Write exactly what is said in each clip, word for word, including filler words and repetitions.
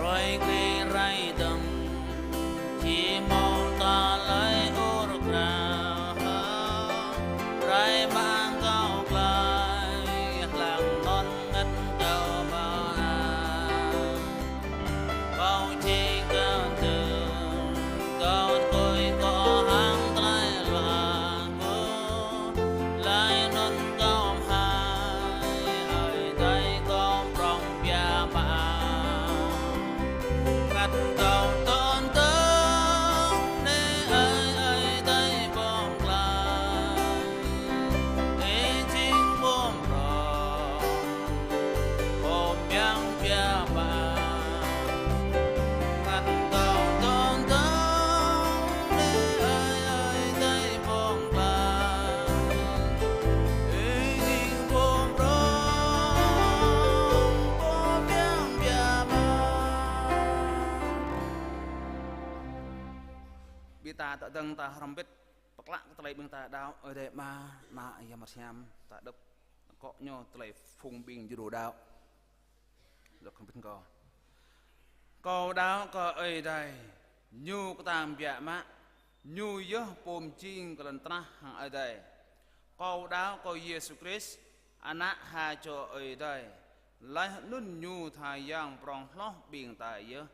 Hrơi kri rai dơ̆ng, či mơ̆ng ta lơi ur krah, rai mă kâo glăi, hlăng anŭn ngăn kâo mơak. Kâo či kơtư̆, kâo tơkui kâo hăng tơlơi luă kơ, laih anŭn kâo mơhai, Ơi Adai kâo prŏng biă mă. Kăt kâo tơ̆ng tơ̆ng, nê Ơi, Ơi Adai pơ̆ng glăi, Ih jing pô prŏng, pô mơyang biă mă. Kăt kâo tơ̆ng tơ̆ng, nê Ơi, Ơi Adai pơ̆ng glăi, Ih jing pô prŏng, pô mơyang biă mă. Ƀing ta tơdang ta hrŏm hơbĭt pơklă kơ tơlơi ƀing ta đaŏ, Ơi Adai Ama, Ană, Yang Bơngăt Hiam, ta đŏk akŏ ñu tơlơi phung ƀing djru đaŏ. Dŏ khŏm pĭt kâo. Kâo đaŏ kơ Ơi Adai, Ñu kơtang biă mă, Ñu yơh pô mơjing kơ lŏn tơnah hăng adai. Kâo đaŏ kơ Yêsu Krist, Ană ha čô Ơi Adai, laih anŭn Ñu tha Yang prŏng hloh ƀing ta yơh.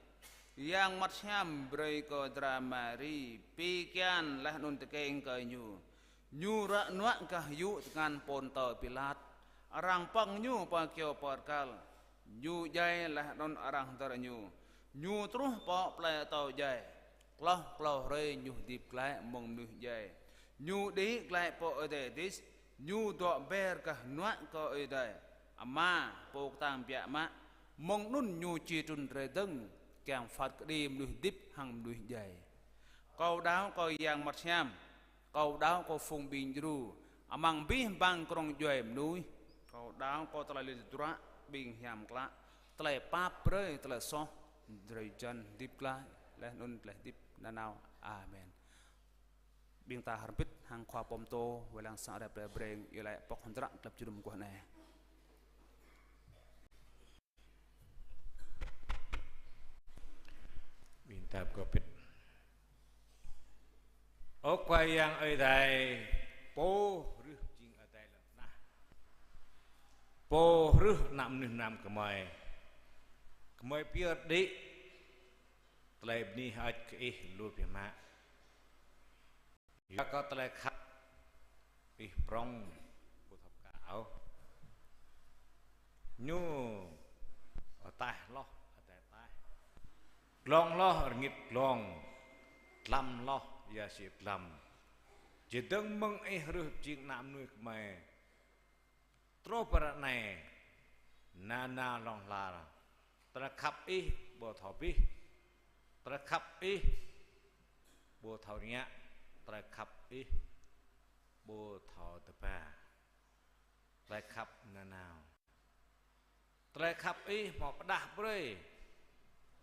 Yang Bơngăt Hiam brơi kơ dra Mari pi kian laih anŭn tơkeng kơ Ñu. Ñu ră nuă gah yŭ tơngan Pôntơ Pilat, arăng pơ̆ng Ñu pơ kyâo bơrkal. Ñu djai laih anŭn arăng hơdơr Ñu. Ñu truh pơ plơi atâo djai. Klâo klâo hrơi Ñu hơdip glaĭ mơ̆ng mơnuih djai. Ñu đĭ glaĭ pơ adai adih, Ñu dŏ ber gah hơnuă kơ Ơi Adai Ama, Pô kơtang biă mă. Mơ̆ng anŭn Ñu či trŭn rai dơ̆ng, kiăng phat kơđi mơnuih hơdip hăng mơnuih djai. Kâo đaŏ kơ Yang Bơngăt Hiam, kâo đaŏ kơ phung ƀing djru, amăng abih bang krong djuai mơnuih. Kâo đaŏ kơ tơlơi lĕ tơdruă ƀing hiam klă, tơlơi pap brơi, tơlơi soh, drơi jăn hơdip glaĭ, laih anŭn tơlơi hơdip nanao. Amen. Ƀing ta hrŏm hơbĭt hăng khua pơtô, wai lăng sang rep rep breng, iâu laĭ pŏk hơdră tơlơi jơnum mơguah anai. Ƀing ta pơkŏp hơbĭt. Ơ Khua Yang Ơi Adai, Pô rưh jing adai lŏn tơnah, Pô rưh ană mơnuih mơnam gơmơi. Gơmơi pơyơr đĭ tơlơi bơni hơơč kơ Ih lu biă mă. Yua kơ tơlơi khăp Ih prŏng ƀu thâo pơkă ôh. Ñu ataih hloh adai ataih, glông hloh rơngit glông, dlăm hloh ia sĭ dlăm. Čơdơ̆ng mơ̆ng Ih rưh pơjing ană mơnuih gơmơi truh pơ ră anai, nanao hlŏng lar, tơlơi khăp Ih ƀu thâo abih, tơlơi khăp Ih ƀu thâo rơngiă, tơlơi khăp Ih ƀu thâo tơba. Tơlơi khăp nanao. Tơlơi khăp Ih hmâo pơđah brơi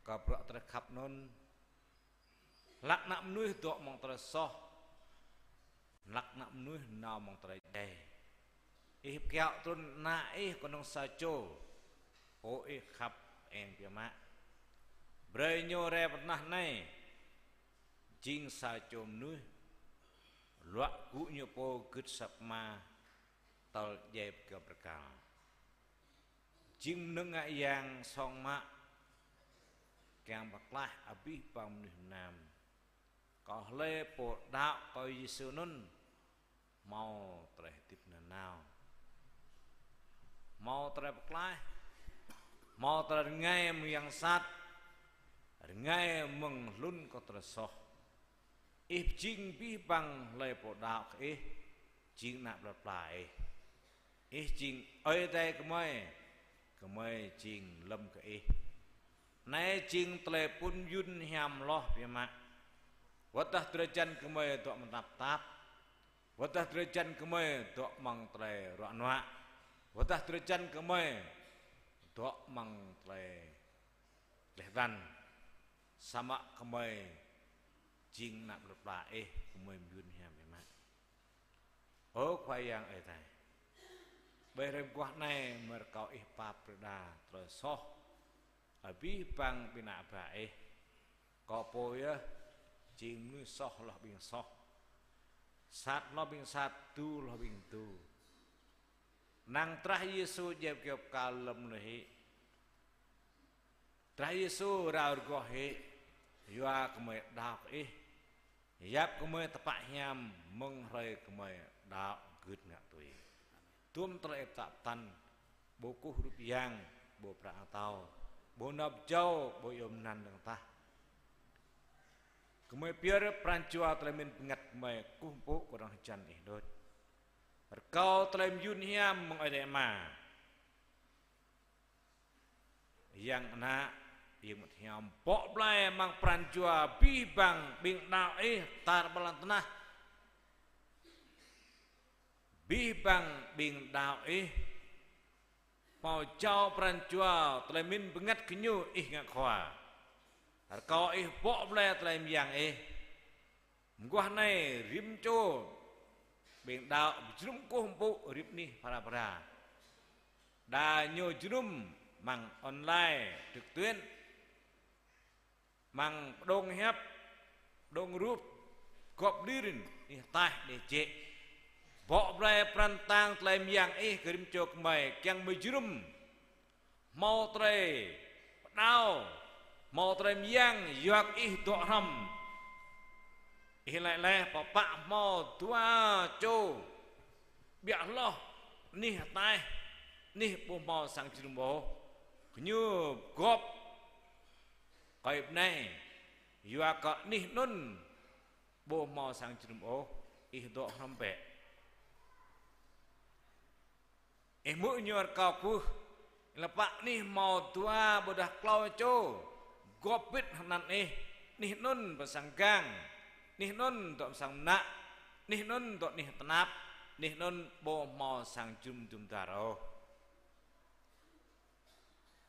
kơ bruă tơlơi khăp anŭn. Hlăk ană mơnuih dŏ amăng tơlơi soh, hlăk ană mơnuih nao amăng tơlơi djai, Ih pơkiaŏ trŭn Ană Ih kơnơ̆ng sa čô, Pô Ih khăp eng biă mă, brơi Ñu rai pơ tơnah anai, jing sa čô mơnuih, luă gŭ Ñu pô gưt asăp Ama, tơl djai pơ kyâo bơrkal. Jing mơnơ̆ng ngă yang song mă, kiăng pơklaih abih bang mơnuih mơnam. Kơ hlơi pô đaŏ kơ Yêsu anŭn, hmâo tơlơi hơdip nanao, hmâo tơlơi pơklaih, hmâo tơlơi rơngai mơ̆ng yang sat, rơngai mơ̆ng hlŭn kơ tơlơi soh. Ih pơjing abih bang hlơi pô đaŏ kơ Ih, jing ană plơi pla Ih. Ih jing Ơi Adai gơmơi, gơmơi jing lơ̆m kơ Ih. Anai jing tơlơi pŭn mơyŭn hiam hloh biă mă. Wơ̆t dah drơi jăn gơmơi dŏ amăng tơnap tap, wơ̆t dah drơi jăn gơmơi dŏ amăng tơlơi ruă nuă, wơ̆t dah drơi jăn gơmơi dŏ amăng tơlơi gleh glăn, samơ̆ gơmơi jing ană plơi pla Ih, gơmơi mơyŭn hiam biă mă. Ơ Khua Yang Ơi Adai, ƀơi hrơi mơguah anai gơmơi rơkâo Ih pap brơi đa tơlơi soh, ơ abih bang ƀing ană bă ih. Kâo pô yơh jing mơnuih soh hloh ƀing soh, sat hloh ƀing sat, tu hloh ƀing tu. Năng drah Yêsu djai kơyâo pơkal lơ̆m lui hĭ. Drah Yêsu rao rơgoh hĭ, yua gơmơi đaŏ kơ ih, yap gơmơi tơpă hiam mơ̆ng hrơi gơmơi đaŏ gưt ngă tui. Dŭm tơlơi ih pơtă pơtăn, ƀu kơkuh rup yang, ƀu prăk atâo, ƀu nao pơjâo, ƀu iâu mơnăn dơ̆ng tah. Gơmơi pơyơr pran jua tơlơi mĭn bơngăt gơmơi kơkuh pơpŭ kơ arăng hơjăn ih đôč. Rơkâo tơlơi mơyun hiam mơ̆ng Ơi Adai Ama, Yang Ană, Yang Bơngăt Hiam, bŏ blai amăng pran jua abih bang ƀing đaŏ ih tar ƀar lŏn tơnah. Abih bang ƀing đaŏ ih hmâo jao pran jua tơlơi mĭn bơngăt gơñu ih ngă khua. Rơkâo ih bŏ blai tơlơi mơyang ih. Mơguah anai rĭm čô ƀing đaŏ pơjơnum kơkuh pơpŭ rĭm anih phara phara. Đa ñu jơnum amăng online, trực tuyến, amăng pơđông hiăp, pơđông rup, gŏp lir, anih ataih, anih jĕ. Bŏ blai pran tang tơlơi mơyang ih kơ rĭm čô gơmơi kiăng mơjơnum hmâo tơlơi pơđao, hmâo tơlơi mơyang yua kơ ih dŏ hrŏm. Ih laĭ laih pơpă hmâo dua čô ƀiă hloh, anih ataih, anih ƀu hmâo sang jơnum ôh. Gơñu gŏp kơi bơnai, yua kơ anih anŭn ƀu hmâo sang jơnum ôh, ih dŏ hrŏm bĕ. Ih hmư̆ ñu rơkâo kwưh, lơpă anih hmâo dua ƀôdah klâo čô gŏp bĭt hăng anăn ih, anih anŭn pơ sang gang, anih anŭn dŏ pơ sang mơnă, anih anŭn dŏ anih tơnap, anih anŭn ƀu hmâo sang jơnum jum dar ôh.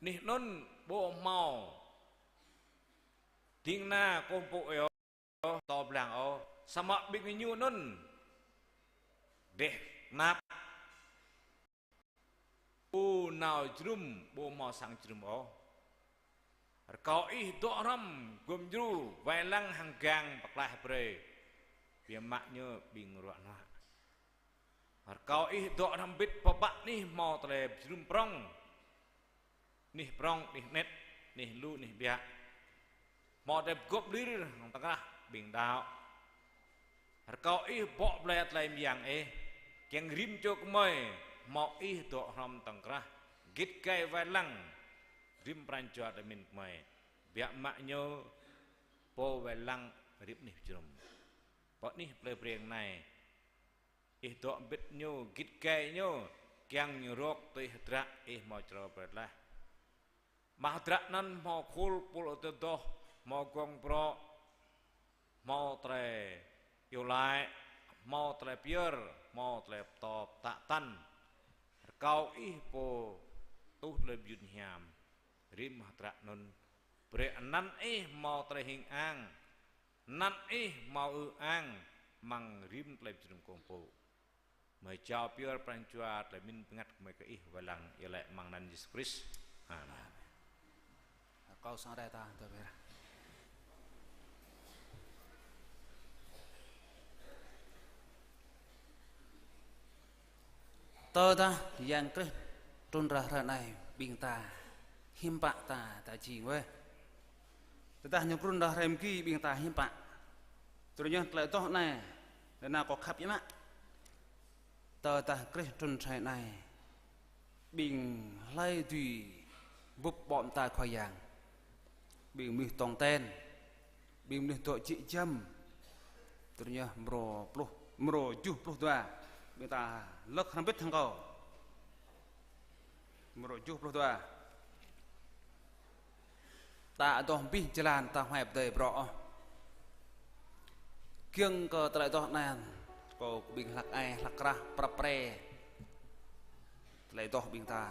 Anih anŭn ƀu hmâo ding kơna kơkuh pơpŭ ôh, tŏ blang ôh, samơ̆ ƀing gơñu anŭn dêh tơnap, ƀu nao jơnum, ƀu hmâo sang jơnum ôh. Rơkâo ih dŏ hrŏm gum djru wai lăng hăng gang pơklaih brơi, biă mă ñu ƀing ruă nuă. Rơkâo ih dŏ hrŏm bĭt pơpă anih hmâo tơlơi pơjơnum prŏng, anih prŏng, anih anet, anih lu, anih ƀiă. Hmâo tơlơi pơgŏp lir hăng tơkrah ƀing đaŏ. Rơkâo ih bŏ blai tơlơi mơyang ih, kiăng rĭm čô gơmơi hmâo ih dŏ hrŏm tơkrah, git gai wai lăng rĭm pran jua tơlơi mĭn gơmơi. Biă mă ñu pô wai lăng rĭm anih pơjơnum. Pơ anih plơi Breng anai, ih dŏ bĭt ñu, git gai ñu, kiăng ñu rŏk tui hơdră ih hmâo črâo brơi laih. Amăng hơdră anŭn hmâo khul pul tơdoh, hmâo gong brŏ, hmâo tơlơi iâu laĭ, hmâo tơlơi pơyơr, hmâo tơlơi pơtô pơtă tăn. Rơkâo ih pô tuh tơlơi mơyun hiam rĭm hơdră anŭn. Brơi anăn ih hmâo tơlơi hing ang, anăn ih hmâo ư ang amăng rĭm tơlơi pơjơnum kơkuh pơpŭ. Mơi jao pơyơr pran jua tơlơi mĭn bơngăt gơmơi kơ ih wai lăng, iâu laĭ amăng anăn Yêsu Krist. Amen. Kâo sang rai ta dơ bê ra. Tơdah Yang Krist trŭn ra hrơi anai, ƀing ta hiư̆m pă ta, ta jing wơh. Tơdah ñu trŭn ra hrơi mơgi, ƀing ta hiư̆m pă. Tui anŭn yơh tơlơi adoh anai, lĕ anai kâo khăp biă mă. Tơdah Krist trŭn hrơi anai, ƀing hlơi dưi bưp ƀô̆ mơta Khua Yang? Ƀing mơnuih tong ten, ƀing mơnuih dŏ jĕ jăm. Tui anŭn yơh mrô pluh, mrô tơjuh pluh dua. Ƀing ta lơ̆k hrŏm bĭt hăng kâo. Mrô tơjuh pluh dua. Ta adoh abih jơlan ta huai pơdơi brŏ ôh. Giŏng kơ tơlơi adoh anai, kâo ƀing hlăk ai, hlăk krah, prăp pre tơlơi adoh ƀing ta.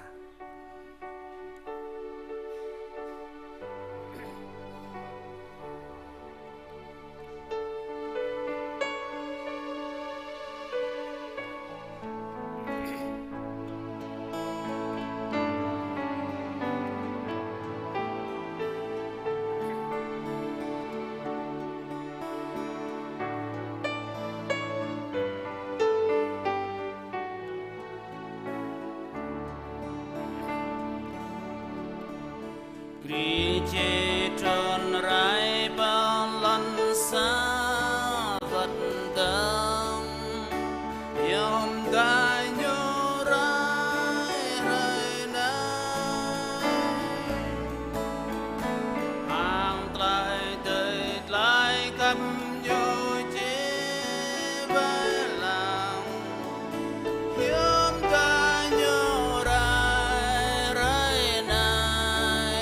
či trŭn rai pơ lŏn sa wơ̆t dơ̆ng. Hiư̆m ta ñu rai hrơi anai. Hăng tơlơi tơi tơlơi khăp ñu či wai lăng. Hiư̆m ta ñu rai hrơi anai.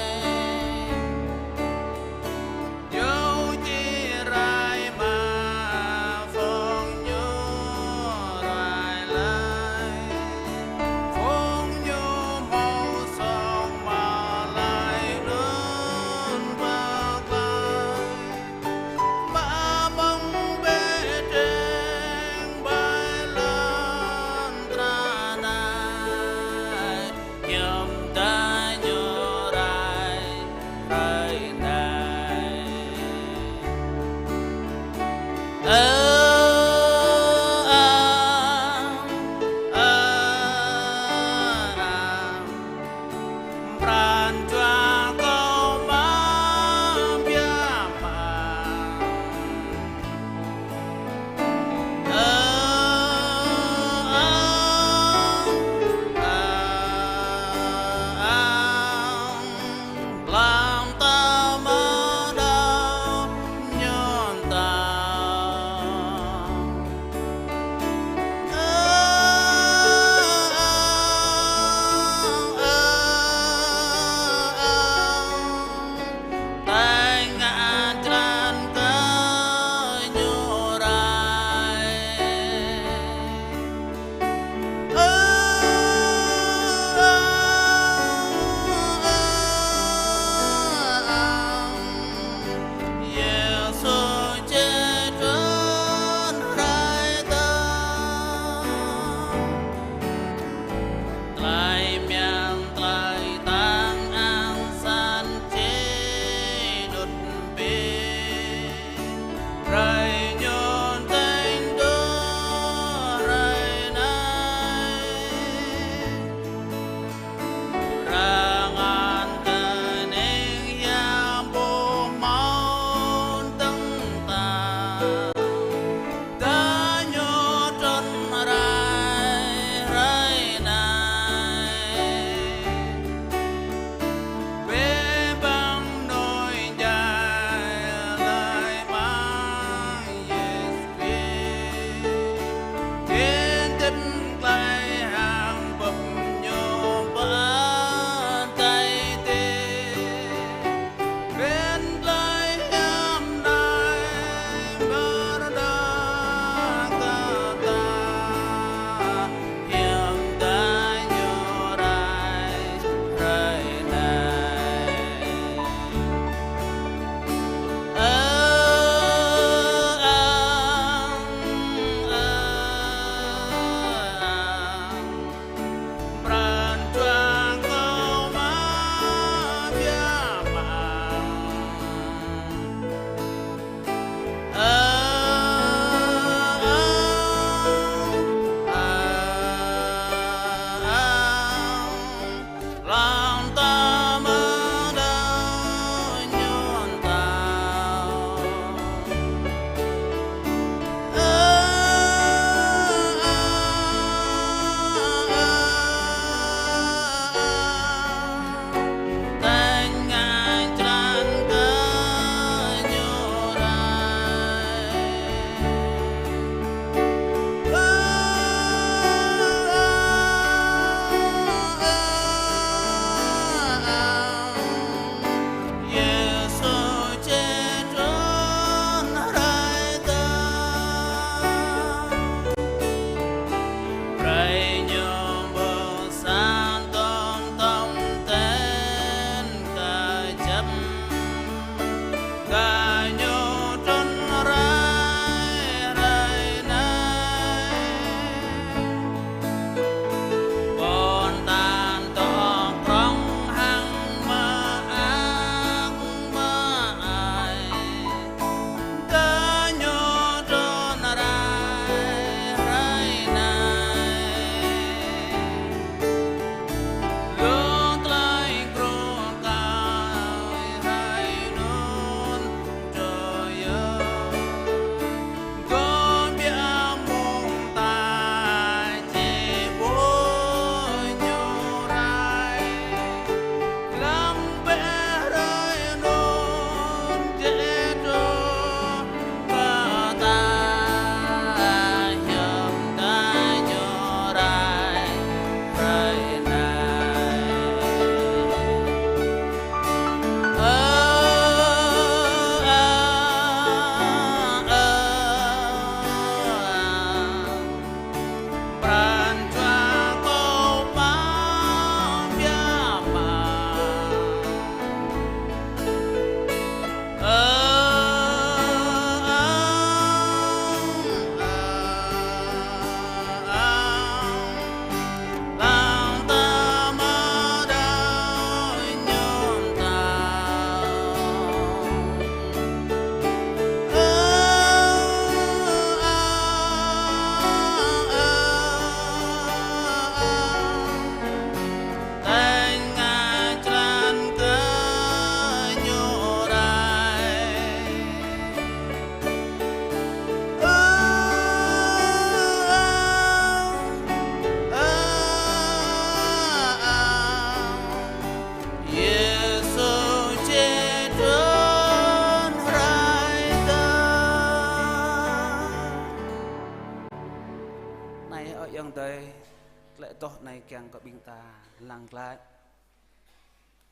Tơl anai kiăng kơ ƀing ta lăng glaĭ.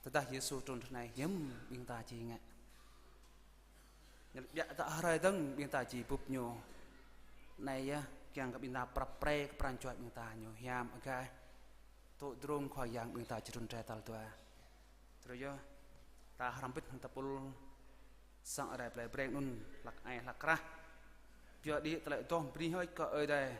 Tơdah Yêsu trŭn tơ anai hiư̆m ƀing ta či ngă. Ñu biă ta hrơi dơ̆ng ƀing ta či bưp ñu. Anai yơh kiăng kơ ƀing ta prăp pre kơ pran jua ƀing ta ñu hiam agaih. Tŭ drung Khua Yang ƀing ta či trŭn rai tal dua. Truh yơh, ta hrăm bĭt hăng tơpul sang Ơi Adai plei Breng anŭn hlăk ai hlăk krah. Pioh đĭ tơlơi adoh bơni hơơč kơ Ơi Adai.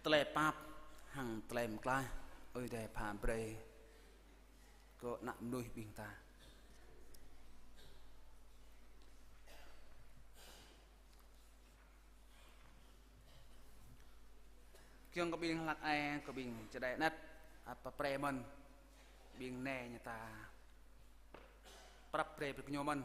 Tơlơi pap hăng tơlơi mơklaih Ơi Adai pha brơi kơ ană mơnuih ƀing ta. Kiăng kơ ƀing hlăk ai, kơ ƀing čơđai anet, apa pre mơ̆n, ƀing nai ñu ta prăp pre brơi kơ ñu mơ̆n.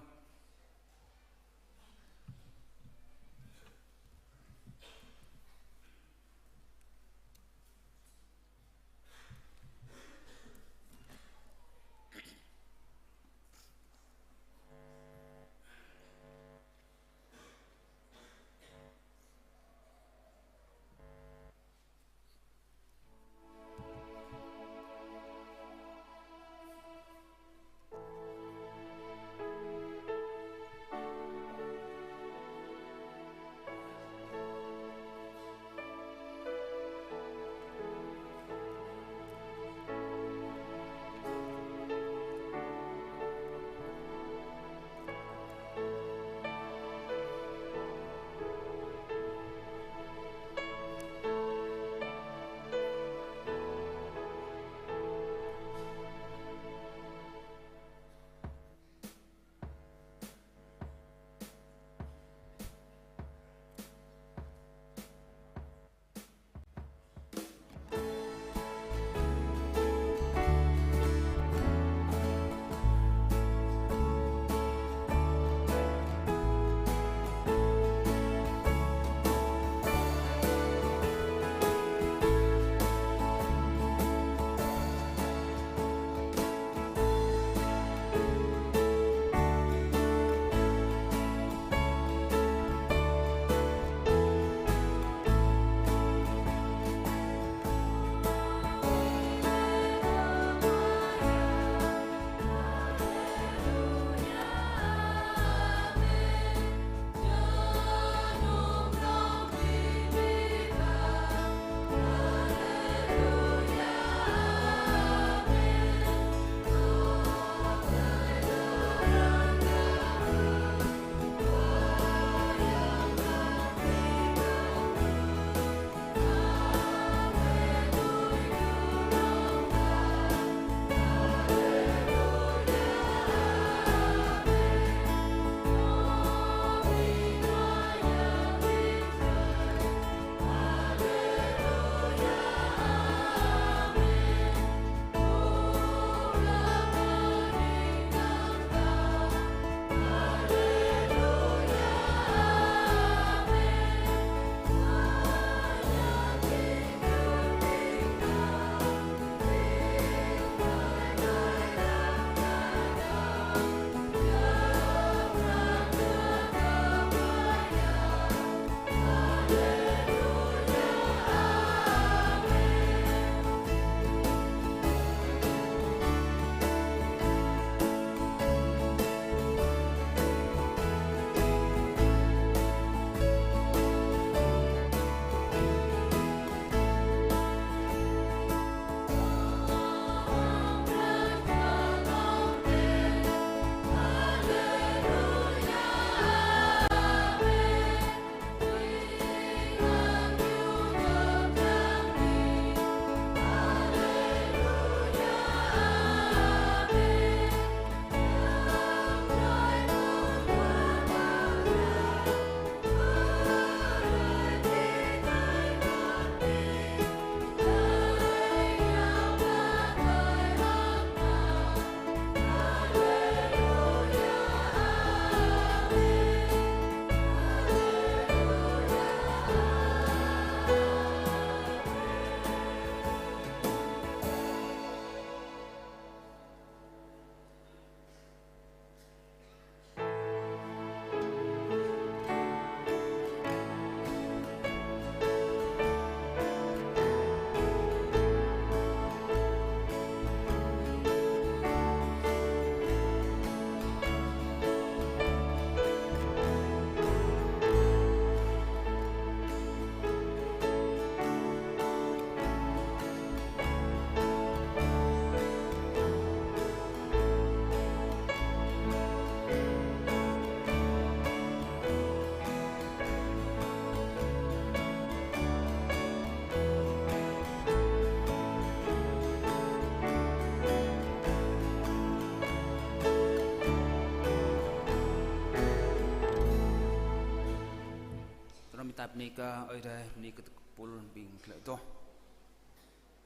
Ta bơni kơ Ơi Adai, bơni kơ tơpul ƀing tơlơi adoh.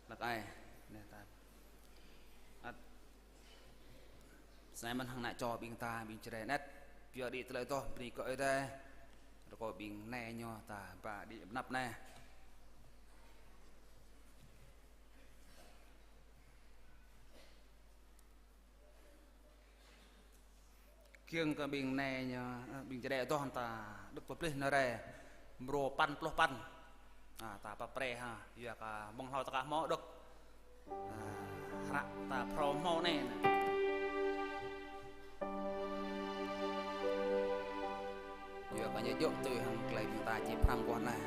Lăk ai, anai ta. Ăt. Snei mơ̆n hăng ană čô ƀing ta, ƀing Jrai anet. Pioh đĭ tơlơi adoh, bơni kơ Ơi Adai. Rơkâo ƀing nai ñu ta ba đĭ pơ anăp anai. Kiăng kơ ƀing nai ñu, ơ, ƀing Jrai adoh ta đŏk pơplih nao rai mrô păn pluh păn. A, ta pap pre ha, yua kơ mơ̆ng hlâo ta ka hmâo đŏk. A, hră ta phrâo hmâo anai. Yua kơ ñu djơ̆ tui hăng tơlơi ƀing ta či pơhrăm guah anai.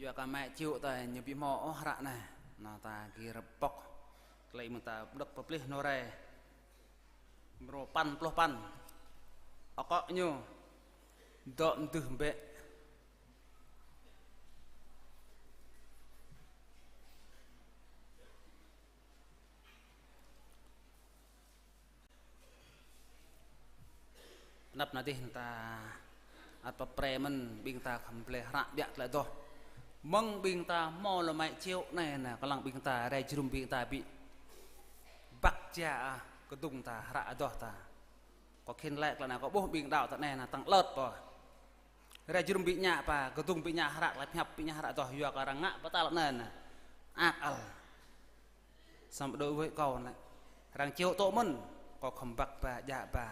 Yua kơ mă čư̆ ta ñu ƀu hmâo ôh hră anai. Anŭn ta gir pŏk. Tơlơi mơ̆ng ta đŏk pơplih nao rai. Mrô păn pluh păn. Akŏ ñu. Dŏ mơdưh bĕ. Anăp anai dih ta ăt pơprĕ mơ̆n ƀing ta khŏm blơi hră biă tơlơi adoh. Mơ̆ng ƀing ta hmâo lŏm mai čeo anai nă, kơlăng ƀing ta rai jơnum ƀing ta ƀu băk ja, ah, kơdŭng ta hră adoh ta. Kâo khĭn laĭ tơlơi anai kâo ƀuh ƀing đaŏ ta anai nă tăng lơt pô. Rai jơnum ƀu ñă pă, kơdŭng ƀu ñă hră tơlơi pơhiăp, ƀu ñă hră adoh yua kơ arăng ngă pơtăl anai nă. Ak ăl. Samơ̆ đối với kâo nă, arăng čeo tŏ mơ̆n, kâo khŏm băk ba, djă ba.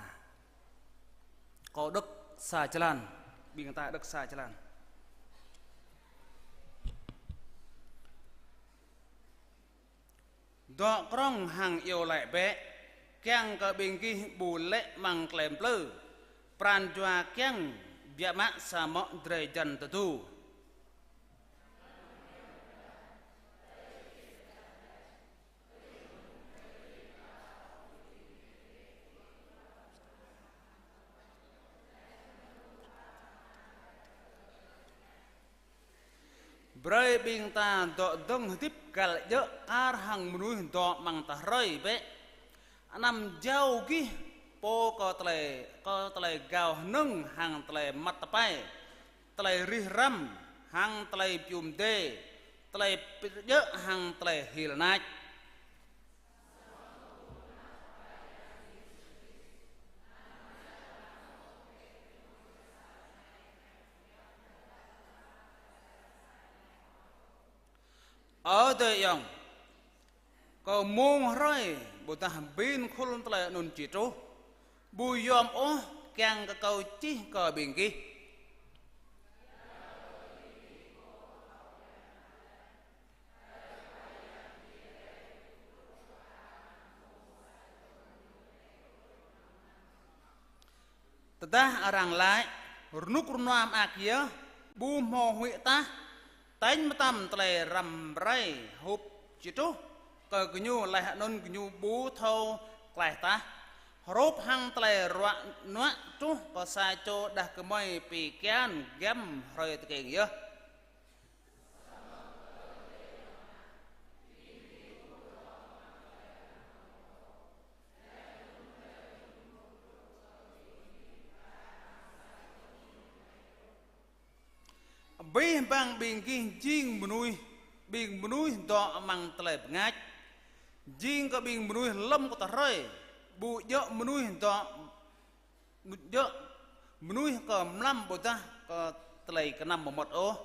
Kâo đŏk sa jơlan, ƀing ta đŏk sa jơlan. Dŏ krŏng hăng iâu laĭ bĕ, kiăng kơ ƀing gih ƀu lê̆ amăng tơlơi plư. Pran jua kiăng biă mă samơ̆ drơi jăn tơdu. Brơi ƀing ta dŏ dơ̆ng hơdip găl djơ̆ kar hăng mơnuih dŏ amăng tah hrơi bĕ. Anăm jao gih pô kơ tơlơi, kơ tơlơi gao hơnơ̆ng hăng tơlơi măt tơpai, tơlơi rih răm hăng tơlơi pium dê, tơlơi pĭt djơ̆ hăng tơlơi hil nač. Ơ adơi ayŏng, kơ mông hrơi ƀôdah ƀing khul tơlơi anŭn či truh, ƀu yom ôh kiăng kơ kâo čih kơ ƀing gih. Tơdah arăng laĭ: Rơnŭk rơnua mơak yơh, ƀu hmâo huĭ tah, tañ mơtam tơlơi răm rai hrup či truh kơ gơñu laih anŭn gơñu ƀu thâo klaih tah. Hrup hăng tơlơi ruă nuă truh kơ sa čô đah kơmơi pi kian giăm hrơi tơkeng yơh. Abih bang ƀing gih jing mơnuih, ƀing mơnuih dŏ amăng tơlơi bơngač. Jing kơ ƀing mơnuih lŏm kơ tah hrơi, ƀu djơ̆ mơnuih dŏ, ƀu djơ̆ mơnuih kơ mlam ƀôdah kơ tơlơi kơnăm mơmŏt ôh.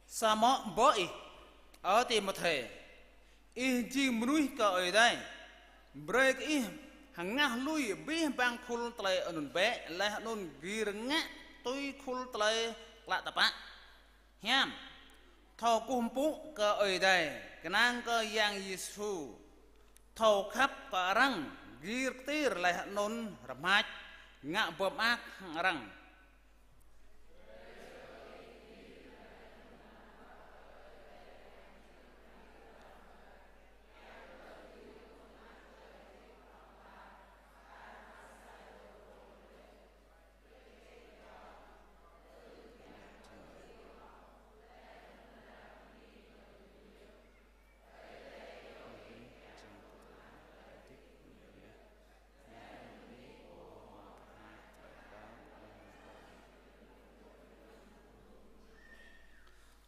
Samơ̆ bơ ih, ơ Timôthê, ih jing mơnuih kơ Ơi Adai, brơi kơ ih hơngah lui abih bang khul tơlơi anŭn bĕ, laih anŭn gir ngă tui khul tơlơi klă tơpă, hiam, thâo kơkuh pơpŭ kơ Ơi Adai, kơnang kơ Yang Yêsu, thâo khăp kơ arăng, gir kơtir laih anŭn rơmač, ngă bơmơak hăng arăng.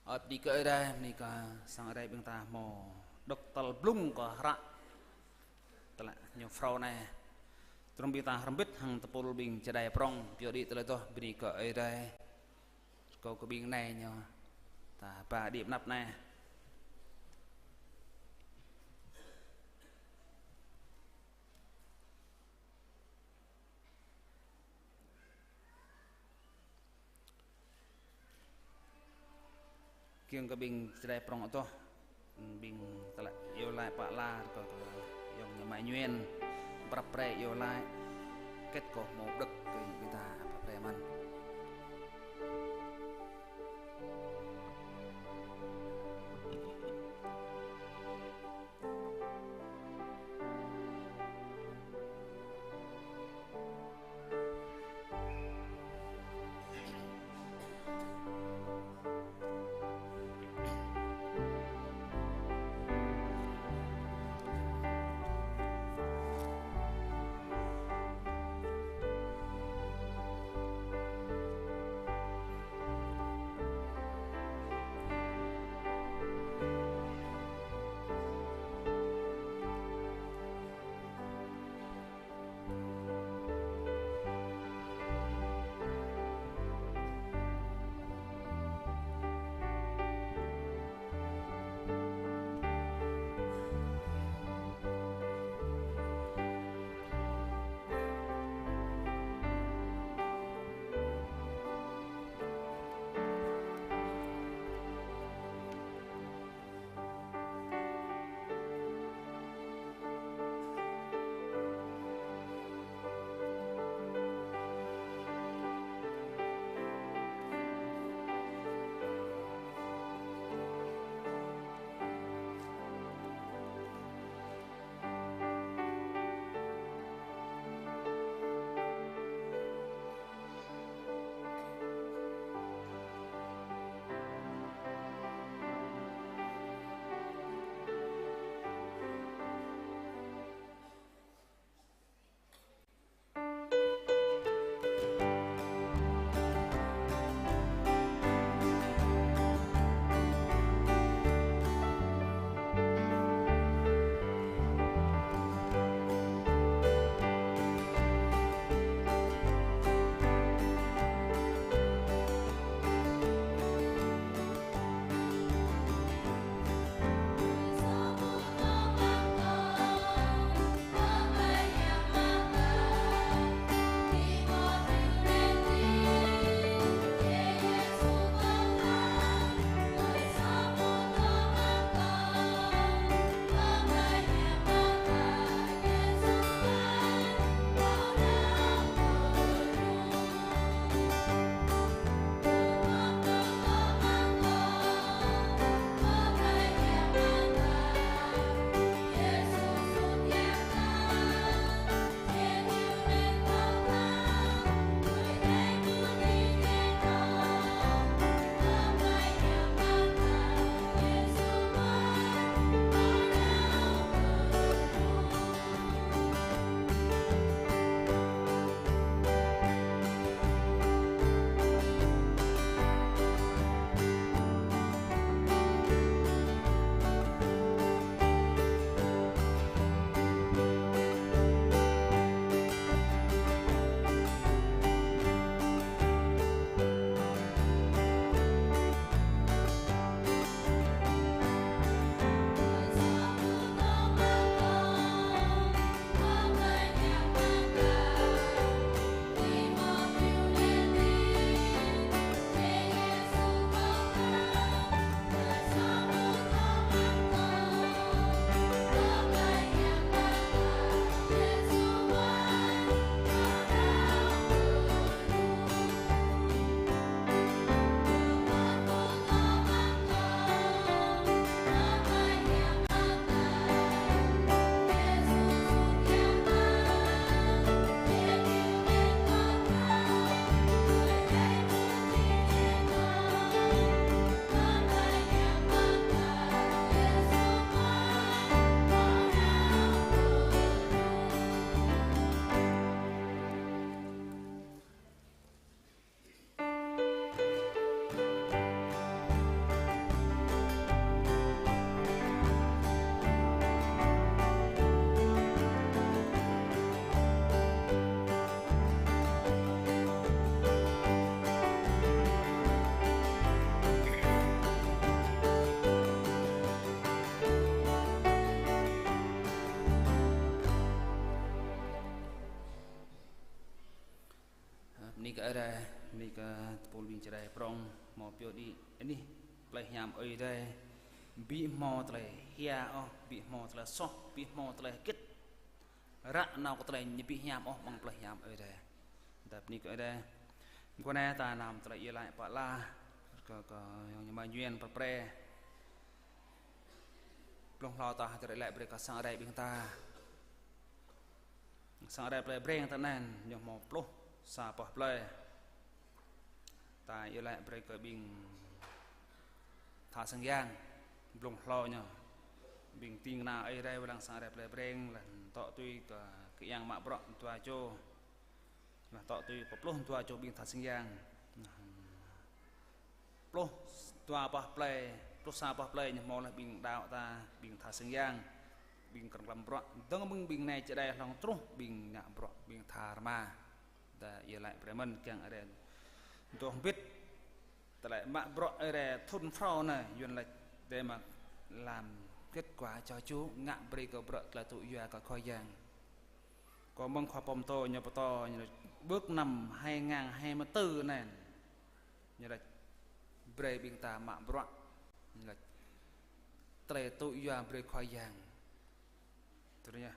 Ơ, bơni kơ Ơi Adai, bơni kơ sang Ơi Adai ƀing ta hmâo đŏk tal blung kơ hră tơlơi ñu phrâo anai. Tơdrong ƀing ta hrŏm hơbĭt hăng tơpul ƀing čơđai prŏng, pioh đĭ tơlơi adoh, bơni kơ Ơi Adai. Kâo kơ ƀing anai ñu ta ba đĭ mơnăp anai. Kiăng kơ ƀing čơđai prŏng adoh, ƀing tơlơi iâu laĭ pă la, rơkâo kơ ayŏng ñu Mai Nguyễn, prăp pre iâu laĭ, kĕt kơ hmâo đŏk kơ ƀing ta prăp pre mơ̆n. Bơni kơ Ơi Adai, bơni kơ tơpul ƀing čơđai prong, hmâo pioh đĭ anih plei hiam Ơi Adai, ƀu hmâo tơlơi hia ôh, ƀu hmâo tơlơi soh, ƀu hmâo tơlơi hơgĕt ră nao kơ tơlơi ñu ƀu hiam ôh amăng plei hiam Ơi Adai. Ta bơni kơ Ơi Adai. Mơguah anai ta năm tơlơi iâu laĭ pơala kơ, kơ ayŏng Ama Yuan pơpre. Blung hlâo ta hơdơr iâu laĭ brơi kơ sang Ơi Adai ƀing ta. Sang Ơi Adai plei Breng ta anai, ñu hmâo pluh sa boh plei. Ta iâu laĭ brơi kơ ƀing tha sang yang, blung hlâo ñu. Ƀing ding kơna Ơi Adai wai lăng sang Ơi Adai plei Breng, laih dŏ tui kơ kiăng mă bruă dua čô. Laih dŏ tui kơ pluh dua čô ƀing tha sang yang. Pluh dua boh plei, pluh sa boh plei ñu hmâo laih ƀing đaŏ ta, ƀing tha sang yang, ƀing krơ̆ng klăm bruă, dơ̆ng mơ̆ng ƀing nai čơđai hlŏng truh ƀing ngă bruă, ƀing tha rơma. Ta iâu laĭ brơi mơ̆n kiăng Ơi Adai dŏ hơbĭt, tơlơi mă bruă Ơi Adai thun phrâo anai, Yuan laĭ dêh mă làm kết quả cho Chúa, ngă brơi kơ bruă tơlơi tŭ yua kơ Khua Yang. Kơ mơ̆ng khua pơtô ñu pơtô, ñu laĭ bước năm hai ngàn hai mươi tư anai. Ñu laĭ brơi ƀing ta mă bruă. Ñu laĭ tơlơi tŭ yua brơi Khua Yang. Tui anai,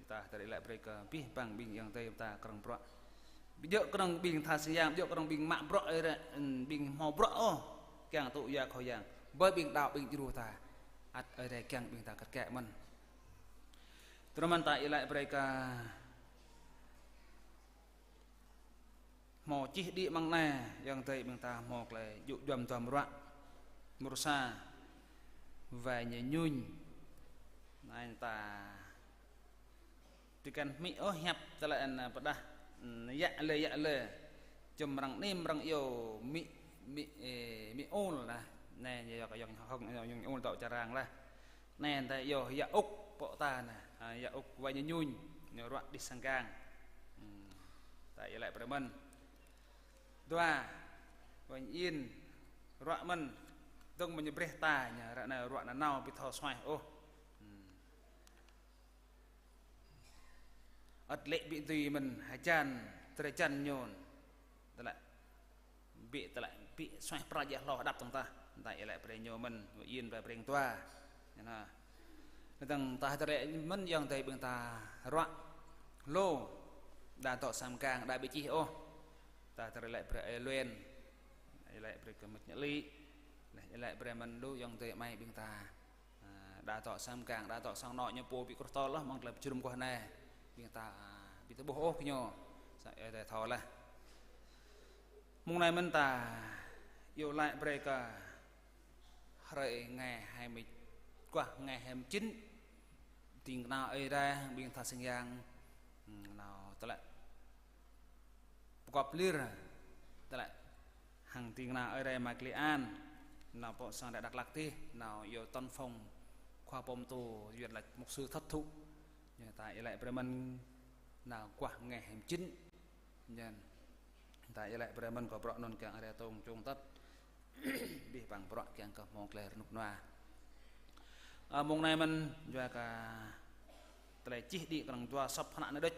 ta hơdơr iâu laĭ brơi kơ abih bang ƀing ayŏng adơi ta krơ̆ng bruă. Ƀu djơ̆ krơ̆ng ƀing tha sang yang, ƀu djơ̆ krơ̆ng ƀing mă bruă, ƀing hmâo bruă ôh, kiăng tŭ yua Khua Yang. Ƀơi ƀing đaŏ ƀing djru ta. Ăt Ơi Adai kiăng ƀing ta kăt kĕ mơ̆n. Tui anŭn mơ̆n ta iâu laĭ brơi kơ hmâo čih đĭ amăng anai, ayŏng adơi ƀing ta hmâo tơlơi djŭ djuăm duăm ruă. Mrô sa, wai ñu ñuñ. Anai ta tui kăn hmư̆ ôh hiăp tơlơi anŭn pơdah, yă lĕ, yă lĕ. Čum răng nim răng iâu mĭ, mĭ, ê, mĭ ul lah. Anai, yua kơ ayŏng Hưng, ayŏng ul dŏ čar arăng lah. Anai ta iâu yă ŭk pô ta anai, a, yă ŭk wai ñu ñuñ, ñu ruă đih sang gang. Hmm. Ta iâu laĭ brơi mơ̆n. Dua, wai ñu in, ruă mơ̆n, dơ̆ng mơ̆ ñu brơi ta ñu, ră anai ruă nanao ƀu thâo suaih ôh. Hmm. Ăt lĕ ƀu dưi mơ̆n hơjan, drơi jan ñu. Tơlơi ƀu, tơlơi ƀu suaih prăk jĕ hlâo hơđăp tơ̆ng tah. Ta iâu laĭ brơi ñu mơ̆n, wai in brơi brơi dua. Ñu anai. Tơ̆ng tah tơlơi mơ̆n ayŏng adơi ƀing ta ruă. Lu, đa dŏ sang gang, đa ƀu čih ôh. Ta tơlơi iâu laĭ brơi ơi Luen. Iâu laĭ brơi kơ mĭt ñu Lĭ. Laih iâu laĭ brơi mơ̆n lu ayŏng adơi amai ƀing ta. A, đa dŏ sang gang, đa dŏ sang anŏ ñu pô ƀu kruh tơl lah, amăng tơlơi pơjơnum mơguah anai. Ƀing ta, a, ƀu tơƀuh ôh kơ ñu. Sa, ơ, ta thâo lah. Mông anai mơ̆n ta iâu laĭ brơi kơ hrơi ngày hai mươi, mơguah ngày hai mươi chín. Ding kơna Ơi Adai, ƀing tha sang yang. Hmm, nao tơlơi pơgop lir, tơlơi hăng ding kơna Ơi Adai Mai Klei An, nao pơ sang Đà Lạt tih, nao iâu tăn phòng khua pơtô Yuan laĭ mục sư thất thụ. Ñu ta iâu laĭ brơi mơ̆n nao mơguah ngày hai mươi chín. Ñu ta iâu laĭ brơi mơ̆n kơ bruă anŭn kiăng Ơi Adai tông čông tăt. Abih bang bruă kiăng kơ hmâo tơlơi rơnŭk rơnua. A, mông anai mơ̆n yua kơ tơlơi čih đĭ krơ̆ng dua sŏp hơnă anai đôč.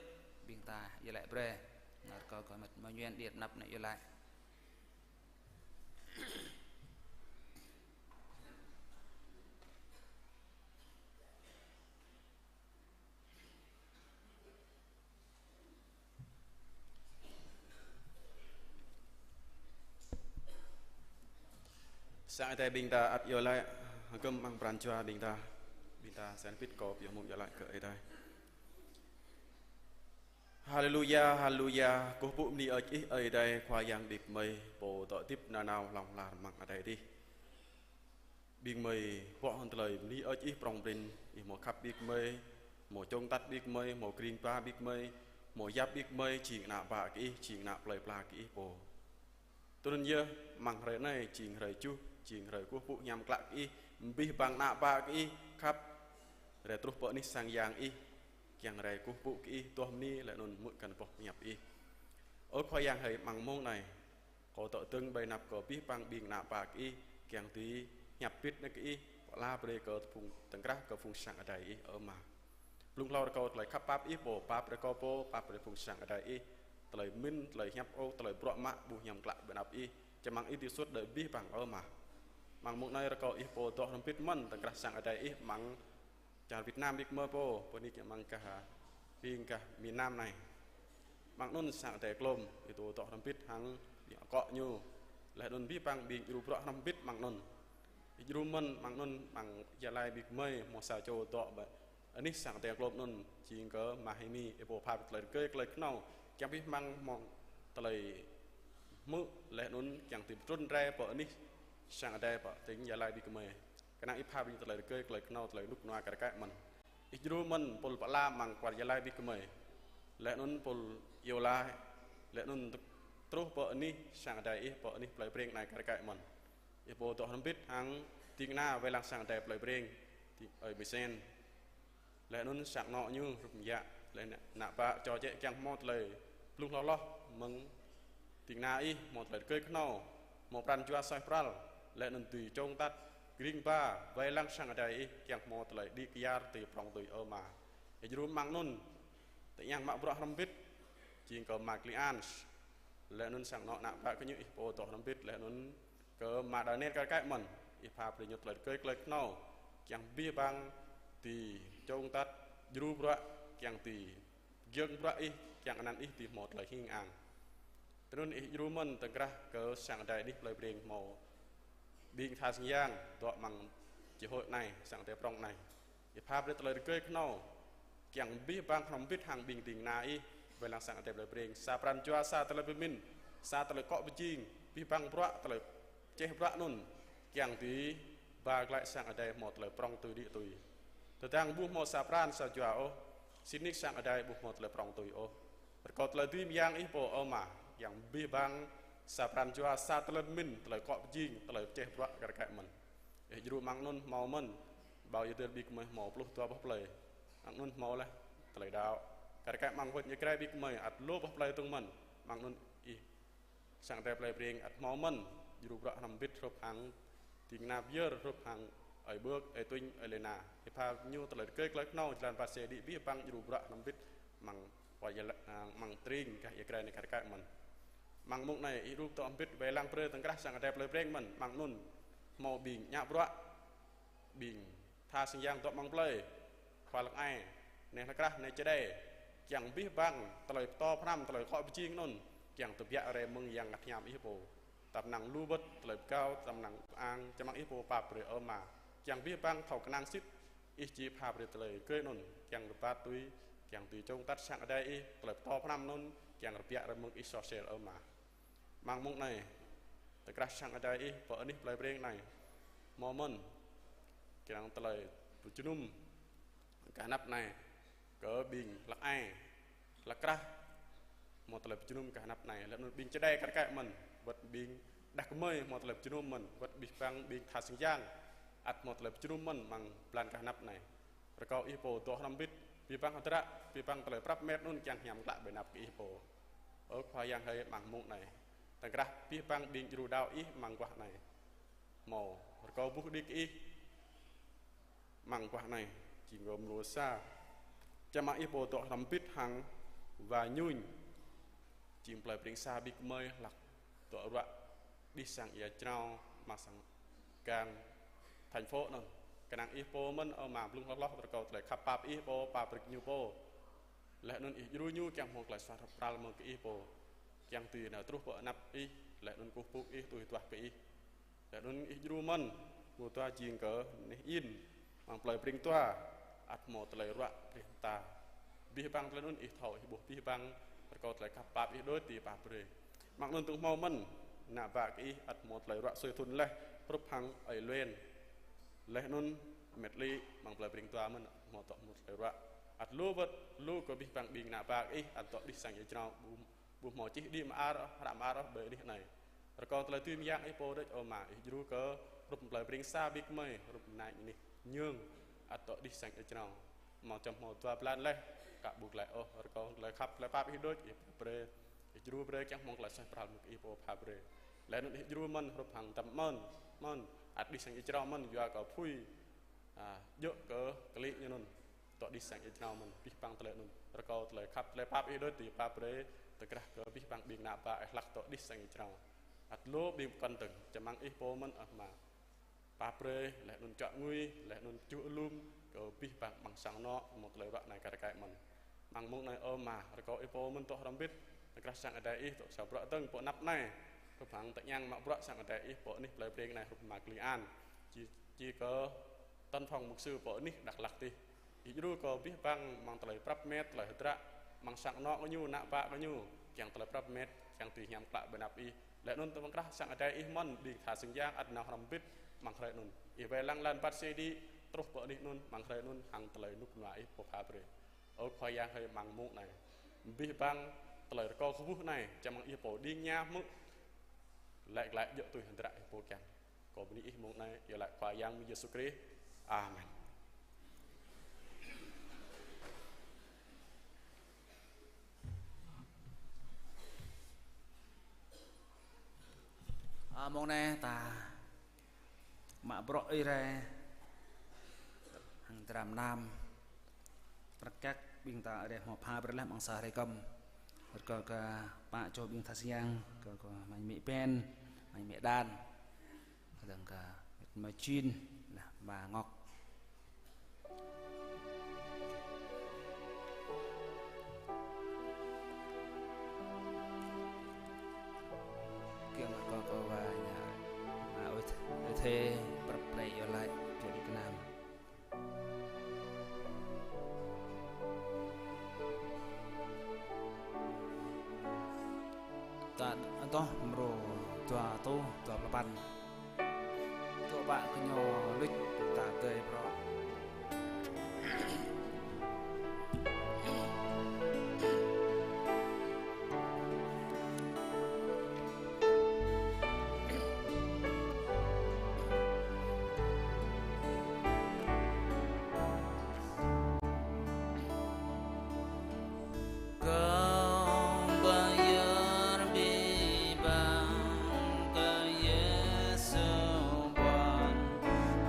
Ƀing ta iâu laĭ brơi. Nao rơkâo kơ mĭt Ama Yuan đĭ anăp anai iâu laĭ. Sang Ơi Adai ƀing ta ăt iâu laĭ, hơgĕm amăng pran jua ƀing ta, ƀing ta sĭt pĭt kâo pioh mông iâu laĭ kơ Ơi Adai. Haleluya, haleluya, kơkuh pơpŭ bơni kơ Ih Ơi Adai Khua Yang đĭ kơmơi, Pô dŏ hơdip nanao hlŏng lar amăng adai adih. Ƀing gơmơi pŏk hăng tơlơi bơni kơ Ih prŏng prin, Ih hmâo khăp ƀing gơmơi, hmâo čông tăt ƀing gơmơi, hmâo kring ba ƀing gơmơi, hmâo yap ƀing gơmơi, jing ană bă kơ Ih, jing ană plơi pla kơ Ih pô. Tui anŭn yơh, amăng hrơi anai, jing hrơi juh, jing hrơi kơkuh pơpŭ hiam klă kơ Ih, abih bang ană bă kơ Ih, khăp, rai truh pơ anih sang yang Ih, kiăng rai kơkuh pơpŭ kơ Ih, tuah bơni, laih anŭn hmư̆ kăn boh pơhiăp Ih. Ơ Khua Yang hơi, amăng mông anai, kâo dŏ dơ̆ng ƀơi anăp kơ abih bang ƀing ană bă kơ Ih, kiăng dưi hiăp pĭt nao kơ Ih, pơala brơi kơ phung tơ̆ng krah kơ phung sang adai Ih, ơ Ama. Blung hlâo rơkâo tơlơi khăp pap Ih pô, pap brơi kâo pô, pap brơi phung sang adai Ih. tơlơi pơmĭn, tơlơi hiăp ôh, tơlơi bruă mă ƀu hiam klă ƀơi anăp Ih. Čơmăng Ih dưi sut đơi abih bang, ơ Ama. Mơ̆ng mông anai rơkâo Ih pô dŏ hrŏm hơbĭt mơ̆n tơkrah sang Ơi Adai Ih mơ̆ng čar Việt Nam ƀing gơmơi pô, pơ anai kiăng mơ̆ng gah, ƀing gah miền Nam anai. Mơ̆ng anŭn sang Ơi Adai klôm, Ih dŏ hrŏm hơbĭt hăng ƀing akŏ ñu. Laih anŭn abih bang ƀing djru bruă hrŏm hơbĭt mơ̆ng anŭn. Ih djru mơ̆n mơ̆ng anŭn, mơ̆ng Gia Lai ƀing gơmơi hmâo sa čô dŏ ƀơi anih sang Ơi Adai klôm anŭn, jing kơ Ama Himi, Ih pô pha brơi tơlơi rơgơi tơlơi kơhnâo kiăng abih bang hmâo tơlơi hmư̆ laih anŭn kiăng dưi pơtrŭn rai pơ anih sang Ơi Adai pơ tỉnh Gia Lai ƀing gơmơi. Kơnang Ih pha brơi tơlơi rơgơi tơlơi kơhnâo, tơlơi rơnŭk rơnua kar kaĭ mơ̆n. Ih djru mơ̆n pul pơala mơ̆ng kwar Gia Lai ƀing gơmơi. Laih anŭn pul iâu laĭ, laih anŭn truh pơ anih sang Ơi Adai Ih, pơ anih plơi Breng anai kar kaĭ mơ̆n. Ih pô dŏ hrŏm hơbĭt hăng ding kơna wai lăng sang Ơi Adai plơi Breng, ding ơi Misen. Laih anŭn sang anŏ ñu hrup mơyă, laih anŭn ană bă čô čĕ kiăng hmâo tơlơi blung hloh hloh mơ̆ng ding kơna Ih, hmâo tơlơi rơgơi kơhnâo, hmâo pran jua suaih pral, laih anŭn dưi čŏng tăt, gring ba, wai lăng sang Ơi Adai Ih, kiăng hmâo tơlơi đĭ kyar tui prŏng tui, ơ Ama. Ih djru mơ̆ng anŭn, tơñang mă bruă hrŏm hơbĭt, jing kơ Ama Klian, laih anŭn sang anŏ ană bă gơñu Ih pô dŏ hrŏm hơbĭt, laih anŭn kơ Ama Daniel kar kaĭ mơ̆n, Ih pha brơi ñu tơlơi rơgơi tơlơi kơhnâo, kiăng abih bang dưi čŏng tăt, djru bruă, kiăng dưi giŏng bruă Ih, kiăng anăn Ih dưi hmâo tơlơi hing ang. Tui anŭn Ih djru mơ̆n tơkrah kơ sang Ơi Adai anih plơi Breng hmâo ƀing tha sang yang dŏ mơ̆ng čih hôi anai, sang Ơi Adai prŏng anai. Ih pha brơi tơlơi rơgơi kơhnâo, kiăng abih bang hrŏm hơbĭt hăng ƀing ding kơna Ih, wai lăng sang Ơi Adai plơi Breng, sa pran jua, sa tơlơi pơmĭn, sa tơlơi akŏ pơjing, abih bang bruă, tơlơi čeh bruă anŭn, kiăng dưi ba glaĭ sang Ơi Adai hmâo tơlơi prŏng tui đĭ tui. Tơdang ƀu hmâo sa pran sa jua ôh, sĭt nik sang Ơi Adai ƀu hmâo tơlơi prŏng tui ôh. Rơkâo tơlơi dưi mơyang Ih pô, ơ Ama, kiăng abih bang sa pran jua, sa tơlơi pơmĭn, tơlơi akŏ pơjing, tơlơi čeh bruă kar kaĭ mơ̆n. Ih djru mơ̆ng anŭn hmâo mơ̆n, ƀâo ia dơr ƀing gơmơi hmâo pluh dua boh plơi. Mơ̆ng anŭn hmâo laih tơlơi đaŏ. Kar kaĭ mơ̆ng wơ̆t ñu krĕ ƀing gơmơi ăt lu boh plơi tŏng mơ̆n. Mơ̆ng anŭn Ih sang Ơi Adai plơi Breng ăt hmâo mơ̆n, djru bruă hrŏm hơbĭt hrup hăng ding kơna pơyơr, hrup hăng ơi Bơk, ơi Tuñ, ơi Lena. Ih pha ñu tơlơi rơgơi tơlơi kơhnâo, jơlan pơse đĭ abih bang djru bruă hrŏm hơbĭt mơ̆ng wa ya la-, a, mơ̆ng tring gah ia krĕ anai kar kaĭ mơ̆n. Mơ̆ng mông anai Ih djru dŏ hrŏm hơbĭt wai lăng brơi tơkrah sang Ơi Adai plơi Breng mơ̆n, mơ̆ng anŭn hmâo ƀing ngă bruă, ƀing tha sang yang dŏ mơ̆ng plơi, khua lăng ai, neh lăng krah, neh čơđai, kiăng abih bang tơlơi pơtô pơhrăm, tơlơi akŏ pơjing anŭn, kiăng tơbiă rai mơ̆ng Yang Bơngăt Hiam Ih pô. Tơpă năng lu wơ̆t tơlơi pơgao, tơpă năng ang, čơmăng Ih pô pap brơi, ơ Ama. Kiăng abih bang thâo kơnang sĭt, Ih či pha brơi tơlơi rơgơi anŭn, kiăng rơbat tui, kiăng dưi čŏng tăt sang Ơi Adai Ih, tơlơi pơtô pơhrăm anŭn, kiăng rơbiă rai mơ̆ng Ih soh sel, ơ Ama. Mơ̆ng mông anai, tơkrah sang Ơi Adai Ih pơ anih plơi Breng anai, hmâo mơ̆n, kiăng tơlơi pơjơnum gah anăp anai, kơ ƀing hlăk ai, hlăk krah, hmâo tơlơi pơjơnum gah anăp anai, laih anŭn ƀing čơđai kar kaĭ mơ̆n, wơ̆t ƀing đah kơmơi hmâo tơlơi pơjơnum mơ̆n, wơ̆t abih bang ƀing tha sang yang, ăt hmâo tơlơi pơjơnum mơ̆n mơ̆ng blan gah anăp anai. Rơkâo Ih pô dŏ hrŏm hơbĭt, abih bang hơdră, abih bang tơlơi prăp met anŭn kiăng hiam klă ƀơi anăp kơ Ih pô. Ơ Khua Yang hơi, mơ̆ng mông anai, tơkrah abih bang ƀing djru đaŏ Ih mơ̆ng guah anai. Hmâo rơkâo ƀuh đĭ kơ Ih mơ̆ng guah anai, jing gơmơi mơnuih sa. Čơmăng Ih pô dŏ hrŏm hơbĭt hăng wa Nhuñ, jing plơi Breng sa ƀing gơmơi hlăk dŏ ruă đih sang ia jrao, mă sang gang thành phố anŭn. Kơnang Ih pô mơ̆n, ơ Ama, blung hloh hloh rơkâo tơlơi khăp pap Ih pô, pap brơi kơ ñu pô. Laih anŭn Ih djru ñu kiăng hmâo tơlơi suaih pral mơ̆ng kơ Ih pô. Kiăng dưi nao truh pơ anăp Ih, laih anŭn kơkuh pơpŭ Ih, tui duah kơ Ih. Laih anŭn Ih djru mơ̆n, mơ̆ng dua jing kơ neh in, mơ̆ng plơi Breng dua, ăt hmâo tơlơi ruă brơi ta. Abih bang tơlơi anŭn Ih thâo, Ih ƀuh abih bang, rơkâo tơlơi khăp pap Ih đôč dưi pap brơi. Mơ̆ng anŭn tŏng hmâo mơ̆n, ană bă kơ Ih ăt hmâo tơlơi ruă sui thŭn laih, hrup hăng ơi Luen. Laih anŭn met lĕ mơ̆ng plơi Breng dua mơ̆n, hmâo dŏ hmâo tơlơi ruă. Ăt lu wơ̆t, lu kơ abih bang ƀing ană bă kơ Ih, ăt dŏ đih sang ia jrao, ƀu ƀu hmâo čih đĭ mơar, hră mơar ôh ƀơi anih anai. Rơkâo tơlơi dưi mơyang Ih pô đôč, ơ Ama, Ih djru kơ hrup plơi Breng sa ƀing gơmơi, hrup anai anih Nhơn, ăt dŏ đih sang ia jrao. Hmâo čăm hmâo dua blan laih, ka ƀu glaĭ ôh, rơkâo tơlơi khăp tơlơi pap Ih đôč, Ih brơi, Ih djru brơi kiăng hmâo tơlơi suaih pral mơ̆ng kơ Ih pô pap brơi. Laih anŭn Ih djru mơ̆n hrup hăng Tăm Mơn, mơ̆n, ăt đih sang ia jrao mơ̆n, yua kơ apui, a, djơ̆ kơ klĭ ñu anŭn. Dŏ đih sang ia jrao mơ̆n, abih bang tơlơi anŭn. Rơkâo tơlơi khăp tơlơi pap Ih đôč dưi pap brơi, Tơkrah kơ abih bang ƀing ană bă Ih hlak dŏ đih sang Ih jrao. Ăt lu ƀing pơkŏn dơ̆ng, čơmăng Ih pô mơ̆n, ơ Ama. Pap brơi, laih anŭn čuă ngui, laih anŭn čuh alum, kơ abih bang amăng sang anŏ, mơ̆ng tơlơi ruă anai kar kaĭ mơ̆n. Amăng mông anai, ơ Ama, rơkâo Ih pô mơ̆n dŏ hrŏm hơbĭt, tơkrah sang adai Ih, dŏ sa bruă dơ̆ng pơ anăp anai. Kơ ƀing tơñang mă bruă sang adai Ih, pơ anih plei Breng anai hrup Ama Kli An. Či, či kơ Tân Phong mục sư pơ anih Dak Lak tih. Ih djru kơ abih bang amăng tơlơi prăp met, tơlơi hơdră, amăng sang anŏ gơñu, ană bă gơñu, kiăng tơlơi prăp met, kiăng tui hiam klă ƀơi anăp Ih. Laih anŭn tơkrah sang adai Ih mơ̆n, ƀing tha sing yang ăt nao hrŏm hơbĭt amăng hrơi anŭn. Ih wai lăng lăn băt sĭ đĭ, truh pơ anih anŭn, amăng hrơi anŭn, hăng tơlơi rơnŭk rơnua Ih pô pha brơi. Ơ Khua Yang hơi, amăng mông anai, abih bang tơlơi rơkâo kơkuh anai, čơmăng Ih pô đing ña hmư̆, laĭ glaĭ djơ̆ tui hơdră Ih pô kiăng. Kâo bơni Ih mông anai, iâu laĭ Khua Yang Yêsu Krist. Amen. Ơ, mông anai ta mă bruă Ih rai hăng dram nam. Prăk kăk ƀing ta rai hmâo pha brơi laih amăng sa hrơi kơm. Rơkâo kơ pă čô ƀing tha sing yang, kơ, kơ mơi mĕ Ben, mơi mĕ Đan. Kơdơ̆ng kơ mĕt mơi Jin, laih ama Ngọc. Kiăng rơkâo kơ wa ña, a, ơi th-, ơi thê, prăp plei iâu laĭ, čô đĭ kơnam. Ta, tơh mrô dua rơtuh dua pluh păn. Tơ̆ pă kơ ñu luč ta tơi prŏ. Kâo pơyơr abih bang kơ Yêsu pơkŏn,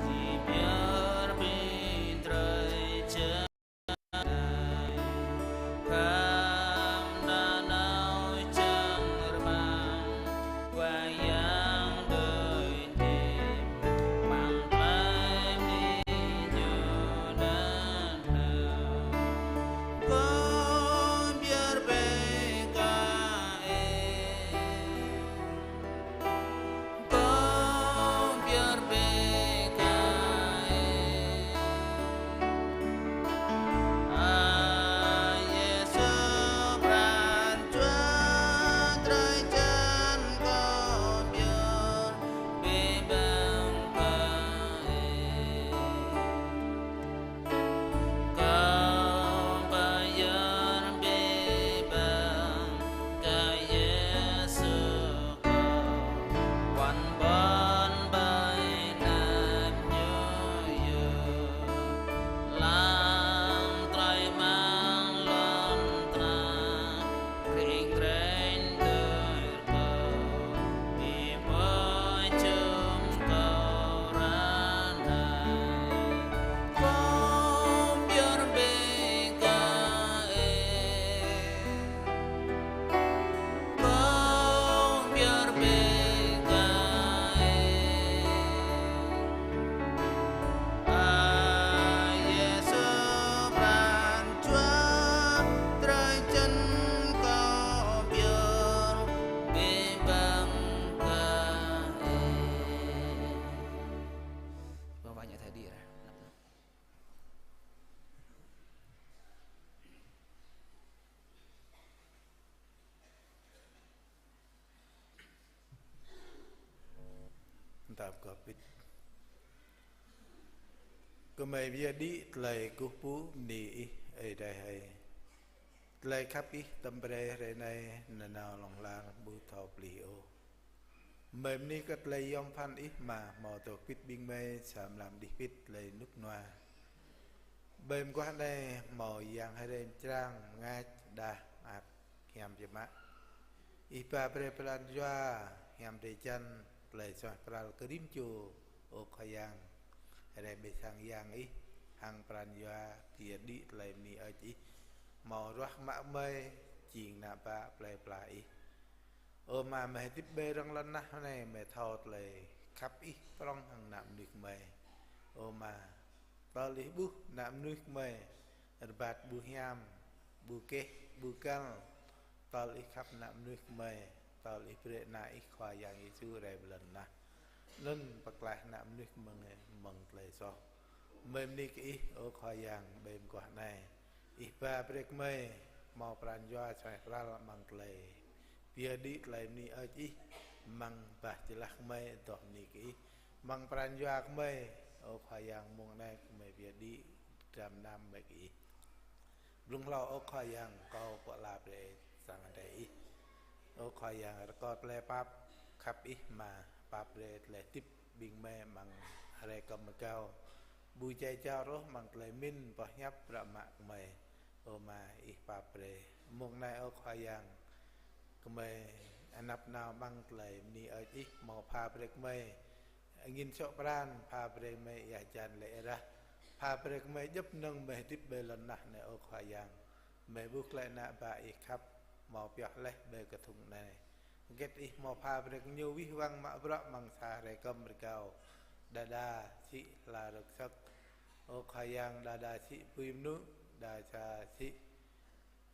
či pơyơr abih drơi jăn. Khăm nanao čang rơmang, Khua Yang đuaĭ hơdip, amăng plei bơni Ñu nanao. Kâo pơyơr brơi kơ Ih. Kâo pơyơr brơi kơ Ih. A Yêsu pran jua, drơi jăn kâo pơyơr abih bang kơ Ih. Kâo pơyơr abih bang kơ Yêsu, kâo wăn ƀơ̆n ƀơi anăp Ñu yơh. Lăng drơi amăng lŏn tơnah, kring kreng dơi rơkâo, ƀing ƀơi jum kâo ră anai. Kâo pơyơr brơi kơ Ih. Kâo pơyơr brơi kơ Ih. A Yêsu pran jua, drơi jăn kâo pơyơr abih bang kơ Ih. Vâng, vâng, nhớ thời điểm này. Tap kơ pit. Gơmơi pơyơr đĭ tơlơi kơkuh pơpŭ bơni Ih, Ơi Adai hơi. Tơlơi khăp Ih tơm brơi hrơi anai nanao hlŏng lar ƀu thâo pơplih ôh. Gơmơi bơni kơ tơlơi yom pơphan Ih mơ̆ hmâo dŏ pit ƀing gơmơi sa mlam đih pit tơlơi rơnŭk rơnua. Ƀơi mơguah anai hmâo yang hrơi mơčrang, mơngač, đah, mơak, hiam biă mă. Ih ba brơi pran jua, hiam drơi jăn, tơlơi suaih pral kơ rĭm čô, ơ Khua Yang. Hrơi anai ƀơi sang yang Ih, hăng pran jua pơyơr đĭ tơlơi bơni hơơč Ih. Hmâo ruah mă gơmơi, jing ană bă plei pla Ih. Ơ Ama, mơi hơdip ƀơi rŏng lŏn tơnah anai, mơi thâo tơlơi khăp Ih prŏng hăng ană mơnuih gơmơi. Ơ Ama, tơl Ih ƀuh ană mơnuih gơmơi rơbat ƀu hiam, ƀu keh, ƀu găl, tơl Ih khăp ană mơnuih gơmơi, tơl Ih brơi Ană Ih Khua Yang Yêsu rai ƀơi lŏn tơnah. Anŭn pơklaih ană mơnuih mơ̆ng, mơ̆ng tơlơi soh. Gơmơi bơni kơ Ih, ơ Khua Yang, ƀơi mơguah anai. Ih ba brơi kơ gơmơi hmâo pran jua suaih pral amăng tơlơi pơyơr đĭ tơlơi bơni hơơč Ih, amăng bah jơlah gơmơi adoh bơni kơ Ih. Amăng pran jua gơmơi, ơ Khua Yang, mông anai gơmơi pơyơr đĭ dram gơnam gơmơi kơ Ih. Blung hlâo, ơ Khua Yang, kâo pơala brơi sang Adai Ih. Ơ Khua Yang, rơkâo tơlơi pap khăp Ih Ama, pap brơi tơlơi hơdip ƀing gơmơi amăng hrơi kơm rơgao. Ƀu jai jao ôh amăng tơlơi pơmĭn boh hiăp bruă mă gơmơi. Ơ Ama, Ih pap brơi. Mông anai, ơ Khua Yang, gơmơi anăp nao amăng tơlơi bơni hơơč Ih, hmâo pha brơi gơmơi angin sŏk pran, pha brơi gơmơi ia hơjan lĕ rah, pha brơi gơmơi djŏp mơnơ̆ng gơmơi hơdip ƀơi lŏn tơnah anai, ơ Khua Yang. Gơmơi ƀuh tơlơi ană bă Ih khăp hmâo pioh laih ƀơi kơthŭng anai. Hơget Ih hmâo pha brơi kơ ñu wih wăng mă bruă amăng sa hrơi kơm rơgao. Đơđa sĭ hla rơ̆k sơ̆k, ơ Khua Yang, đơđa sĭ apui mơnŭ, đơđa sĭ,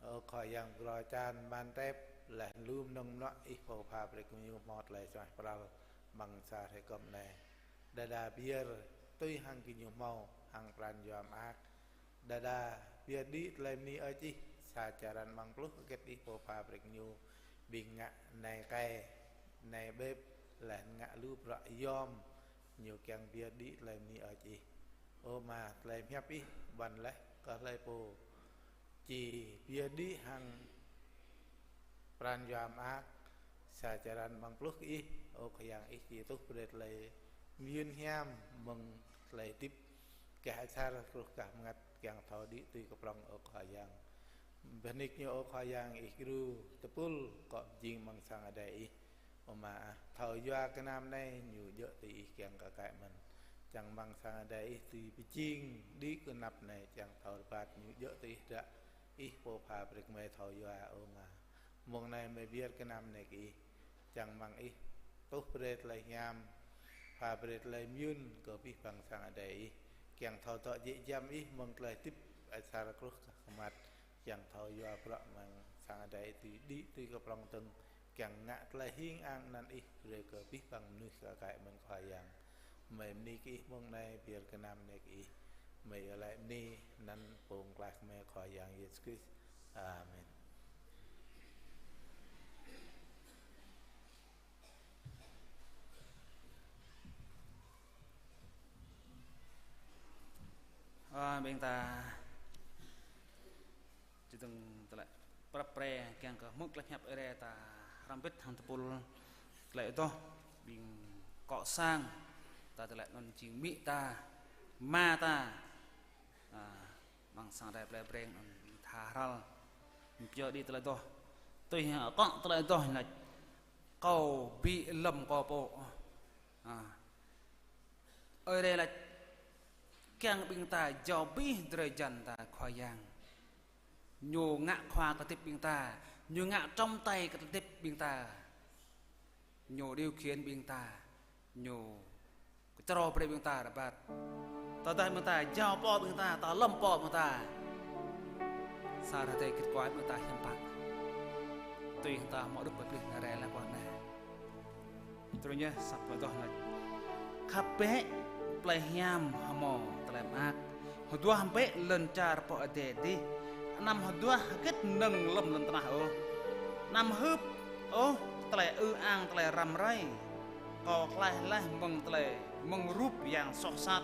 ơ Khua Yang, brô čan man tep, laih lu mơnơ̆ng mơnuă Ih pô pha brơi kơ ñu hmâo tơlơi suaih pral amăng sa hrơi kơm anai. Đơđa pơyơr tui hăng gơñu hmâo hăng pran jua mơak. Đơđa pơyơr đĭ tơlơi bơni hơơč Ih, sa črăn amăng pluh hơget Ih pô pha brơi kơ ñu, ƀing ngă nai kai, nai bĕp, laih anŭn ngă lu bruă yom, ñu kiăng pơyơr đĭ tơlơi bơni hơơč Ih. Ơ Ama, tơlơi pơhiăp Ih ƀuăn laih kơ hlơi pô či pơyơr đĭ hăng pran jua mơak, sa črăn amăng pluh kơ Ih, ơ Khua Yang, Ih či tuh brơi tơlơi mơyŭn hiam mơ̆ng tơlơi hơdip gah asar truh gah bơngăt kiăng thâo đĭ tui kơ prŏng, ơ Khua Yang. Bơni kơ ñu, ơ Khua Yang, Ih gru tơpul akŏ pơjing amăng sang Adai Ih. Ơ Ama ah, thâo yua kơ gơnam anai ñu djơ̆ tui Ih kiăng kơ kaĭ mơ̆n. Čang amăng sang Adai Ih tui pơjing đĭ kơ anăp anai, čang thâo rơbat ñu djơ̆ tui Ih hră, Ih pô pha brơi kơ gơmơi thâo yua, ơ Ama. Mông anai gơmơi pơyơr kơ gơnam anai kơ Ih. Čang amăng Ih tuh brơi tơlơi hiam, pha brơi tơlơi mơyŭn kơ abih bang sang Adai Ih, kiăng thâo dŏ jĕ giăm Ih mơ̆ng tơlơi hơdip asar truh gah kơmăt, kiăng thâo yua bruă amăng sang Adai Ih tui đĭ tui kơ prŏng dơ̆ng, kiăng ngă tơlơi hing ang anăn Ih brơi kơ abih bang mơnuih kơ kaĭ mơ̆n, Khua Yang. Gơmơi bơni kơ Ih mông anai, pơyơr kơ gơnam anai kơ Ih. Gơmơi iâu laĭ bơni anăn Pô Pơklaih gơmơi, Khua Yang Yêsu Krist. Amen. Ơ, ƀing ta čơdơ̆ng tơlơi prăp pre kiăng kơ hmư̆ tơlơi pơhiăp Ơi Adai, ta hrăm bĭt hăng tơpul tơlơi adoh ƀing akŏ sang ta, tơlơi anŭn jing amĭ ta, ama ta. A, amăng sang Adai plei Breng anŭn ƀing tha hrăl. Pioh đĭ tơlơi adoh. Tui hăng akŏ tơlơi adoh laĭ: Kâo ƀu lŏm kâo pô. A, Ơi Adai laĭ kiăng ƀing ta jao abih drơi jăn ta Khua Yang. Ñu ngă khua kơ hơdip ƀing ta, Ñu ngă trọng tài kơ hơdip ƀing ta. Ñu điều khiển ƀing ta, Ñu kơčrâo brơi ƀing ta rơbat. Tơdah ƀing ta jao pô ƀing ta, ta lŏm pô ƀing ta, sa hrơi tơdơi git kuai ƀing ta hiam pă. Tui hăng ta hmâo đŭk pơplih rai lăng kuah anai. Truh ñu sa tơlơi adoh laĭ: Khăp bĕ plei hiam hmâo tơlơi mơak, hơduah bĕ lŏn čar pơ adai adih, anăm hơduah hơget mơnơ̆ng lŏm lŏn tơnah ôh, anăm hưp ôh tơlơi ư ang tơlơi răm rai. Kâo klaih laih mơ̆ng tơlơi, mơ̆ng rup yang soh sat.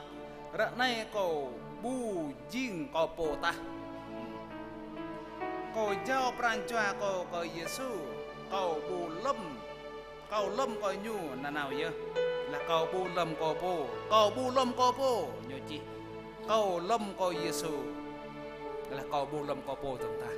Ră anai kâo ƀu jing kâo pô tah. Kâo jao pran jua kâo kơ Yêsu. Kâo ƀu lŏm, kâo lŏm kơ Ñu nanao yơh. Laih kâo ƀu lŏm kâo pô, kâo ƀu lŏm kâo pô, ñu čih: Kâo lŏm kơ Yêsu. Laih kâo ƀu lŏm kâo pô dơ̆ng tah.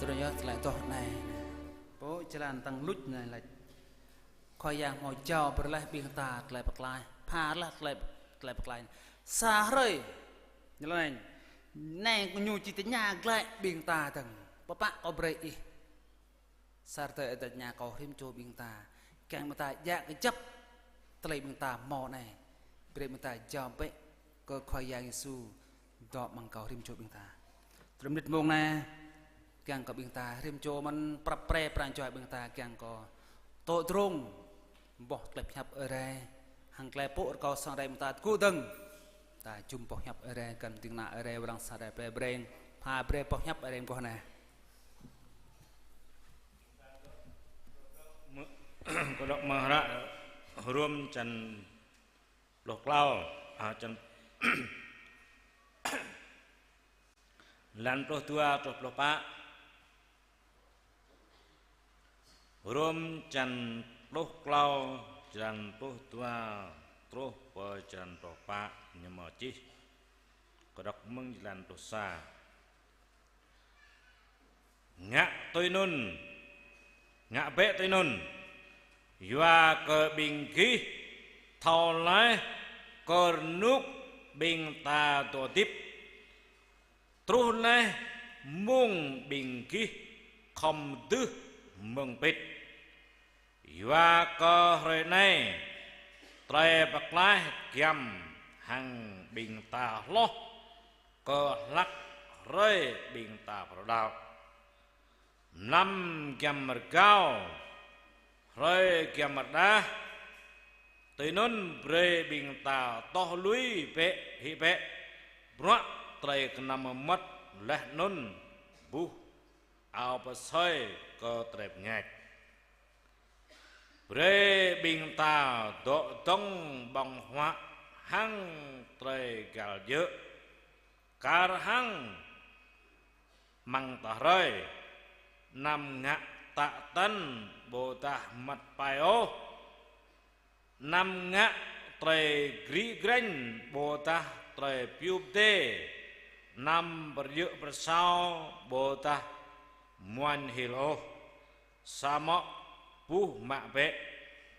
Tơdah yơh tơlơi adoh anai, pô jơlan tơ̆ng luč anai lač: Khua Yang hmâo jao brơi laih ƀing ta tơlơi pơklaih, pha laih tơlơi, tơlơi pơklaih. Sa hrơi, ñu laĭ anai, anai ñu či tơña glaĭ ƀing ta dơ̆ng: Pơpă kâo brơi ih? Sa hrơi ih tơña kâo rĭm čô ƀing ta, kiăng ƀing ta djă kơjăp tơlơi ƀing ta hmâo anai, brơi ƀing ta jao bĕ kơ Khua Yang Yêsu dŏ amăng kâo rĭm čô ƀing ta. Tơlơi mơnit mông anai, kiăng kơ ƀing ta rĭm čô mơ̆n prăp pre pran jua ƀing ta kiăng kơ tŏ drông boh tơlơi pơhiăp Ơi Adai, hăng tơlơi pơpŭ rơkâo sang Ơi Adai ƀing ta tơgŭ dơ̆ng. Ta jum boh hiăp Ơi Adai kăn ding kơna Ơi Adai wơ̆t lăng sang Ơi Adai brơi breng, pha brơi boh hiăp Ơi Adai mơguah anai. Kâo đŏk mơ̆ng hră Rôm čăn pluh klâo, a, čăn, lan pluh dua truh pluh pă. Rôm čăn pluh klâo, čăn pluh dua truh pơ čăn pluh pă, ñu mơ̆ čih. Kâo đŏk mơ̆ng lan pluh sa. Ngă tui anŭn, ngă bĕ tui anŭn, yua kơ ƀing gih thâo laih kơ rơnŭk ƀing ta dŏ hơdip, truh laih mông ƀing gih khŏm dưh mơ̆ng pĭt. Yua kơ hrơi anai, tơlơi pơklaih giăm hăng ƀing ta hloh kơ hlăk hrơi ƀing ta pơrơđah. Mlam giăm rơgao, hrơi giăm rơđah, tui anŭn brơi ƀing ta tŏh lui bĕ, hĭ bĕ bruă tơlơi kơnăm mơmŏt, laih anŭn buh ao pơsơi kơ tơlơi pơngač. Brơi ƀing ta dŏ dŏng ƀơ̆ng huă hăng tơlơi găl djơ̆. Kar hăng amăng tơhrơi, anăm ngă tă tăn ƀôdah măt pai ôh. Anăm ngă tơlơi gri grañ ƀôdah tơlơi piu pơdê, anăm pơrơjơ̆ pơrơsao ƀôdah muañ hil ôh. Samơ̆ buh mă bĕ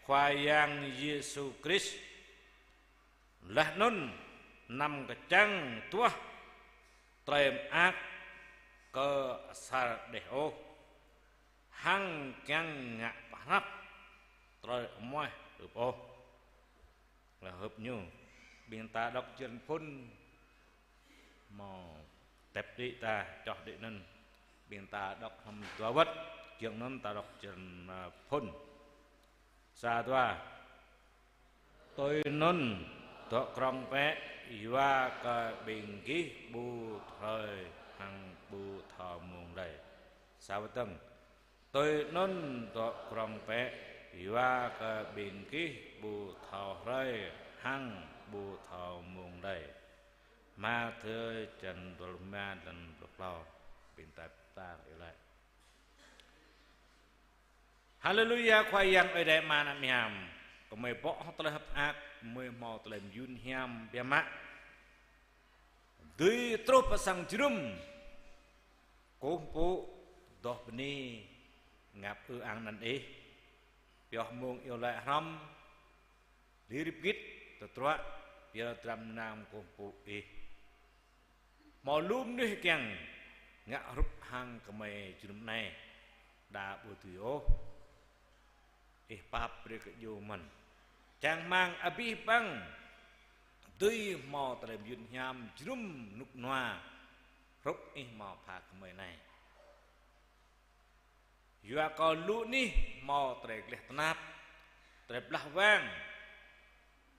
Khua Yang Yêsu Krist, laih anŭn anăm kơčăng duah tơlơi mơak kơ asar đeh ôh, hăng kiăng ngă pơhrăp tơlơi amoaih hưp ôh. Laih hưp ñu, ƀing ta đŏk črăn phŭn, hmâo tep đĭ ta čoh đĭ anŭn. Ƀing ta đŏk hrŏm dua wơ̆t, giŏng anŭn ta đŏk črăn, a, phŭn. Sa dua. Tui anŭn dŏ krŏng bĕ, yua kơ ƀing gih ƀu hrơi hăng ƀu thâo mông đơi. Sa wơ̆t dơ̆ng. Tui anŭn dŏ krŏng bĕ, yua kơ ƀing gih ƀu thâo hrơi hăng ƀu thâo mông đơi. Mathiơ čăn dua pluh rơma, lan pluh klâo. Ƀing ta pơtă iâu laĭ. Haleluya, Khua Yang Ơi Adai Ama anăn hiam. Gơmơi bŏ hŏng tơlơi hơ̆k mơak, gơmơi hmâo tơlơi mơyŭn hiam biă mă. Dưi truh pơ sang jơnum. Kơkuh pơpŭ, dŏ bơni, ngă pơư ang anăn Ih. Pioh mông iâu laĭ hrŏm, lir bơgit, tơtruă, pioh dram gơnam kơkuh pơpŭ Ih. Hmâo lu mơnuih kiăng ngă hrup hăng gơmơi jơnum anai, đa ƀu dưi ôh. Ih pap brơi kơ djru mơ̆n. Čang rơmang abih bang dưi hmâo tơlơi mơyŭn hiam jơnum rơnŭk rơnua, hrup Ih hmâo pha gơmơi anai. Yua kơ lu anih hmâo tơlơi gleh tơnap, tơlơi blah wang,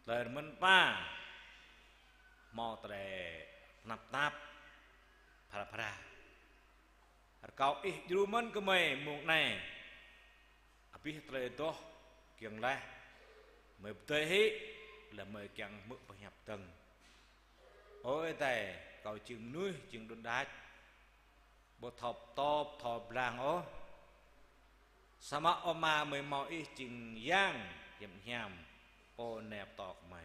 tơlơi rơmơ̆n pa, hmâo tơlơi tơnap tap, phara phara. Rơkâo Ih djru mơ̆n gơmơi mông anai, abih tơlơi adoh kiăng laih, gơmơi pơdơi hĭ, laih gơmơi kiăng hmư̆ pơhiăp dơ̆ng. Ơ Ơi Adai, kâo jing mơnuih, jing đon đač, ƀu thâo pơtô, ƀu thâo blang ôh. Samơ̆ Ama gơmơi hmâo Ih jing Yang hiam hiam, pô nai pơtô gơmơi.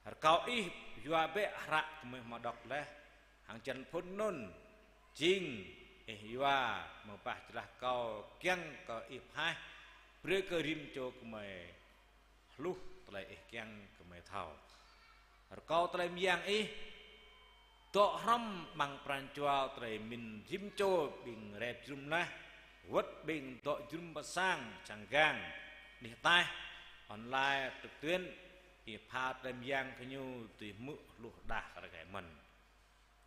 Rơkâo Ih yua bĕ hră gơmơi hmâo đŏk laih, hăng črăn phŭn anŭn, jing Ih yua mơbah jơlah kâo kiăng kơ Ih pơhaih, brơi kơ rĭm čô gơmơi hluh tơlơi Ih kiăng gơmơi thâo. Rơkâo tơlơi mơyang Ih dŏ hrŏm amăng pran jua tơlơi mĭn rĭm čô ƀing rai jơnum laih, wơ̆t ƀing dŏ jơnum pơ sang čang gang, anih ataih, online, trực tuyến, Ih pha tơlơi mơyang kơ ñu dưi hmư̆ hluh đah kar kaĭ mơ̆n.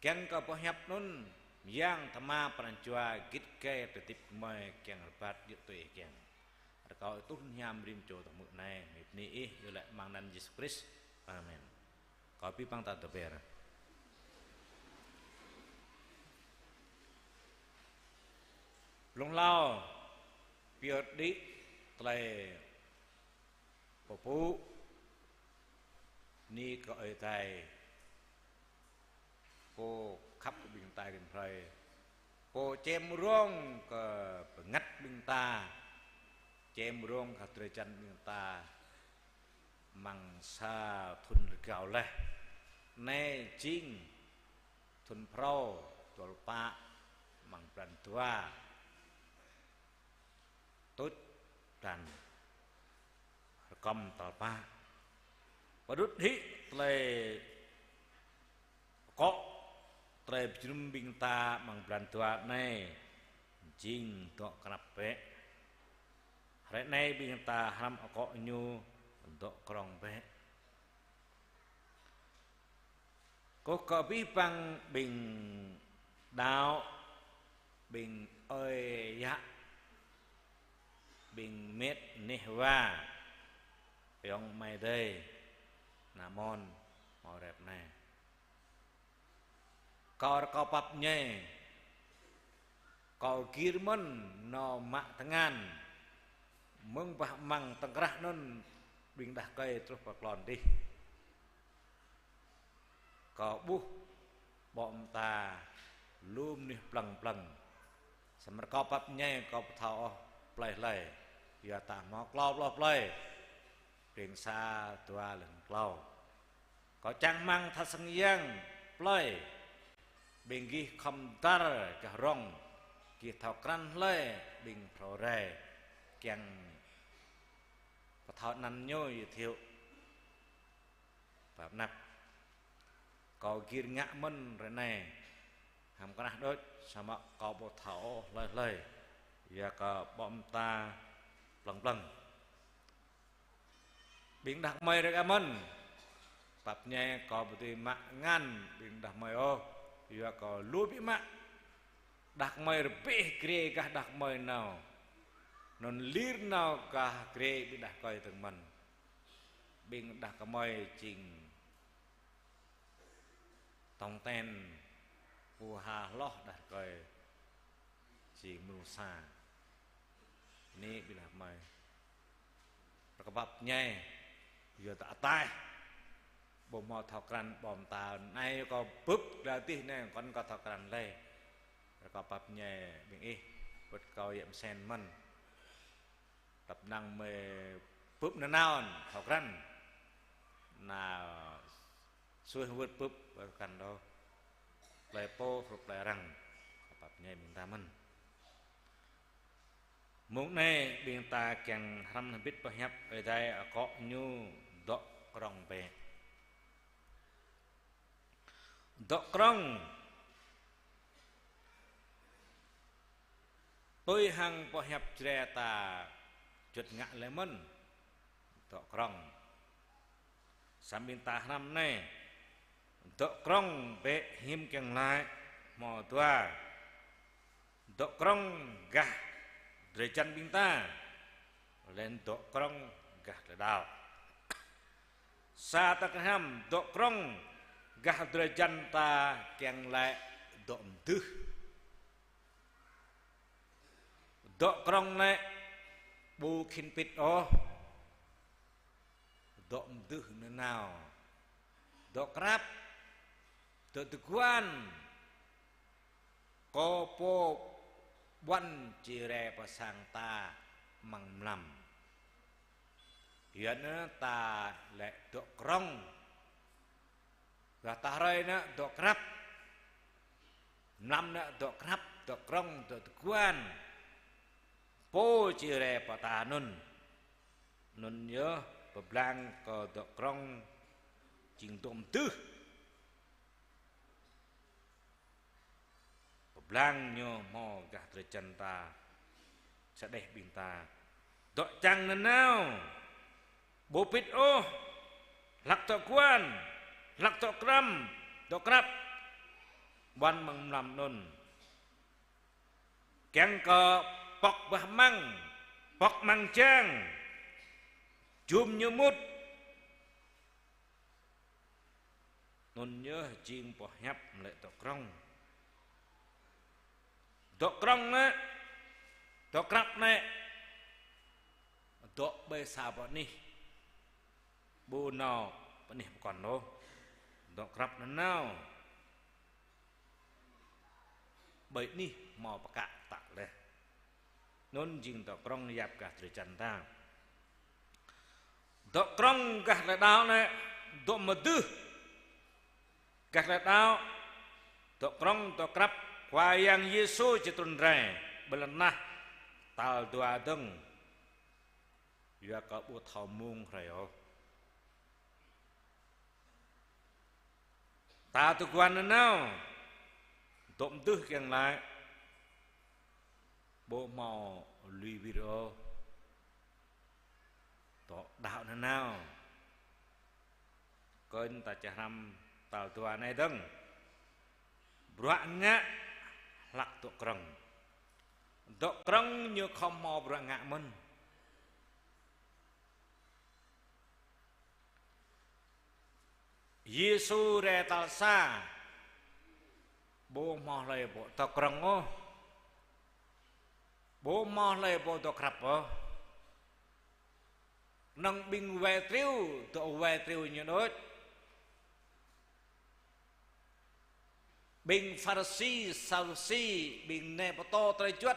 Kiăng kơ boh hiăp anŭn Yang Tơma pran jua git gai tơdip gơmơi kiăng rơbat djơ̆ tui Ih kiăng. Rơkâo Ih tuh hiam rĭm čô tơhmư̆ anai, mơñi bơni Ih, iâu laĭ amăng anăn Yêsu Krist. Amen. Kâo pi păng ta tơber. Blung hlâo, pioh đĭ tơlơi pơpŭ, bơni kơ Ơi Adai, Pô khăp kơ ƀing ta rĭm hrơi, Pô čem rông kơ bơngăt ƀing ta, čem rông kơ drơi jăn ƀing ta, amăng sa thun rơgao laih. Anai jing thun phrâo, tal pă, amăng blan dua. Tuč blan rơkŏm tal pă. Pơđŭt hĭ tơlơi akŏ, tơlơi pơjơnum ƀing ta amăng blan dua anai, jing dŏ krăp bĕ. Hrơi anai ƀing ta hrăm akŏ ñu dŏ krŏng bĕ. Kâo kơ abih bang ƀing đaŏ, ƀing ơi yă, ƀing met neh wa, ayŏng amai adơi, ană amôn, hmâo rep anai. Kâo rơkâo pap ñai, kâo gir mơ̆n nao mă tơngan, mơ̆ng bah amăng tơ̆ng krah anŭn ƀing đah rơkơi truh pơ klon dih. Kâo ƀuh ƀô̆ mơta lu mơnuih plơ̆ng plơ̆ng. Samơ̆ rơkâo pap ñai kâo ƀu thâo ôh plơi hlơi. Yua ta hmâo klâo pluh plơi. Ƀing sa dua lĕ klâo. Kâo čang rơmang tha sang yang plơi. Ƀing gih khŏm dar gah rŏng. Gih thâo krăn hlơi ƀing phrâo rai. Kiăng pơthâo anăn ñu giới thiệu. Pap anăp. Kâo gir ngă mơ̆n ră anai. Hăm krah đôč, samơ̆ kâo ƀu thâo ôh hlơi hlơi. Yua kơ ƀô̆ mơta plơ̆ng plơ̆ng. Ƀing đah kơmơi rơka mơ̆n. Pap ñai kâo ƀu dưi mă ngăn ƀing đah kơmơi ôh. Yua kơ lu ƀiă mă. Đah kơmơi rơbeh grê gah đah kơmơi nao. Anŭn lir nao gah grê ƀing đah rơkơi dơ̆ng mơ̆n. Ƀing đah kơmơi jing tong ten, pơha hloh đah rơkơi jing mrô sa. Anai ƀing đah kơmơi. Rơkâo pap ñai, yua ta ataih. Ƀu hmâo thâo krăn ƀô̆ mơta anai kâo bưp glaĭ dih anai, kŏn kâo thâo krăn lĕ. Rơkâo pap ñai ƀing ih, wơ̆t kâo yă mơsen mơ̆n. Tăp năng mơi bưp nanao thâo krăn. Na suih wơ̆t bưp wơ̆t krăn đôč. Plơi pô hrup plơi arăng. Rơkâo pap ñai ƀing ta mơ̆n. Mông anai ƀing ta kiăng hrăm hơbĭt pơhiăp Ơi Adai akŏ ñu dŏ krŏng bĕ. Dŏ krŏng. Tui hăng pơhiăp Jrai ta juăt ngă lĕ mơ̆n. Dŏ krŏng. Samơ̆ ƀing ta hrăm anai. Dŏ krŏng bĕ hiư̆m kiăng laĭ hmâo dua. Dŏ krŏng gah drơi jăn ƀing ta. Laih anŭn dŏ krŏng gah tơlơi đaŏ. Sa ta kơnăm dŏ krŏng gah drơi jăn ta kiăng laĭ dŏ mơdưh. Dŏ krŏng lĕ ƀu khĭn pĭt ôh. Dŏ mơdưh nanao. Dŏ krăp. Dŏ tơguan. Kơ pô ƀuăn či rai pơ sang ta amăng mlam. Yua anŭn ta lĕ dŏ krŏng. Gah ta hrơi anŭn dŏ krăp. Mlam anŭn dŏ krăp, dŏ krŏng, dŏ tơguan. Pô či rai pơ ta anŭn. Anŭn yơh pơblang kơ dŏ krŏng jing dŏ mơdưh. Pơblang ñu hmâo gah drơi jăn ta, sa đeh ƀing ta. Dŏ čang nanao, ƀu pĭt ôh, hlak dŏ guan, hlak dŏ krăm, dŏ krăp. Ƀuăn amăng mlam anŭn, Kiăng kơ pŏk bah amăng, pŏk amăng jang, jum ñu mŭt. Anŭn yơh jing boh hiăp mơ̆ lĕ dŏ krŏng. Dŏ krŏng anai, dŏ krăp anai, dŏ ƀơi sa boh anih. Ƀu nao pơ anih pơkŏn ôh. Dŏ krăp nanao. Ƀơi anih hmâo pơkă tă laih. Anŭn jing dŏ krŏng yap gah drơi jăn ta. Dŏ krŏng gah tơlơi đaŏ anai, dŏ mơdưh gah tơlơi đaŏ, dŏ krŏng, dŏ krăp, Khua Yang Yêsu či trŭn rai ƀơi lŏn tơnah tal dua dơ̆ng. Yua kơ ƀu thâo mông hrơi ôh. Ta tơguan nanao, dŏ mơdưh kiăng laĭ, ƀu hmâo lui wir ôh. Dŏ đaŏ nanao. Kơnh ta čơhrăm tal dua anai dơ̆ng. Bruă ngă hlăk dŏ krŏng. Dŏ krŏng ñu khŏm hmâo bruă ngă mơ̆n. Yêsu rai tal sa, ƀu hmâo hlơi pô dŏ krŏng ôh. Ƀu hmâo hlơi pô dŏ krăp ôh. Kơnơ̆ng ƀing wai triu, dŏ wai triu ñu đôč. Ƀing Pharisi, Sadusi, ƀing nai pơtô tơlơi juăt,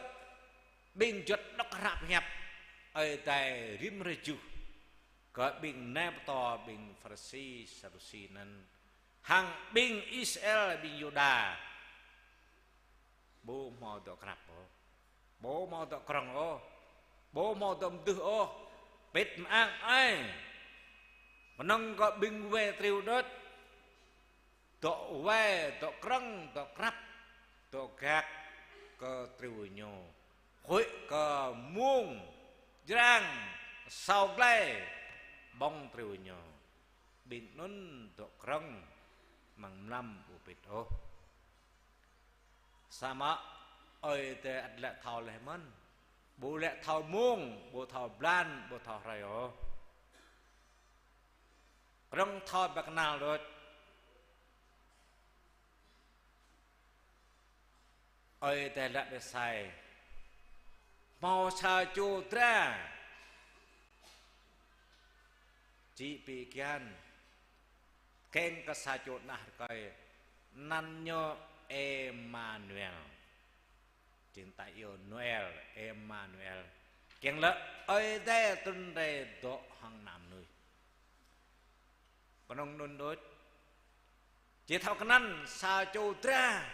ƀing juăt đŏk hră pơhiăp, Ơi Adai rĭm hrơi juh kơ ƀing nai pơtô, ƀing Pharisi, Sadusi anŭn, hăng ƀing Israel, ƀing Yuđa. Ƀu hmâo dŏ krăp ôh. Ƀu hmâo dŏ krŏng ôh. Ƀu hmâo dŏ mơdưh ôh. Pĭt mơak ai. Kơnơ̆ng kơ ƀing wai triu đôč. Dŏ wai, dŏ krŏng, dŏ krăp, dŏ gak kơ triu ñu. Huĭ kơ mông, jrang, asâo glai, ƀơ̆ng triu ñu. Ƀing anŭn dŏ krŏng, amăng mlam ƀu pĭt ôh. Samơ̆ Ơi Adai ăt lĕ thâo laih mơ̆n. Ƀu lĕ thâo mông, ƀu thâo blan, ƀu thâo hrơi ôh. Krŏng thâo ƀă kơnăl đôč. Ơi Adai laĭ ƀơi Êsai: Hmâo sa čô dra či pi kian, tơkeng kơ sa čô ană rơkơi, anăn ñu Êmanuel. Jing ta iâu Noel, Êmanuel. Kiăng lĕ Ơi Adai trŭn rai dŏ hăng ană mơnuih. Kơnơ̆ng anŭn đôč. Či thâo kơnăn sa čô dra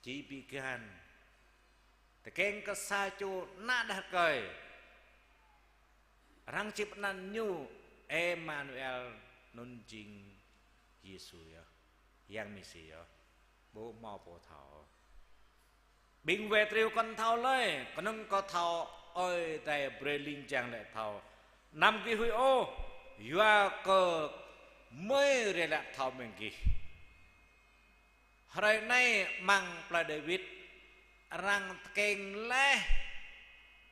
či pi kian, tơkeng kơ sa čô ană đah rơkơi, arăng či pơanăn ñu Êmanuel, anŭn jing Yêsu yơh, Yang Mêsi yơh. Ƀu hmâo pô thâo. Ƀing wai triu kŏn thâo lơi, kơnơ̆ng kâo thâo Ơi Adai brơi ling jang lĕ thâo. Anăm gih huĭ ôh, yua kơ gơmơi rai laĭ thâo mơ̆ng gih. Hrơi anai amăng plơi Dawid, arăng tơkeng laih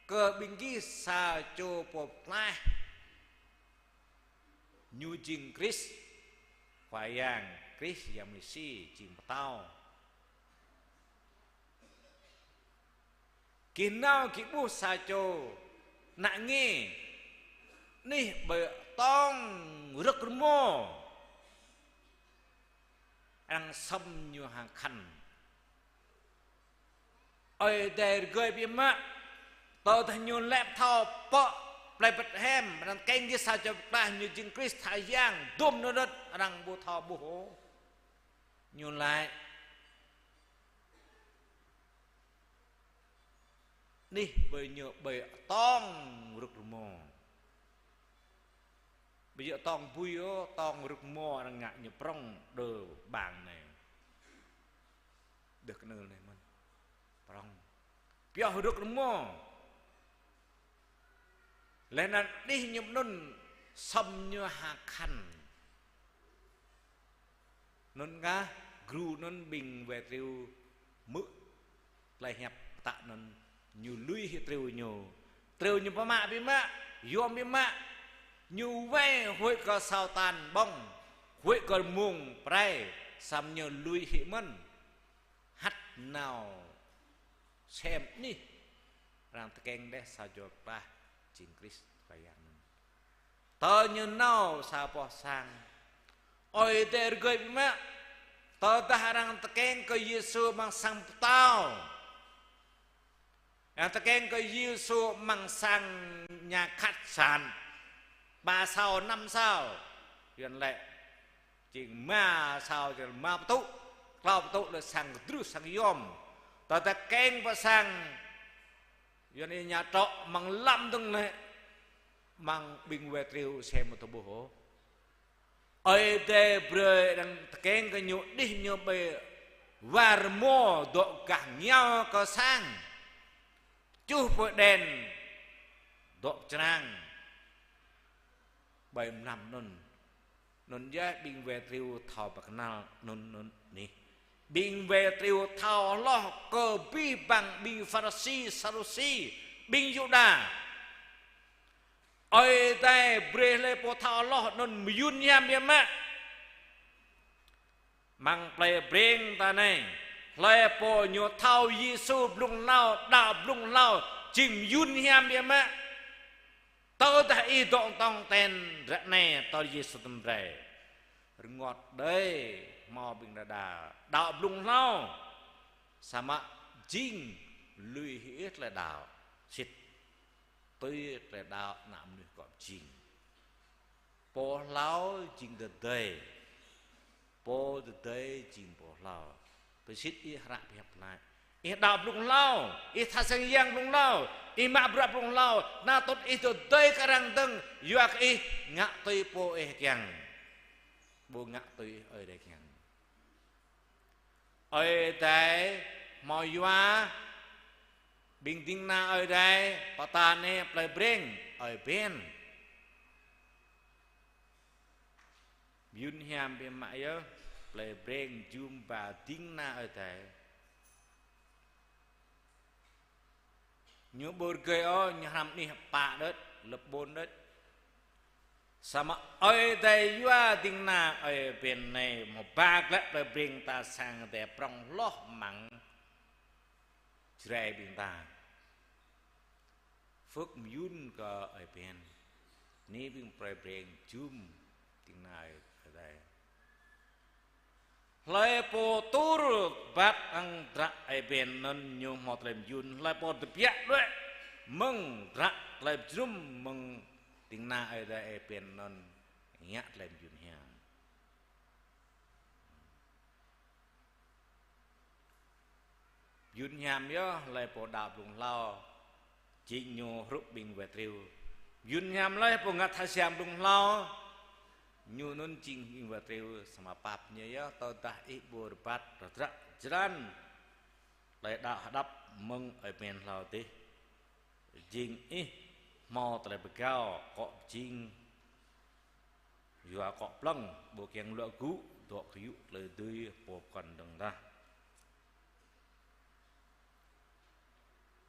kơ ƀing gih sa čô pô pơklaih. Ñu jing Krist, Khua Yang, Krist Yang Mêsi, jing pơtao. Gih nao gih ƀuh sa čô ană nge, anih ƀơi tong rơ̆k rơmô. Arăng sŏm ñu hăng khăn. Ơi Adai rơgơi biă mă, tơdah ñu lĕ pơthâo pơ plơi Betlehem, arăng tơkeng gih sa čô pơklaih, ñu jing Krist, Khua Yang, dum anŭn đôč, arăng ƀu thâo ƀuh ôh. Ñu laĭ anih ƀơi ñu ƀơi tong rơ̆k rơmô. Ƀu djơ̆ tong bui ôh, tong rơ̆k rơmô arăng ngă ñu prŏng đơ ƀang anai. Đơ kơnưl anai mơ̆n. Prŏng. Pioh rơ̆k rơmô. Laih anŭn anih ñu anŭn sŏm ñu hăng khăn. Anŭn kah gru anŭn ƀing wai triu hmư̆ tơlơi hiăp pơtă anŭn, ñu lui hĭ triu ñu. Triu ñu pơmă biă mă, yôm biă mă. Ñu wai huĭ kơ sa tal ƀơ̆ng, huĭ kơ mông prai, samơ̆ ñu lui hĭ mơ̆n. Hăt nao sem anih arăng tơkeng đeh sa čô pơklaih jing Krist Khua Yang anŭn. Tơ ñu nao sa boh sang, Ơi Adai rơgơi biă mă. Tơdah arăng tơkeng kơ Yêsu amăng sang pơtao, arăng tơkeng kơ Yêsu amăng sang nhà khách sạn, ba sao, năm sao, Yuan lĕ, jing rơma sao, jing rơma pơtŭ, klâo pơtŭ lĕ sang kơdrưh, sang yôm. Tơdah tơkeng pơ sang, Yuan ih, nhà trọ amăng lăm dơ̆ng lĕ, amăng ƀing wai triu sem mơ̆ tơƀuh ôh. Ơi Adai brơi arăng tơkeng kơ ñu đih ñu ƀơi war rơmô dŏ gah ngiao kơ sang. Čuh pơ đen dŏ pơčrang ƀơi mlam anŭn. Anŭn yơh ƀing wai triu thâo pơkơnăl anŭn, anŭn anih. Ƀing wai triu thâo hloh kơ abih bang ƀing Pharisi, Sadusi, ƀing Yuđa. Ơi Adai brơi hlơi pô thâo hloh anŭn mơyŭn hiam biă mă. Amăng plei Breng ta anai, hlơi pô ñu thâo Yêsu blung hlâo, đaŏ blung hlâo, jing mơyŭn hiam biă mă. Tơdah ih dŏ tong ten ră anai, tơl Yêsu tơm rai, rơngot đơi hmâo ƀing đađa đaŏ blung hlâo, samơ̆ jing lui hĭ tơlơi đaŏ sĭt tui tơlơi đaŏ ană mơnuih kŏ jing. Pô hlâo jing tơdơi, pô tơdơi jing pô hlâo. Pơsĭt ih hră pơhiăp laĭ. Ih đaŏ blung hlâo, ih tha sang yang blung hlâo, ih mă bruă blung hlâo, nao tŭt ih tơdơi kơ arăng dơ̆ng, yua kơ ih ngă tui pô ih kiăng. Ƀu ngă tui Ơi Adai kiăng. Ơi Adai hmâo yua ƀing ding kơna Ơi Adai pơtă anai plei Breng, Ơi Ben. Mơyŭn hiam biă mă yơh, plei Breng jum ba ding kơna Ơi Adai. Ñu ƀu rơgơi ôh, ñu hrăm anih pă đôč, lơ̆p ƀôn đôč. Samơ̆ Ơi Adai yua ding kơna Ơi Ben anai hmâo ba glaĭ plei Breng ta sang Ơi Adai prŏng hloh amăng Jrai ƀing ta. Phước mơyŭn kơ Ơi Ben. Anai ƀing plei Breng jum ding kơna Ơi Adai. Hlơi pô tur rơbat hăng dră Ơi Ben anŭn ñu hmâo tơlơi mơyŭn. Hlơi pô tơbiă đuaĭ mơ̆ng dră tơlơi pơjơnum mơ̆ng ding kơna Ơi Adai Ơi Ben anŭn ngă tơlơi mơyŭn hiam. Mơyŭn hiam yơh hlơi pô đaŏ blung hlâo, jing ñu hrup ƀing wai triu. Mơyŭn hiam hlơi pô ngă tha sang blung hlâo, ñu anŭn jing ƀing wai triu, samơ̆ pap ñu yơh tơdah ih ƀu rơbat rơdră jơlan tơlơi đaŏ hơđăp mơ̆ng Ơi Ben hlâo dih. Jing ih hmâo tơlơi pơgao kŏ jing yua kŏ plơ̆ng, ƀu kiăng luă gŭ, dŏ kơ yŭ tơlơi dưi pô pơkŏn dơ̆ng tah.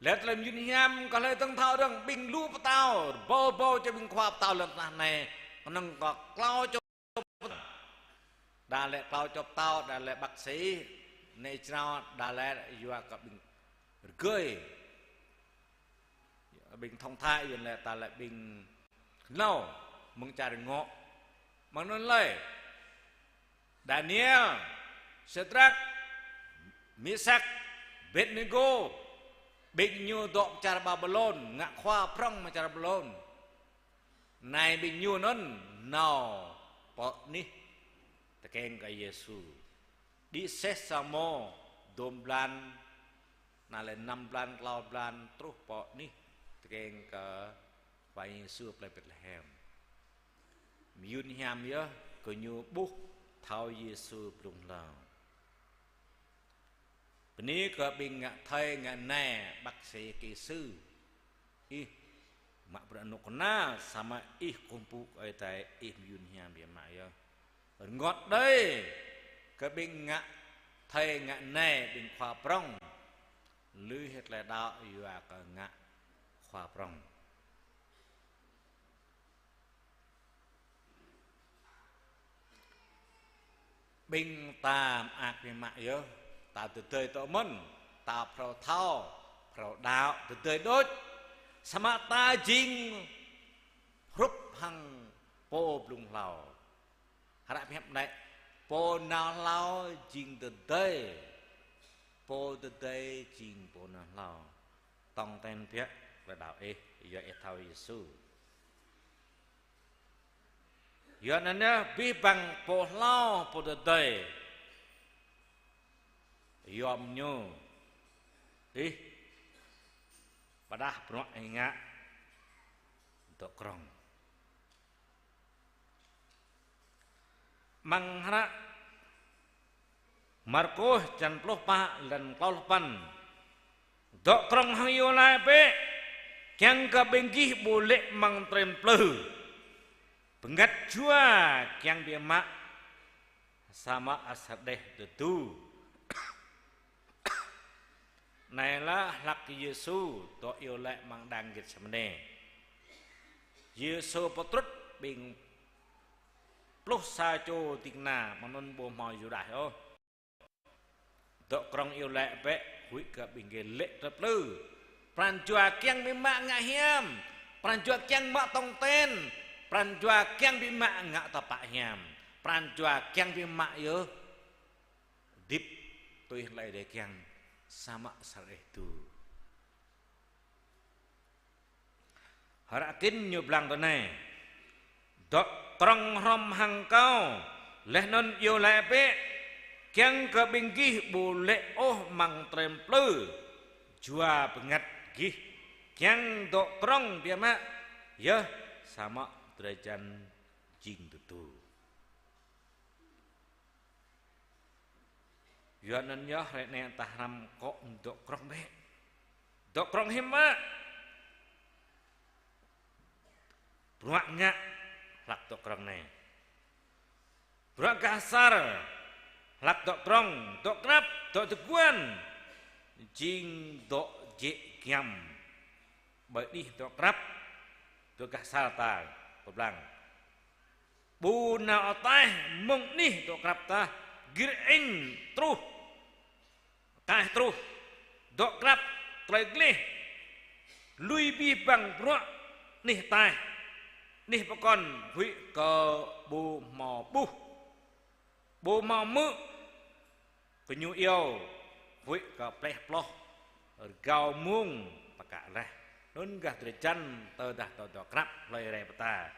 Laih tơlơi mơyŭn hiam kơ hlơi dơ̆ng thâo dơ̆ng, ƀing lu pơtao, rơbâo rơbâo čô ƀing khua pơtao lŏn tơnah anai, kơnơ̆ng kơ klâo čô pơtao. Đa lĕ klâo čô pơtao, đa lĕ bác sĩ, anai jrao, đa lĕ yua kơ ƀing rơgơi. Ƀing thông thái, Yuan lĕ ta lĕ ƀing khnâo mơ̆ng čar ngŏ. Mơ̆ng anŭn lĕ Daniel, Sêdrak, Mêsak, Abêdnêgô, ƀing ñu dŏ čar Ƀaƀilôn, ngă khua prŏng mơ̆ng čar Ƀaƀilôn. Anai ƀing ñu anŭn nao pơ anih tơkeng kơ Yêsu. Đĭ seh sa mô, dôm blan, nao lĕ năm blan, klâo blan, truh pơ anih tơkeng kơ Khua Yêsu plei Betlehem. Mơyŭn hiam yơh kơ ñu ƀuh thâo Yêsu blung hlâo. Bơni kơ ƀing ngă thây, ngă nai, bác sĩ, kỹ sư. Ih mă bruă anŏ kơna, samơ̆ ih kơkuh pơpŭ kơ Ơi Adai, ih mơyŭn hiam biă mă yơh. Rơngot đơi kơ ƀing ngă thây, ngă nai, ƀing khua prŏng. tơlơi đaŏ yua kơ ngă khua prŏng. Ƀing ta mơak biă mă yơh, ta tơdơi tŏ mơ̆n, ta phrâo thâo, phrâo đaŏ, tơdơi đôč. Samơ̆ ta jing hrup hăng pô blung hlâo. Hră pơhiăp anai, pô nao hlâo jing tơdơi, pô tơdơi jing pô nao hlâo. Tong ten biă tơlơi đaŏ ih, yua ih thâo Yêsu. Yua anŭn yơh, abih bang pô hlâo, pô tơdơi, yom ñu, ih pơdah bruă ih ngă dŏ krŏng. Amăng hră Markôs črăn pluh pă, lăn klâo pluh păn. Dŏ krŏng hăng iâu laĭ bĕ, kiăng kơ ƀing gih ƀu lê̆ amăng trơ̆m plư. Bơngăt jua kiăng biă mă, samơ̆ asar đeh tơdu. Anai lah hlak Yêsu dŏ iâu laĭ amăng đang Gêtsêmanê. Yêsu pơtrŭt ƀing pluh sa čô ding kơna, mơ̆ng anŭn ƀu hmâo Yuđas ôh. Dŏ krŏng iâu laĭ bĕ, huĭ kơ ƀing gih lê̆ trơ̆m plư. Pran jua kiăng biă mă ngă hiam, pran jua kiăng mă tong ten, pran jua kiăng biă mă ngă tơpă hiam, pran jua kiăng biă mă yơh hơdip tui hlơi đe kiăng, samơ̆ asar đeh tơdu. Hră Kinh ñu blang tui anai: Dŏ krŏng hrŏm hăng Kâo, laih anŭn iâu laĭ bĕ, kiăng kơ ƀing gih ƀu lê̆ ôh amăng trơ̆m plư, jua bơngăt gih kiăng dŏ krŏng biă mă yơh, samơ̆ drơi jan jing tơdu. Yua anŭn yơh, hrơi anai ta hrăm akŏ dŏ krŏng bĕ. Dŏ krŏng hiư̆m mă? Bruă ngă hlak dŏ krŏng anai. Bruă gah asar hlak dŏ krŏng, dŏ krăp, dŏ tơguan, jing dŏ jĕ giăm. Ƀơi anih dŏ krăp, dŏ gah asar ta pơblang. Ƀu nao ataih mơ̆ng anih dŏ krăp tah, gir eng truh, ataih truh, dŏ krăp, tơlơi gleh, lui abih bang bruă anih ataih, anih pơkŏn, huĭ kơ ƀu hmâo ƀuh, ƀu hmâo hmư̆, kơ ñu iâu, huĭ kơ pleh ploh, rơgao mông pơkă laih. Anŭn gah drơi jan tơdah ta dŏ krăp hlơi rai pơtă.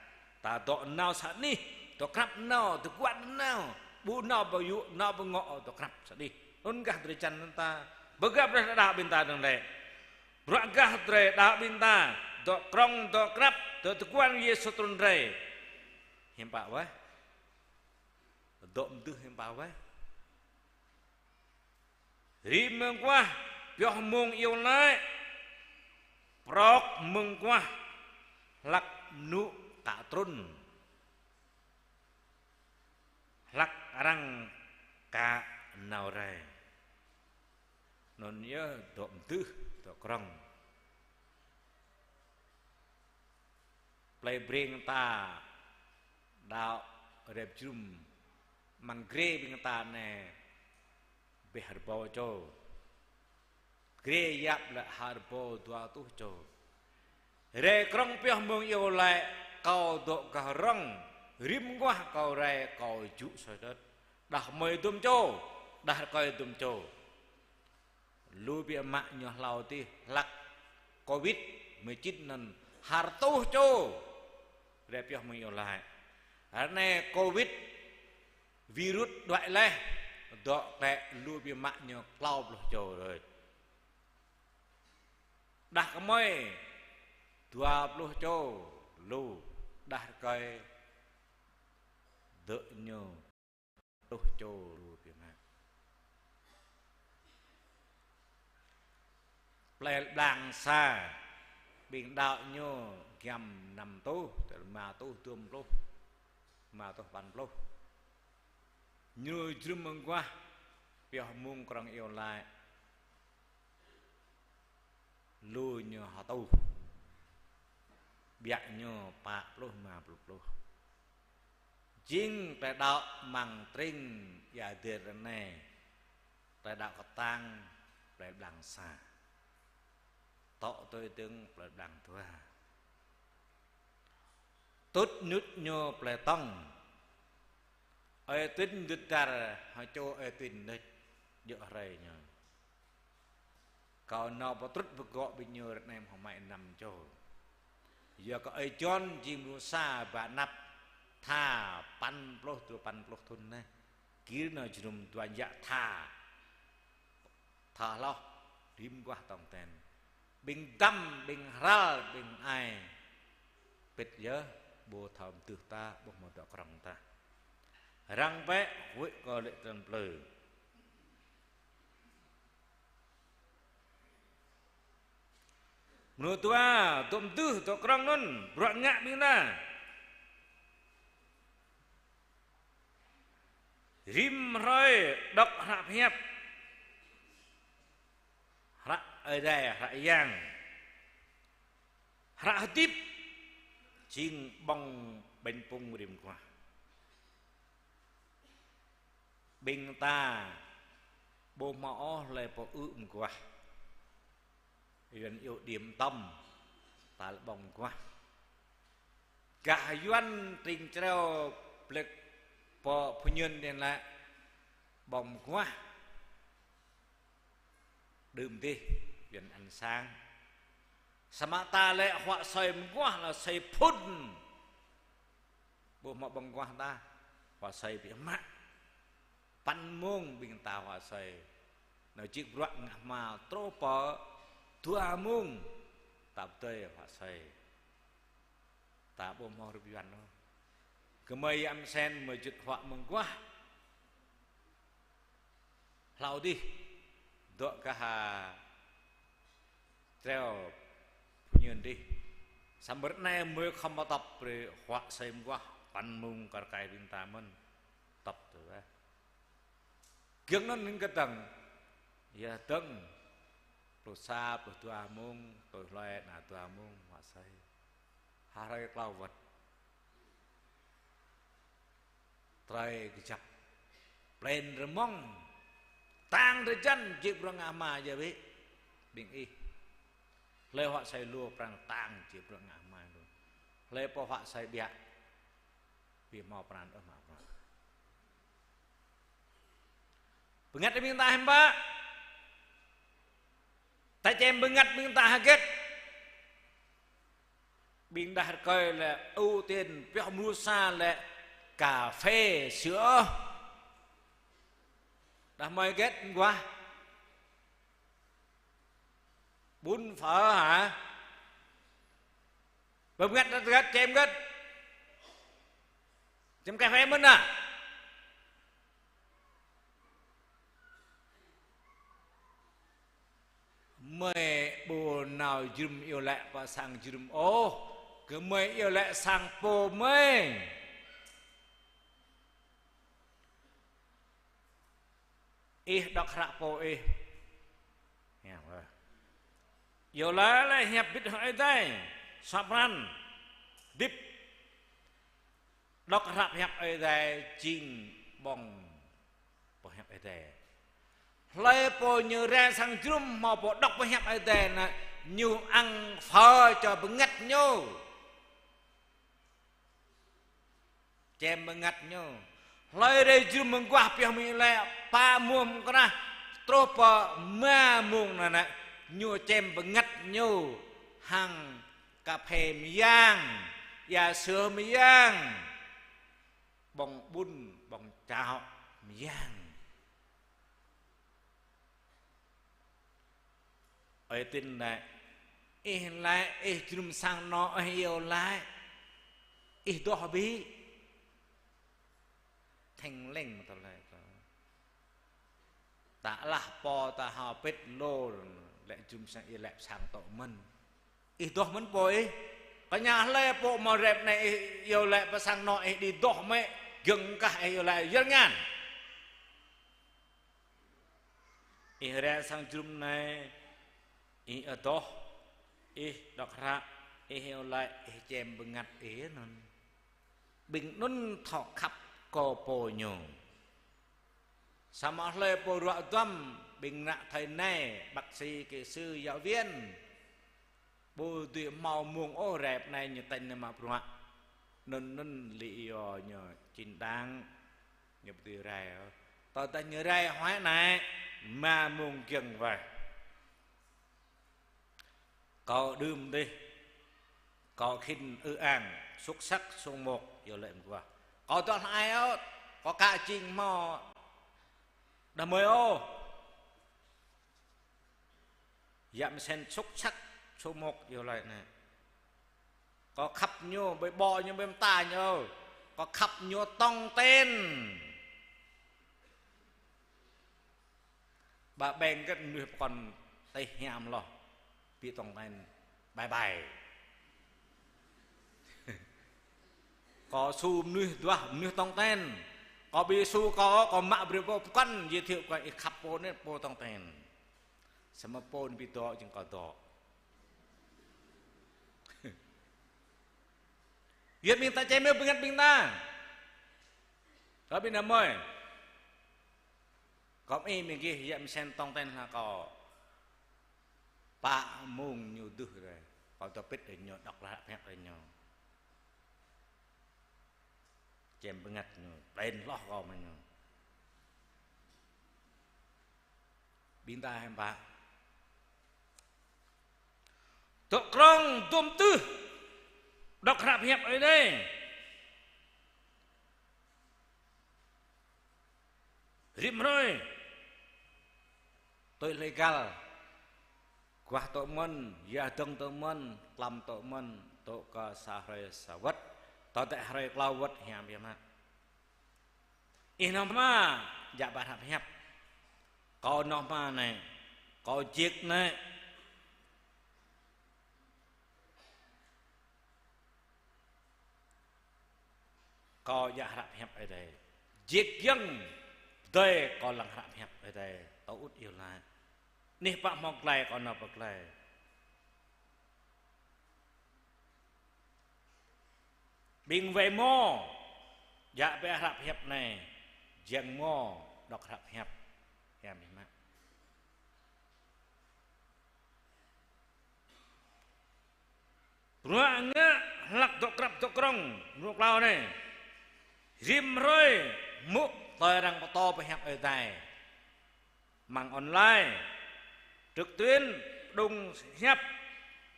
Ta dŏ nao sa anih, dŏ krăp nao, tơguan nao, ƀu nao pơ yŭ, nao pơ ngŏ, dŏ krăp sa anih. Anŭn gah drơi jan ta, bơ gah bruă đaŏ ƀing ta dơ̆ng lĕ. Bruă gah drơi đaŏ ƀing ta, dŏ krŏng, dŏ krăp, dŏ tơguan Yêsu trŭn rai. Hiư̆m pă wơ̆t? Dŏ mơdưh hiư̆m pă wơ̆t? Rĭm mơguah pioh mông iâu laĭ, prŏk mơguah hlăk mơnŭ ka trŭn, hlăk arăng ka nao rai. Anŭn yơh dŏ mơdưh, dŏ krŏng. Plei Breng ta đaŏ rai pơjrum, amăng Grê ƀing ta anai ƀĕ ha rơbâo čô. Grê yap lĕ ha rơbâo dua rơtuh čô. Rai krŏng pioh mông iâu laĭ, kâo dŏ gah rŏng, rĭm mơguah kâo rai kâo jŭ sơdơ̆t. Đah kơmơi dŭm čô, đah rơkơi dŭm čô. Lu biă mă ñu hlâo adih hlăk Covid mười chín anŭn ha rơtuh čô rai pioh mơ̆ng iâu laĭ. Ră anai Covid virus đuaĭ laih, dŏ klĕ lu biă mă ñu klâo pluh čô đôč. Đah kơmơi dua pluh čô lu, đah rơkơi dŏ ñu pluh čô lu biă mă. Plei Blang sa, ƀing đaŏ ñu giăm năm rơtuh, tơl rơma rơtuh dŭm pluh, rơma rơtuh păn pluh. Ñu jrŭm mơguah, pioh mông krŏng iâu laĭ. Lu ñu hơtuh. Biă ñu pă pluh, rơma pluh pluh. Jing tơlơi đaŏ amăng tring ia adai ră anai. Tơlơi đaŏ kơtang, plơi blang sa. Tŏ tui tơ̆ng plơi blang dua. Tŭt nŭt ñu plơi tŏng. Ơi Tuyên đŭt dar, hơčô Ơi Tuyên đŭt, djơ̆ hrơi ñu. Kâo nao pơtrŭt pơgŏ ƀing ñu ră anai hmâo mă năm čô. Yua kơ Ơi John jing mrô sa ba anăp tha păn pluh truh păn pluh thŭn anai. Gir nao jơnum dua jă tha. Tha hloh, rĭm mơguah tong ten. Ƀing dăm, ƀing hrăl, ƀing ai. Pĭt yơh, ƀu thâo mơdưh ta, ƀu hmâo dŏ krŏng ta. Răng bĕ, huĭ kơ lĕ tơlơi plư. Mơnuih tua, dŏ mơdưh, dŏ krŏng anŭn, bruă ngă ƀing ta. Rĭm hrơi đŏk hră pơhiăp. Hră Ơi Adai, hră yang. Hră hơdip, jing ƀơ̆ng ƀañ pŭng rĭm mơguah. Ƀing ta ƀu hmâo ôh hlơi pô ư̆ mơguah. Yuan iâu điểm tâm, ta lĕ ƀơ̆ng mơguah. Gah Yuan tring čreo plĕk pô pơñun đen lĕ ƀơ̆ng mơguah. Đưm dih, Yuan ăn sang. Samơ̆ ta lĕ huă sơi mơguah lĕ sơi phŭn. Ƀu hmâo ƀơ̆ng mơguah ta, huă sơi biă mă. Păn mông ƀing ta huă sơi. Nao jik bruă ngă hma truh pơ dua mông. Ta pơdơi huă sơi. Ta ƀu hmâo hrup Yuan ôh. Gơmơi yăm sen mơjŭt huă mơguah. Hlâo dih, dŏ gah, a, čreo pơñun dih. Samơ̆ ră anai mơi khŏm pơtŏp brơi huă sơi mơguah păn mông kar kaĭ ƀing ta mơ̆n. Tŏp tui weh. Giŏng anŭn ning kơdơ̆ng. Ia dơ̆ng. Pluh sa, pluh dua mông, tui hloi ană dua mông, huă sơi. Hrơi klâo wơ̆t. Trơi kơjăp. Plên rơmŏng. Tang drơi jăn, jik bruă ngă hma jơ ƀĭ. Ƀing ih. Hlơi huă sơi lu pran tang, jik bruă ngă hma lu. Hlơi pô huă sơi biă. Ƀu hmâo pran ôh mă bruă. Bơngăt ƀing ta hiư̆m pă? Ta čem bơngăt ƀing ta hơget? Ƀing đah rơkơi lĕ ưu tiên pioh mrô sa lĕ cà phê sữa. Đah mơi hơget mơguah? Bún phở hả? Bơngăt hơget, čem hơget? Čem cà phê mơ̆n ah? Mơi ƀu nao jrŭm iâu laĭ pơ sang jrŭm ôh, gơmơi iâu laĭ sang pô mơi. Ih đŏk hră pô ih. Hiăp, ơ. Iâu laĭ lĕ hiăp bĭt hăng Ơi Adai. Sa pran. Hơdip. Đŏk hră pơhiăp Ơi Adai jing ƀơ̆ng pơhiăp Ơi Adai. Hlơi pô ñu rai sang jrŭm hmâo pô đŏk pơhiăp Ơi Adai anŭn, ñu ăn phở cho bơngăt ñu. Čem bơngăt ñu. Hlơi rai jrŭm mơguah pioh mơ̆ng iâu laĭ pă mông krah truh pơ rơma mông anŭn, ñu čem bơngăt ñu hăng cà phê mơyang, ia sữa mơyang, ƀơ̆ng bún, ƀơ̆ng čao mơyang. Ơi Tuyên laĭ, ih laĭ, ih jrŭm sang anŏ, ih iâu laĭ, ih adoh ƀĭ. Theng leng mơ̆ tơlơi kơ. Ta lah pô ta hao pĭt lô, lĕ jrŭm sang ih lĕ sang tŏ mơ̆n. Ih adoh mơ̆n pô ih. Kơ ñu hlơi pô mơ̆ rep anai ih iâu laĭ pơ sang anŏ ih đĭ adoh mơ̆, giŏng kah ih iâu laĭ yơr ngan. Ih rai sang jrŭm anai, ih adoh, Ih đŏk hră, ih iâu laĭ, ih čem bơngăt ih anŭn. Ƀing anŭn thâo khăp kơ pô ñu. Samơ̆ hlơi pô ruă duăm, ƀing ană thầy anai, bác sĩ, kỹ sư, giáo viên. Ƀu dưi hmâo mông ôh rai pơ anai ñu tañ nao mă bruă. Anŭn, anŭn lý do ñu chính đáng, ñu ƀu dưi rai ôh. Tơdah ñu rai hoai anai, mă mông giŏng wơ̆t. Kâo đưm dih, kâo khĭn ư ang, xuất sắc số một, iâu laĭ mơguah. Kâo dŏ hlai ôh, kâo ka jing hmâo đah mơi ôh. Yă Mơsen xuất sắc số một, iâu laĭ anai. Kâo khăp ñu, ƀơi ƀô̆ ñu, ƀơi mơta ñu. Kâo khăp ñu tong ten. Ba ƀeng kơ mơnuih pơkŏn tih hiam loh. Ƀu tong ten. Bye bye. Kâo su mơnuih duah, mơnuih tong ten. Kâo ƀu su kâo, kâo mă brơi pô pơkŏn, giới thiệu kơ ih khăp pô anai, pô tong ten. Samơ̆ pô anai ƀu dŏ, jing kâo dŏ. Yua ƀing ta čem bơngăt ƀing ta. Kâo ƀing ană mơi. Kâo mơ̆ ih mơ̆ng gih, yă Mơsen tong ten hla kâo. Pă mông ñu dŭh rai. Kâo dŏ pĭt rai ñu, đŏk hră pơhiăp rai ñu. Čem bơngăt ñu, ten hloh kâo mă ñu. Ƀing ta hiam pă. Dŏ krŏng dôm tưh. Đŏk hră pơhiăp Ơi Adai. Rĭm hrơi. Tui hlơi găl. Guah tŏ mơ̆n, yah dơ̆ng tŏ mơ̆n, klăm tŏ mơ̆n, tŏ kơ sa hrơi sa wơ̆t, tơdơi hrơi klâo wơ̆t hiam biă mă. Ih nao hma, djă ba hră pơhiăp. Kâo nao hma anai, kâo jik anai. Kâo djă hră pơhiăp Ơi Adai. Jik giŏng, pơdơi kâo lăng hră pơhiăp Ơi Adai. Tơŭt iâu laĭ. Anih pă hmâo glai kâo nao pơ glai. Ƀing wai mơ̆, djă bĕ hră pơhiăp anai. Jiăng mơ̆, đŏk hră pơhiăp. Hiam biă mă. Bruă ngă hlăk dŏ krăp dŏ krŏng, mrô klâo anai. Rĭm hrơi hmư̆ tơlơi arăng pơtô pơhiăp Ơi Adai. Amăng online, trực tuyến, pơđŭng hiăp,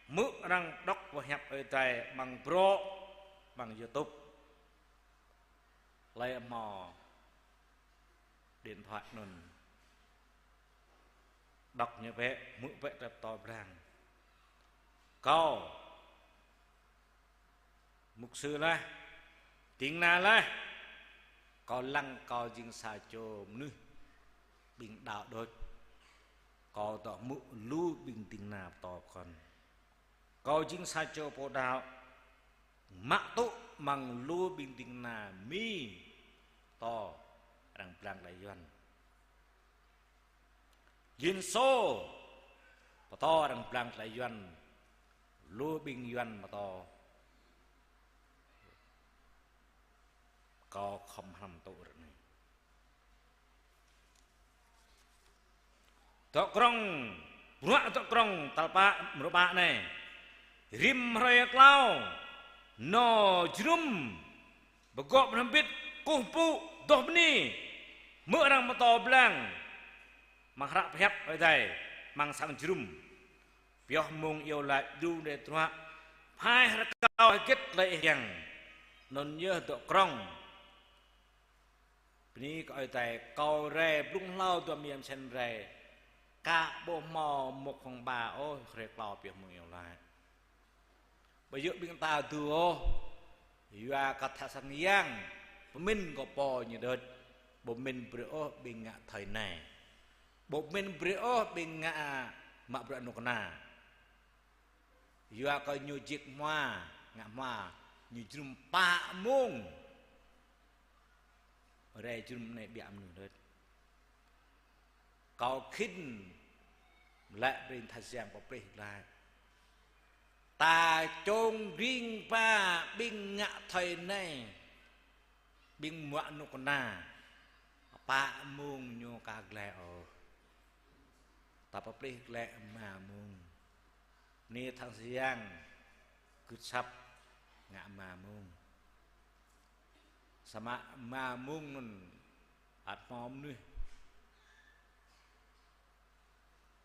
hmư̆ arăng đŏk pơhiăp Ơi Adai amăng brô, amăng YouTube. Hlơi hmâo điện thoại anŭn. Đŏk ñu bĕ, hmư̆ bĕ tơlơi pơtô blang. Kâo, mục sư laih, ding kơna laih, kâo lăng kâo jing sa čô mơnuih ƀing đaŏ đôč. Kâo dŏ hmư̆ lu ƀing ding kơna pơtô pơkŏn. Kâo jing sa čô pô đaŏ, mă tŭ amăng lu ƀing ding kơna Mi pơtô arăng blang tơlơi Yuan. Liên Xô pơtô arăng blang tơlơi Yuan, lu ƀing Yuan pơtô. Kâo khŏm hrăm tŭ ră anai. Dŏ krŏng, bruă dŏ krŏng tal pă, mrô pă anai. Rĭm hrơi klâo, nao jơnum, pơgŏ pơhrăm bit, kơkuh pơpŭ, adoh bơni, hmư̆ arăng pơtô blang, amăng hră pơhiăp Ơi Adai, amăng sang jơnum. Pioh mông iâu laĭ djru đe truă, phai rơkâo hơget tơlơi ih kiăng. Anŭn yơh dŏ krŏng. Bơni kơ Ơi Adai, kâo rai blung hlâo dua mơyang sen rai. Ka ƀu hmâo mŭk hŏng ba ôh, hrơi klâo pioh mơ̆ng iâu laĭ. Ƀu djơ̆ ƀing ta dŭ ôh, yua kơ tha sang yang, pơmĭn kơ pô ñu đôč, ƀu mĭn brơi ôh ƀing ngă thơi anai. Ƀu mĭn brơi ôh ƀing ngă mă bruă anôk kơna. Yua kơ ñu jik hmua, ngă hmua, ñu jơnum pă mông. Rai jơnum anai biă mơnuih đôč. Kâo khĭn laĭ brơi tha sang pơplih glaĭ. Ta čong ring ba ƀing ngă thơi anai, ƀing mă kơnuk kơna, pă mông ñu ka glaĭ ôh. Ta pơplih glaĭ rơma mông. Bơni tha sang yang gưt asăp ngă rơma mông. Samơ̆ rơma mông anŭn ăt hmâo mơnuih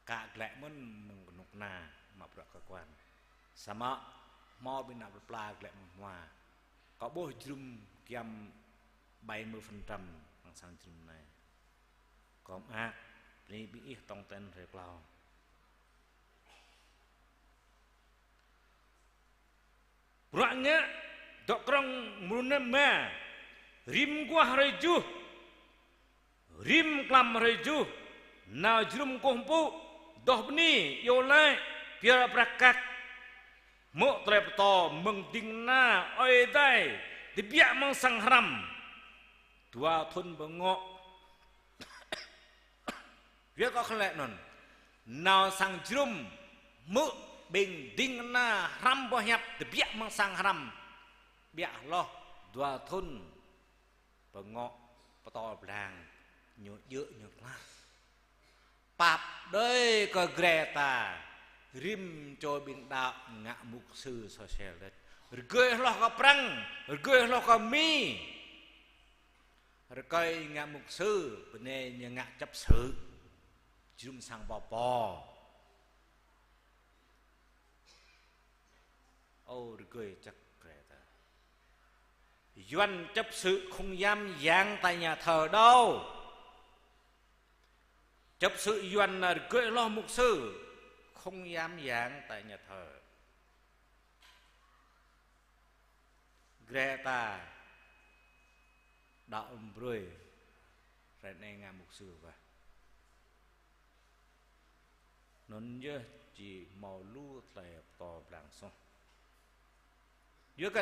ka glaĭ mơ̆n mơ̆ng kơnuk kơna mă bruă kơ kuan. Samơ̆ hmâo ƀing ană plơi pla glaĭ mơ̆ng hmua. Kâo ƀuh jơnum giăm bảy mươi phần trăm mơ̆ng sang jơnum anai. Kâo mơak bơni ƀing ih tong ten hrơi klâo. Bruă ngă dŏ krong mrô năm ma, rĭm mơguah hrơi tơjuh, rĭm mlam hrơi tơjuh, nao jơnum kơkuh pơpŭ, adoh bơni, iâu laĭ, pơyơr prăk kăk, hmư̆ tơlơi pơtô mơ̆ng ding kơna Ơi Adai tơbiă amăng sang hrăm. Dua thŭn pơngŏ. Yua kơ khlĕ anŭn. Nao sang jơnum hmư̆ ƀing ding kơna hrăm boh hiăp tơbiă amăng sang hrăm. Biă hloh dua thŭn pơngŏ pơtô blang ñu djơ̆ ñu klah. Pap đơi kơ Greta, rĭm čô ƀing đaŏ ngă mục sư sosial đĕt. Rơgơi hloh kơ Prăng, rơgơi hloh kơ Mi. Rơkơi ngă mục sư, bơnai ñu ngă chấp sự. Jơnum sang pô pô. Ơ, rơgơi čăk Greta. Yuan chấp sự không dám giảng tại nhà thờ đâu. Chấp sự Yuan là rơgơi hloh mục sư, không dám giảng tại nhà thờ. Greta đaŏ brơi, hrơi anai ngă mục sư wah. Anŭn yơh či hmâo lu tơlơi pơtô blang soh. Yua kơ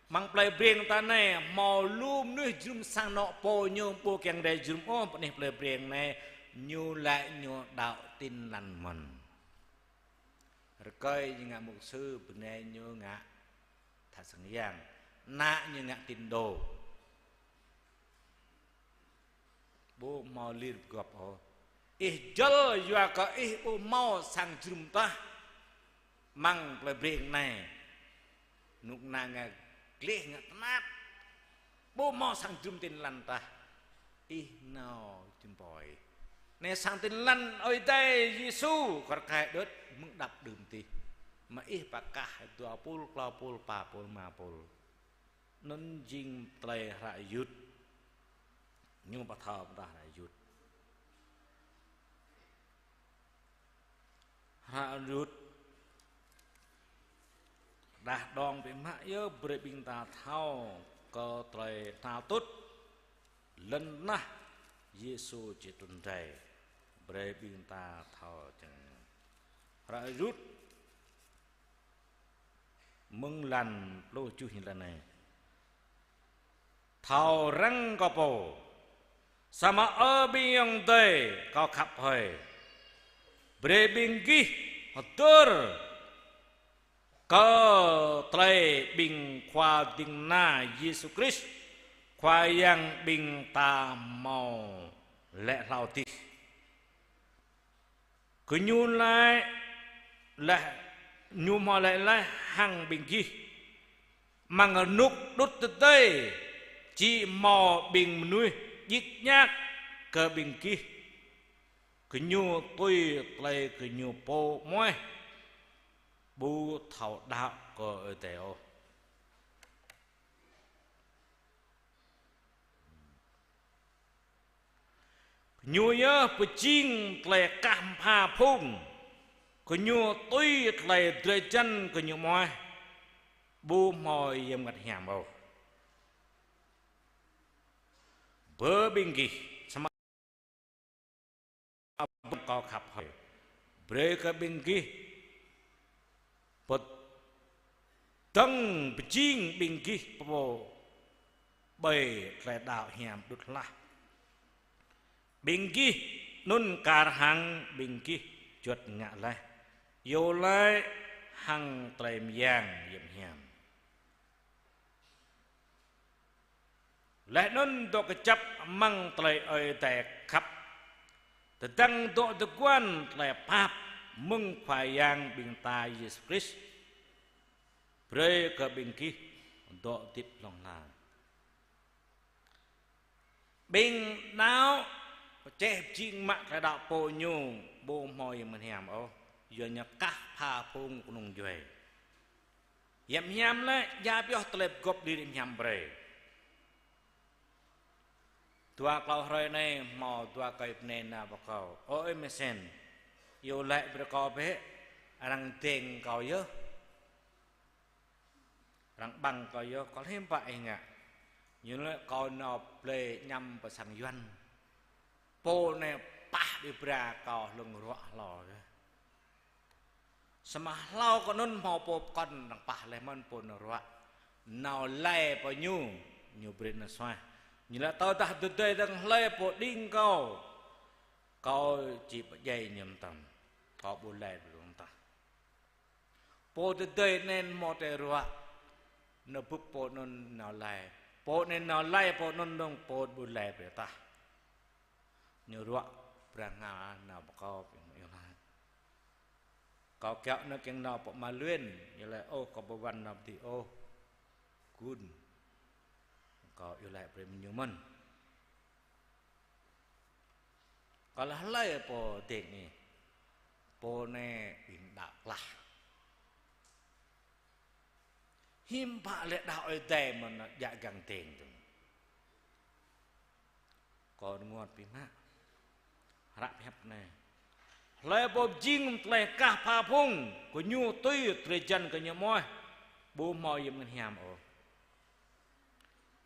amăng plơi Breng ta anai hmâo lu mơnuih jơnum sang anŏ pô ñu ƀu kiăng rai jơnum ôh pơ anih plơi Breng anai, ñu laĭ ñu đaŏ Tin Lành mơ̆n. Rơkơi ñu ngă mục sư, bơnai ñu ngă tha sang yang, ană ñu ngă tín đồ. Ƀu hmâo lir pơgop ôh. Ih jăl yua kơ ih ƀu hmâo sang jơnum tah amăng plơi Breng anai. Kơnuk kơna ngă gleh ngă tơnap. Ƀu hmâo sang jơnum Tin Lành tah. Ih nao jơnum pô ih. Anai sang Tin Lành Ơi Adai Yêsu kơ rơkơi đôč mơ̆ng đăp đưm tih. Mă ih pơkah dua pul, klâo pul, pă pul, rơma pul. Anŭn jing tơlơi hră Yut. Ñu pơthâo pơdah hră Yut. Hră Yut. Đah đong biă mă yơh brơi ƀing ta thâo kơ tơlơi tha tŭt lŏn tơnah Yêsu či trŭn rai. Brơi ƀing ta thâo čang. Hră Yut. Mơ̆ng lan pluh tơjuh ñu laĭ anai. Thâo răng kâo pô. Samơ̆ ơ ƀing ayŏng adơi kâo khăp hơi. Brơi ƀing gih hơdơr kơ tơlơi ƀing khua ding kơna Yêsu Krist, Khua Yang ƀing ta hmâo laĭ hlâo adih. Gơñu laĭ laih, ñu hmâo laĭ laih hăng ƀing gih. Amăng rơnŭk đŭt tơdơi, či hmâo ƀing mơnuih djik djak kơ ƀing gih. Gơñu tui tơlơi gơñu pô mơ̆, ƀu thâo đaŏ kơ Ơi Adai ôh. Gơñu yơh pơjing tơlơi kah pha phung. Gơñu tui tơlơi drơi jăn gơñu mơ̆. Ƀu hmâo Yang Bơngăt Hiam ôh. Bơ ƀing gih, samơ̆ kâo khăp hơi. Brơi kơ ƀing gih pơdơ̆ng pơjing ƀing gih pô ƀơi tơlơi đaŏ hiam đŭt hlah. Ƀing gih anŭn kar hăng ƀing gih juăt ngă laih. Iâu laĭ hăng tơlơi mơyang yem hiam. Laih anŭn dŏ kơjăp amăng tơlơi Ơi Adai khăp. Tơdang dŏ tơguan tơlơi pap mơ̆ng Khua Yang ƀing ta Yêsu Krist. Brơi kơ ƀing gih dŏ hơdip hlŏng lar. Ƀing đaŏ pơčeh pơjing mă tơlơi đaŏ pô ñu ƀu hmâo yem hiam ôh. Yua ñu kah pha phung kơnung djuai. Yem hiam lĕ, djă pioh tơlơi pơgop đĭ yem hiam brơi. Dua klâo hrơi anai hmâo dua kơi bơnai nao pơ kâo: Ơ ơi mơsen, iâu laĭ brơi kâo bĕ, arăng deng kâo yơh. Arăng ƀăng kâo yơh, kâo hiư̆m pă ih ngă. Ñu laĭ kâo nao blơi añăm pơ sang Yuan. Pô anai pah ƀơi bra kâo hlŏng ruă hlâo yơh. Samơ̆ hlâo kơ anŭn hmâo pô pơkŏn arăng pah laih mơ̆n pô anŭn ruă. Nao lăi pơ ñu, ñu brơi nao suaih. Ñu laĭ tơdah tơdơi dơ̆ng hlơi pô đing kâo, kâo či pơdjai ñu mơtam. Kâo ƀu lăi brơi tah. Pô tơdơi anŭn hmâo tơlơi ruă, nao bưp pô anŭn nao lăi. Pô anŭn nao lăi pô anŭn dơ̆ng pô ƀu lăi brơi tah. Ñu ruă bra ngă nao pơ kâo ƀing iâu laĭ. Kâo kiaŏ anŭn kiăng nao pơ Ama Luen, iâu laĭ ôh kâo ƀu wăn nao pơ adih ôh. Gun. Kâo iâu laĭ brơi mơ̆ng ñu mơ̆n. Kâo laĭ hlơi pô deng ih. Pô anai ƀing đaŏ klah. Hiư̆m pă lĕ đaŏ Ơi Adai mơ̆n djă găng deng dơ̆ng. Kâo rơngot biă mă. Hră pơhiăp anai. Hlơi pô pơjing tơlơi kah pha phung, kơ ñu tui drơi jăn kơ ñu mơ̆n, ƀu hmâo yem ngăn hiam ôh.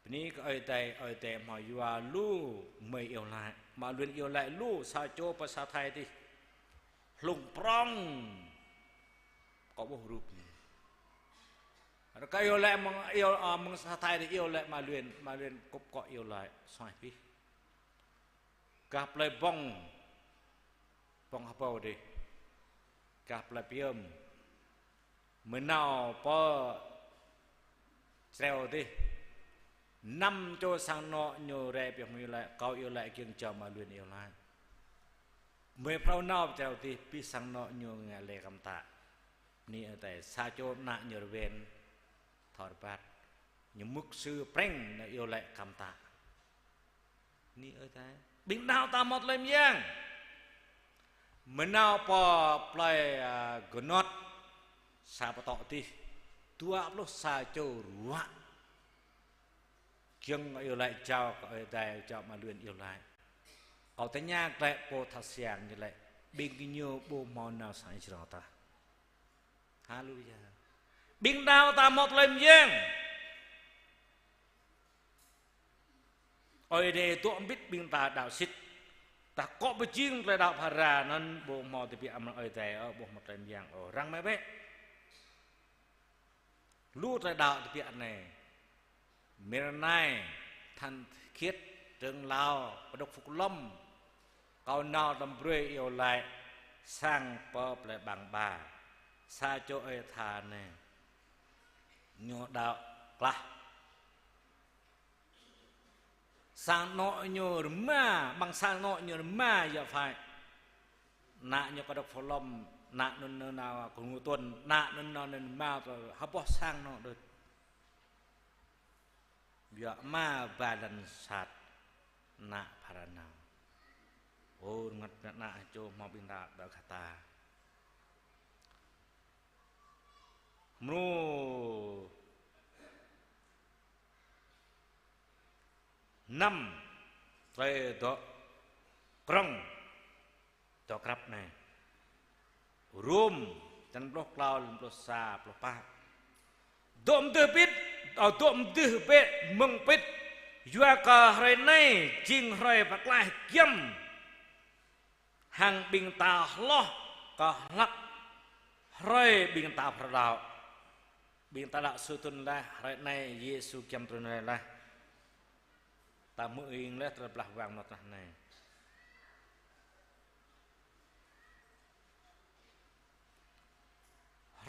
Bơni kơ Ơi Adai, Ơi Adai hmâo yua lu mơi iâu laĭ. Ama Luen iâu laĭ lu sa čô pơ sa Thái adih. Hlung prŏng. Kâo ƀuh rup ñu. Rơkâo iâu laĭ mơ̆ng, iâu, a, mơ̆ng sa Thái adih iâu laĭ Ama Luen, Ama Luen kŭp kŏ iâu laĭ, suaih abih. Gah plơi Bông, Bông Hơbâo adih. Gah plơi Piơm. Mơ̆ nao pơ Čreo adih. Năm čô sang anŏ ñu rai pioh mơ̆ iâu laĭ, kâo iâu laĭ kiăng jao Ama Luen iâu laĭ. Mơ̆ phrâo nao pơ Čreo adih, abih sang anŏ ñu ngă lĕ kăm tă. Bơni Ơi Adai, sa čô ană ñu rơwen, thâo rơbat. Ñu mục sư preng, ñu iâu laĭ kăm tă. Bơni Ơi Adai. Ƀing đaŏ ta hmâo tơlơi mơyang. Mơ̆ nao pơ plơi, a, Gơnot, sa pơtŏ adih. Dua pluh sa čô ruă. Kiăng iâu laĭ jao kơ Ơi Adai, jao Ama Luen iâu laĭ. Kâo tơña glaĭ pô tha siang ñu laĭ, ƀing gơñu ƀu hmâo nao sang Israel tah. Haleluya. Ƀing đaŏ ta hmâo tơlơi mơyang. Ơi Adai dŏ hơbĭt ƀing ta đaŏ sĭt. Tah kŏ pơjing tơlơi đaŏ phara anŭn ƀu hmâo tơbiă amăng Ơi Adai ôh, ƀu hmâo tơlơi mơyang ôh. Răng mă bĕ. Lu tơlơi đaŏ tơbiă anai. Mơ̆ng anai, Thanh Khiết, trưởng lão, Pơđŏk Phúc Lâm. Kâo nao tơm brơi iâu laĭ sang pơ plơi Bang Ba. Sa čô ơi tha anai. Ñu đaŏ klah. Sang anŏ ñu rơma, ƀing sang anŏ ñu rơma yơh phải. Ană ñu kơ Pơđŏk Phúc Lâm, ană anŭn anŭn nao kơ Ngô Tuấn, ană anŭn anŭn anŭn rơma tơ hơbôh sang anŏ đôč. Yua mă ba lăn sat ană phara nao. Ơ, rơngot ană čô hmâo ƀing ta đaŏ kơ ta. Mrô năm, tơlơi dŏ krŏng, dŏ krăp anai. Rôm, črăn pluh klâo, lăm pluh sa, pluh pă. Dŏ mơdưh pĭt, ơ, dŏ mơdưh bĕ mơ̆ng pĭt, yua kơ hrơi anai jing hrơi pơklaih giăm hăng ƀing ta hloh kơ hlăk hrơi ƀing ta phrâo đaŏ. Ƀing ta đaŏ sui thŭn laih, hrơi anai Yêsu giăm trŭn rai laih. Ta hmư̆ ing laih tơlơi blah wang mơnuih anai.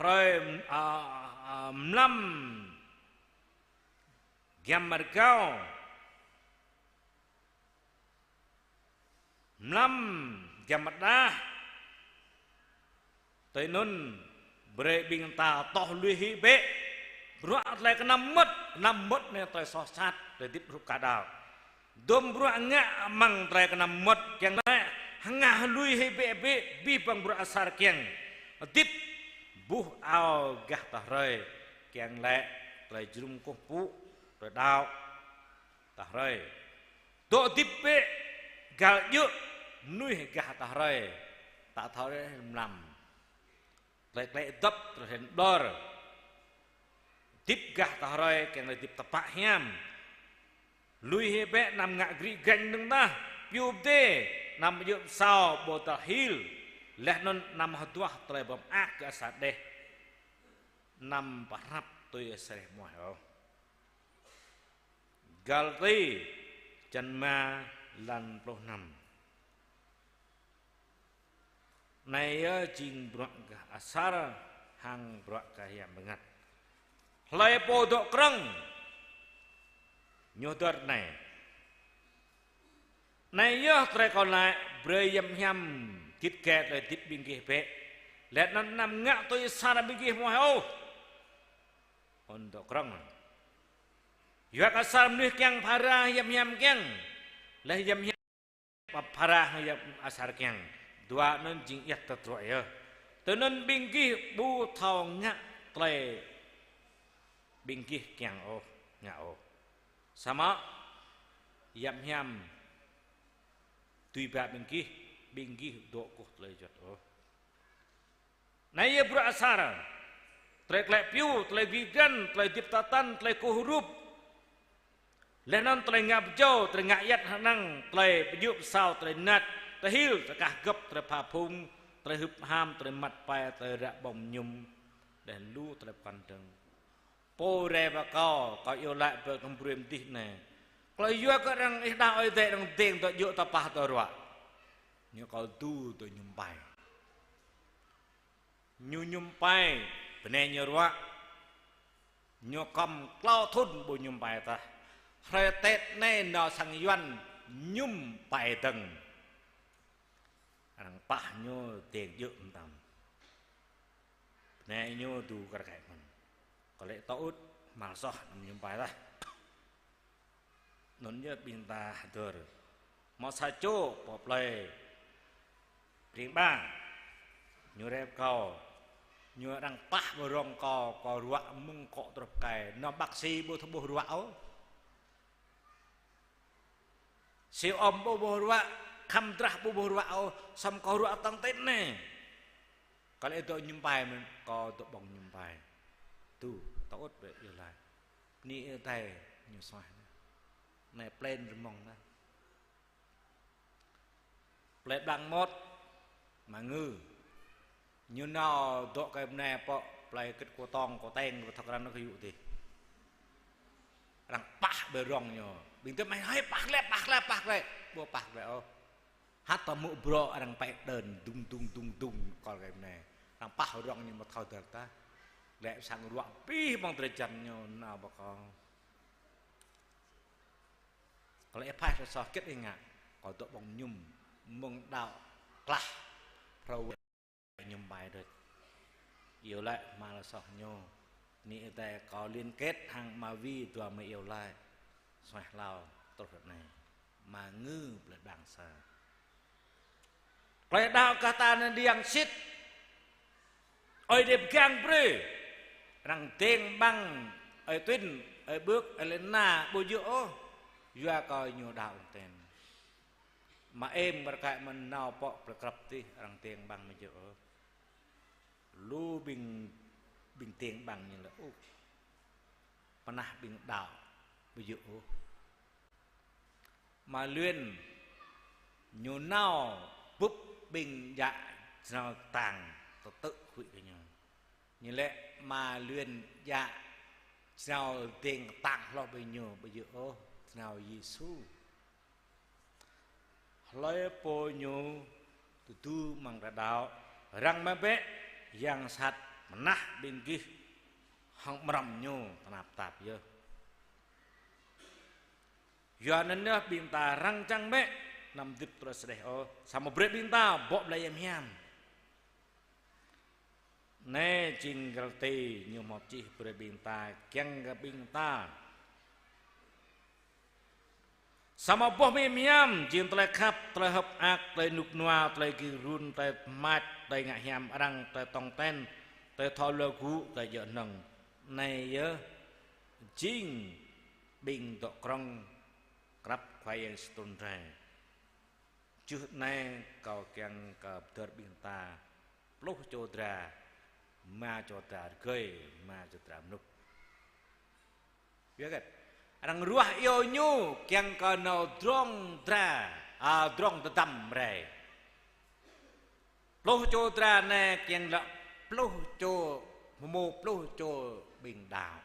hrơi, a, a, mlam giăm rơgao, mlam giăm rơđah. Tui anŭn brơi ƀing ta tŏh lui hĭ bĕ bruă tơlơi kơnăm mơmŏt, kơnăm mơmŏt anai tơlơi soh sat, tơlơi hơdip hrup kơ đaŏ. Dôm bruă ngă amăng tơlơi kơnăm mơmŏt kiăng laĭ hơngah lui hĭ bĕ bĕ, abih bang bruă asar kiăng. Hơdip buh ao gah ta hrơi, kiăng laĭ tơlơi jơnum kơkuh pơpŭ, tơlơi đaŏ ta hrơi. Dŏ hơdip bĕ găl djơ̆ mơnuih gah ta hrơi, ta thâo rai mlam. Tơlơi klĕ dŏp, tơlơi hên ƀlŏr. Hơdip gah ta hrơi kiăng laĭ hơdip tơpă hiam. Lui hĭ bĕ anăm ngă gri gañ dơ̆ng tah, pyu pơdê, anăm djơ̆ pơsao ƀôdah hil, laih anŭn anăm hơduah tơlơi pơmơak kơ asar đeh, anăm pơhrăp tui asar reh muaih ôh. Galati čăn rơma, lan pluh năm. Anai yơh jing bruă gah asar hăng bruă gah hiam bơngăt. Hlơi pô dŏ krŏng ñu hơdơr anai. Anai yơh tơlơi kâo laĭ, brơi yăm hiam git gai tơlơi hơdip ƀing gih bĕ. Laih anŭn anăm ngă tui asar ƀing gih muaih ôh. Ôn dŏ krŏng. Yua kơ asar mơnuih kiăng phara, yăm hiam kiăng. Laih yăm hiam phara hăng yăm asar kiăng. Dua anŭn jing iăt tơdruă yơh. Tui anŭn ƀing gih ƀu thâo ngă tơlơi ƀing gih kiăng ôh, ngă ôh. Samơ̆ yăm hiam dưi ba ƀing gih, ƀing gih dŏ kơkuh tơlơi juăt ôh. Anai yơh bruă asar, tơlơi klĕ pyu, tơlơi gri găn, tơlơi hơdip tơtăn, tơlơi kơkuh rup. Laih anŭn tơlơi ngă pơjâo, tơlơi ngă iăt hơnăng, tơlơi pơdjơ̆ pơsao, tơlơi mơnat, tơlơi hil, tơlơi kah gŏp, tơlơi pha phung, tơlơi hưp ham, tơlơi măt pai, tơlơi ră ƀơ̆ng mơñum, laih lu tơlơi pơkŏn dơ̆ng. Pô rai pơ kâo, kâo iâu laĭ pơ kơmbrui mơdih anai. Kâo laĭ yua kơ arăng ih đaŏ Ơi Adai arăng dêng dŏ djơ̆ tơpă tơruă. Ñu kâo tŭ tui mơñum pai. Ñu mơñum pai, bơnai ñu ruă. Ñu kŏm klâo thŭn ƀu mơñum pai tah. Hrơi Tết anai nao sang Yuan mơñum pai dơ̆ng. Arăng pah ñu dêng djơ̆ mơtam. Bơnai ñu tŭ kar kaĭ mơ̆n. Kâo laĭ tŏ ŭt, hmâo soh, anăm mơñum pai tah. Anŭn yơh ƀing ta hơdơr. Hmâo sa čô pô plơi Breng Ba. Ñu rai pơ kâo. Ñu arăng pah ƀơi rŏng kâo, kâo ruă mơ̆ng akŏ truh pơ kai. Nao bác sĩ ƀu thâo ƀuh ruă ôh. Siu âm ƀu ƀuh ruă, khăm drah ƀu ƀuh ruă ôh, samơ̆ kâo ruă tŏng ten anai. Kâo laĭ dŏ mơñum pai mơ̆n, kâo dŏ ƀơ̆ng mơñum pai. Tŭ, tŏ ŭt bĕ iâu laĭ. Bơni Ơi Adai ñu suaih anai. Anai plei rơmŏng anai. Plei Blang Mŏt, Ama Ngư. Ñu nao dŏ kơ bơnai pơ plei kơ̆t Kô Tông, Kô Teng, pơ thâo krăn kơ yŭ dih. Arăng pah ƀơi rŏng ñu. Ƀing tơ mơai hơi pah lĕ, pah lĕ, pah lĕ. Ƀu pah lĕ ôh. Hăt tơ mŭk brŏ arăng pĕ đơ̆n, dung, dung, dung, dung, kol kơ bơnai. Arăng pah rŏng ñu mơ̆ thâo dơr tah. Lĕ sang ruă abih bang drơi jăn ñu nao pơ kâo. Kâo laĭ ih phaih tơlơi soh hơget ih ngă, kâo dŏ ƀơ̆ng mơñum, mơ̆ng đaŏ klah, phrâo mơñum pai đôč. Iâu laĭ hmâo tơlơi soh ñu, bơni Ơi Adai kâo liên kết hăng Ama Vi dua mơi iâu laĭ, suaih hlâo truh ră anai, Ama Ngư plei Blang sa. Tơlơi đaŏ gah ta anai đang sĭt. Ơi Adai pơgang brơi. Arăng dêng ƀăng, ơi Tuyên, ơi Bưk, ơi Lena, ƀu djơ̆ ôh. Yua kơ ñu đaŏ ung ten. Mă êm rơkơi mơ̆n nao pơ plei Krăp dih, arăng dêng ƀăng ƀu djơ̆ ôh. Lu ƀing, ƀing dêng ƀăng ñu lĕ ôh. Pơnah ƀing đaŏ ƀu djơ̆ ôh. Ama Luyên ñu nao bưp ƀing djă jrao kơtang tơtư̆ huĭ kơ ñu. Ñu lĕ Ama Luyên djă jrao dêng kơtang hloh ƀing ñu ƀu djơ̆ ôh, jrao Yêsu. Hlơi pô ñu tơdu amăng tơlơi đaŏ, răng mă bĕ, yang sat mơnah ƀing gih hăng mrăm ñu tơnap tap yơh. Yua anŭn yơh ƀing ta răng čang bĕ, anăm hơdip tơlơi sơđeh ôh, samơ̆ brơi ƀing ta bŏ blai hiam hiam. Anai jing Galati ñu hmâo čih brơi ƀing ta, kiăng kơ ƀing ta samơ̆ boh hiam hiam, jing tơlơi khăp, tơlơi hơ̆k mơak, tơlơi rơnŭk rơnua, tơlơi gir run, tơlơi pơmat, tơlơi ngă hiam arăng, tơlơi tong ten, tơlơi thâo luă gŭ, tơlơi djơ̆ hơnơ̆ng. Anai yơh jing ƀing dŏ krŏng krăp Khua Yang Yêsu trŭn rai. Čuh anai kâo kiăng kơ pơdơr ƀing ta pluh čô dra, rơma čô dra rơgơi, rơma čô dra mlŭk. Yua kơ arăng ruah iâu ñu kiăng kơ nao drŏng dra, a, drŏng tơdăm rai. Pluh čô dra anai kiăng lăi pluh čô, hmâo pluh čô ƀing đaŏ.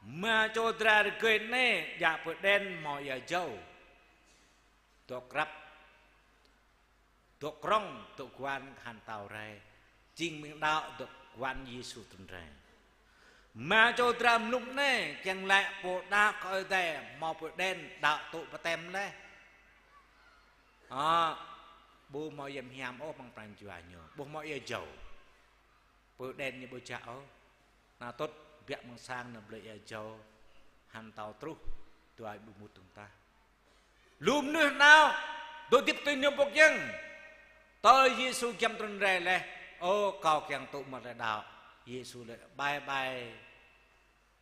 Rơma čô dra rơgơi anai djă pơđen hmâo ia jâo. Dŏ krăp, dŏ krŏng, dŏ guan khan tao rai. Jing ƀing đaŏ dŏ guan Yêsu trŭn rai. Rơma čô dra mlŭk anai kiăng lăi pô đaŏ kơ Ơi Adai hmâo pơđen đaŏ tŭ baptem laih. Ơ, ƀu hmâo hiam hiam ôh amăng pran jua ñu. Ƀu hmâo ia jâo. Pơđen ñu ƀu djă ôh. Nao tŭt biă mơ̆ng sang nao blơi ia jâo, khan tao truh, dua ƀu mŭt dơ̆ng tah. Lu mơnuih nao, dŏ hơdip tui anŭn pŏk jơ̆ng. Tơl Yêsu giăm trŭn rai laih, ơ, kâo kiăng tŭ mơ̆ tơlơi đaŏ. Yêsu laĭ bye bye,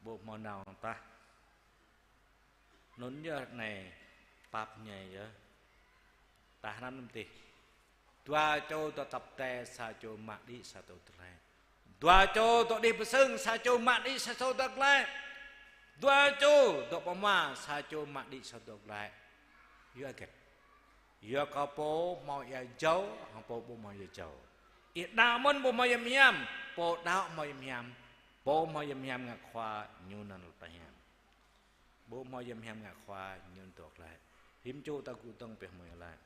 ƀu hmâo nao tah. Anŭn yơh anai pap ñai yơh. Ta hrăm anŭn dih. Dua čô dŏ tăp te, sa čô mă đĭ, sa čô dŏ glaĭ. Dua čô dŏ đih pơsưng, sa čô mă đĭ, sa čô dŏ glaĭ. Dua čô dŏ pơhma, sa čô mă đĭ, sa čô dŏ glaĭ. Yua hơget? Yua kơ pô hmâo ia jâo, hăng pô ƀu hmâo ia jâo. Ih đaŏ mơ̆n ƀu hmâo hiam hiam, pô đaŏ hmâo hiam hiam, pô hmâo hiam hiam ngă Khua ñu anŭn lăi hiam. Ƀu hmâo hiam hiam ngă Khua ñu dŏ glaĭ. Rĭm čô ta gŭ dơ̆ng pioh mơ̆ laĭ.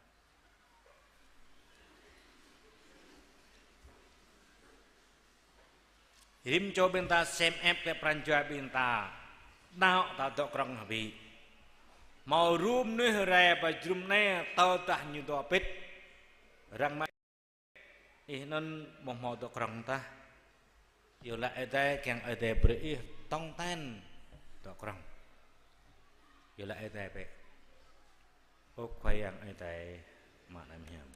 Rĭm čô ƀing ta sem ĕp kơ pran jua ƀing ta. Đaŏ ta dŏ krŏng hơbĭ. Hmâo rĭm mơnuih rai pơ jơnum anai tơdah ñu dŏ pĭt. Arăng mă ih anŭn ƀu hmâo dŏ krŏng tah. Yua laĭ Ơi Adai kiăng Ơi Adai brơi ih tong ten dŏ krŏng. Yua laĭ Ơi Adai bĕ. Ơ Khua Yang Ơi Adai mơnam hiam.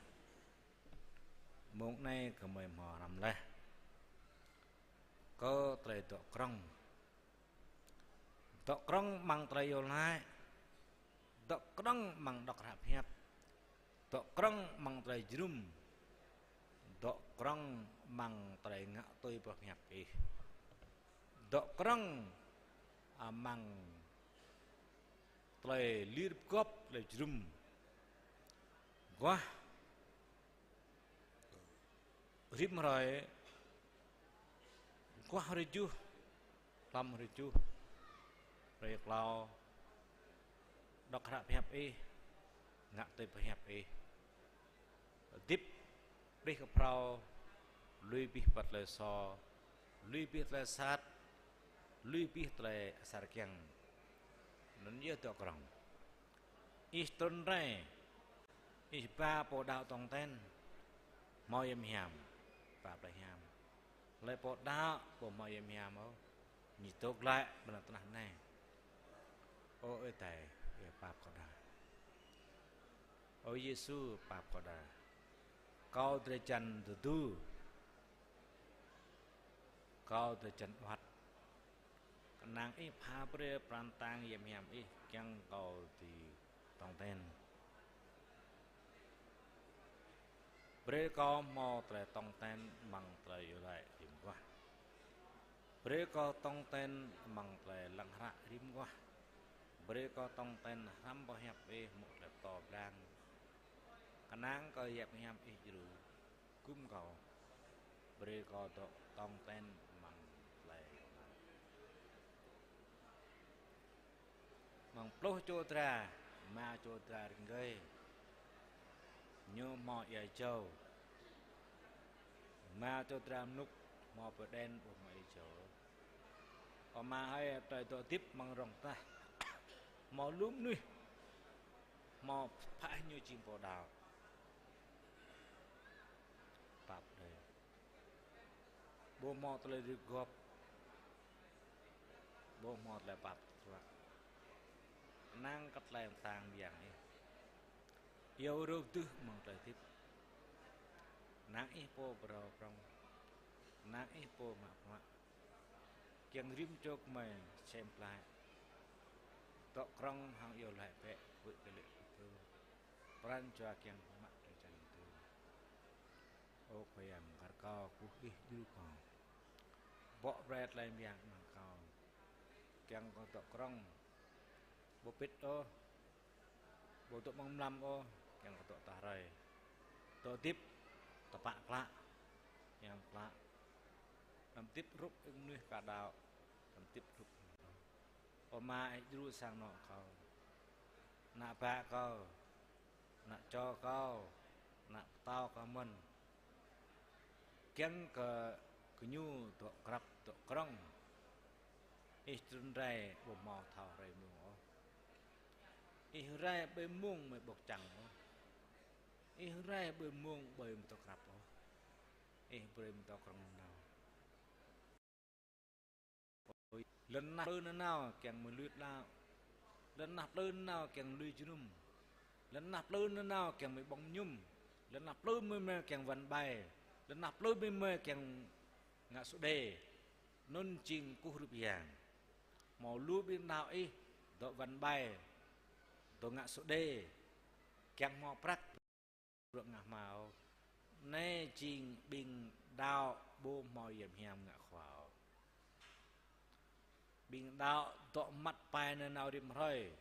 Mông anai gơmơi hmâo hrăm laih kơ tơlơi dŏ krŏng. Dŏ krŏng amăng tơlơi iâu laĭ. Dŏ krŏng amăng dŏ hră pơhiăp. Dŏ krŏng amăng tơlơi jơnum. Dŏ krŏng amăng tơlơi ngă tui pơhiăp ih. Dŏ krŏng amăng tơlơi lir pơgop tơlơi jơnum. Guah rĭm hrơi, guah hrơi juh, hlăm hrơi juh, hrơi klâo, dŏ hră pơhiăp ih, ngă tui pơhiăp ih. Hơdip, đih kơ phrâo, lui bih pơ tơlơi sô, lui bih tơlơi sat, lui bih tơlơi asar kiăng. Anŭn yơh dŏ krŏng. Ih trŭn rai, ih ba pô đaŏ tong ten, hmâo hiam hiam, ba blai hiam. Lĕ pô đaŏ, ƀu hmâo hiam hiam ôh, ñu dŏ glaĭ ƀơi lŏn tơnah anai. Ơ Ơi Adai, ih pap kâo đa. Ơ Yêsu, pap kâo đa. Kâo drơi jan tơdu. Kâo drơi jan wăt. Kơnang ih pha brơi pran tang hiam hiam ih kiăng kâo dưi tong ten. Brơi kâo hmâo tơlơi tong ten amăng tơlơi iâu laĭ rĭm guah. Brơi kâo tong ten amăng tơlơi lăng hră rĭm guah. Brơi kâo tong ten hrăm pơhiăp ih hmâo tơlơi pơtô pơblang. Kơnang kơ hiăp hiam ih djru gum kâo. Brơi kâo dŏ tong ten amăng tơlơi amăng pluh čô dra, rơma čô dra rơgơi. Ñu hmâo ia jâo. Ama čô dra mơnuk, hmâo pơđen ƀu hmâo ih čô. Ơ Ama hơi, tơlơi dŏ hơdip amăng rŏng tah, hmâo lu mơnuih hmâo pha ñu jing pô đaŏ. Pap đơi. Ƀu hmâo tơlơi rĭm gop, ƀu hmâo tơlơi pap tơdruă. Năng kơ tơlơi mơtang mơyang ih. Iâu rơ̆k tơ̆ amăng tơlơi hơdip. Năng ih pô pơrâo prŏng. Năng ih pô mă bruă. Kiăng rĭm čô gơmơi sem glaĭ. Dŏ krŏng hăng iâu laĭ bĕ, huĭ kơ lĕ tơ̆. Pran jua kiăng mă tơlơi čang tơ̆. Ơ Khua Yang, kar kâo kơkuh ih djru kâo. Bŏ brơi tơlơi mơyang amăng kâo. Kiăng kâo dŏ krŏng. Ƀu pĭt ôh. Ƀu dŏ amăng mlam ôh, kiăng kơ dŏ tah hrơi. Dŏ hơdip, tơpă klă, hiam klă. Anăm hơdip hrup ih mơnuih ka đaŏ, anăm hơdip hrup. Ơ Ama, ih djru sang anŏ kâo, ană bă kâo, ană čô kâo, ană pơtao kâo mơ̆n. Kiăng kơ gơñu dŏ krăp, dŏ krŏng. Ih trŭn rai ƀu hmâo thâo hrơi mông ôh. Ih rai ƀơi mông mơi ƀŏk čang ôh. Ih rai ƀơi mông ƀơi mơ̆ dŏ krăp ôh. Ih brơi mơ̆ dŏ krŏng nanao. Lŏn tơnah plư nanao kiăng mơi lui đaŏ. Lŏn tơnah plư nanao kiăng lui jơnum. Lŏn tơnah plư nanao kiăng mơi ƀơ̆ng mơñum. Lŏn tơnah plư mơi mơi kiăng wăn ƀai. Lŏn tơnah plư mơi mơi kiăng ngă sô đê. Anŭn jing kơkuh rup yang. Hmâo lu ƀing đaŏ ih, dŏ wăn ƀai, dŏ ngă sô đê, kiăng hmâo prăk, bruă ngă hmâo. Anai jing ƀing đaŏ ƀu hmâo yăm hiam ngă khua ôh. Ƀing đaŏ dŏ măt pai nanao rĭm hrơi.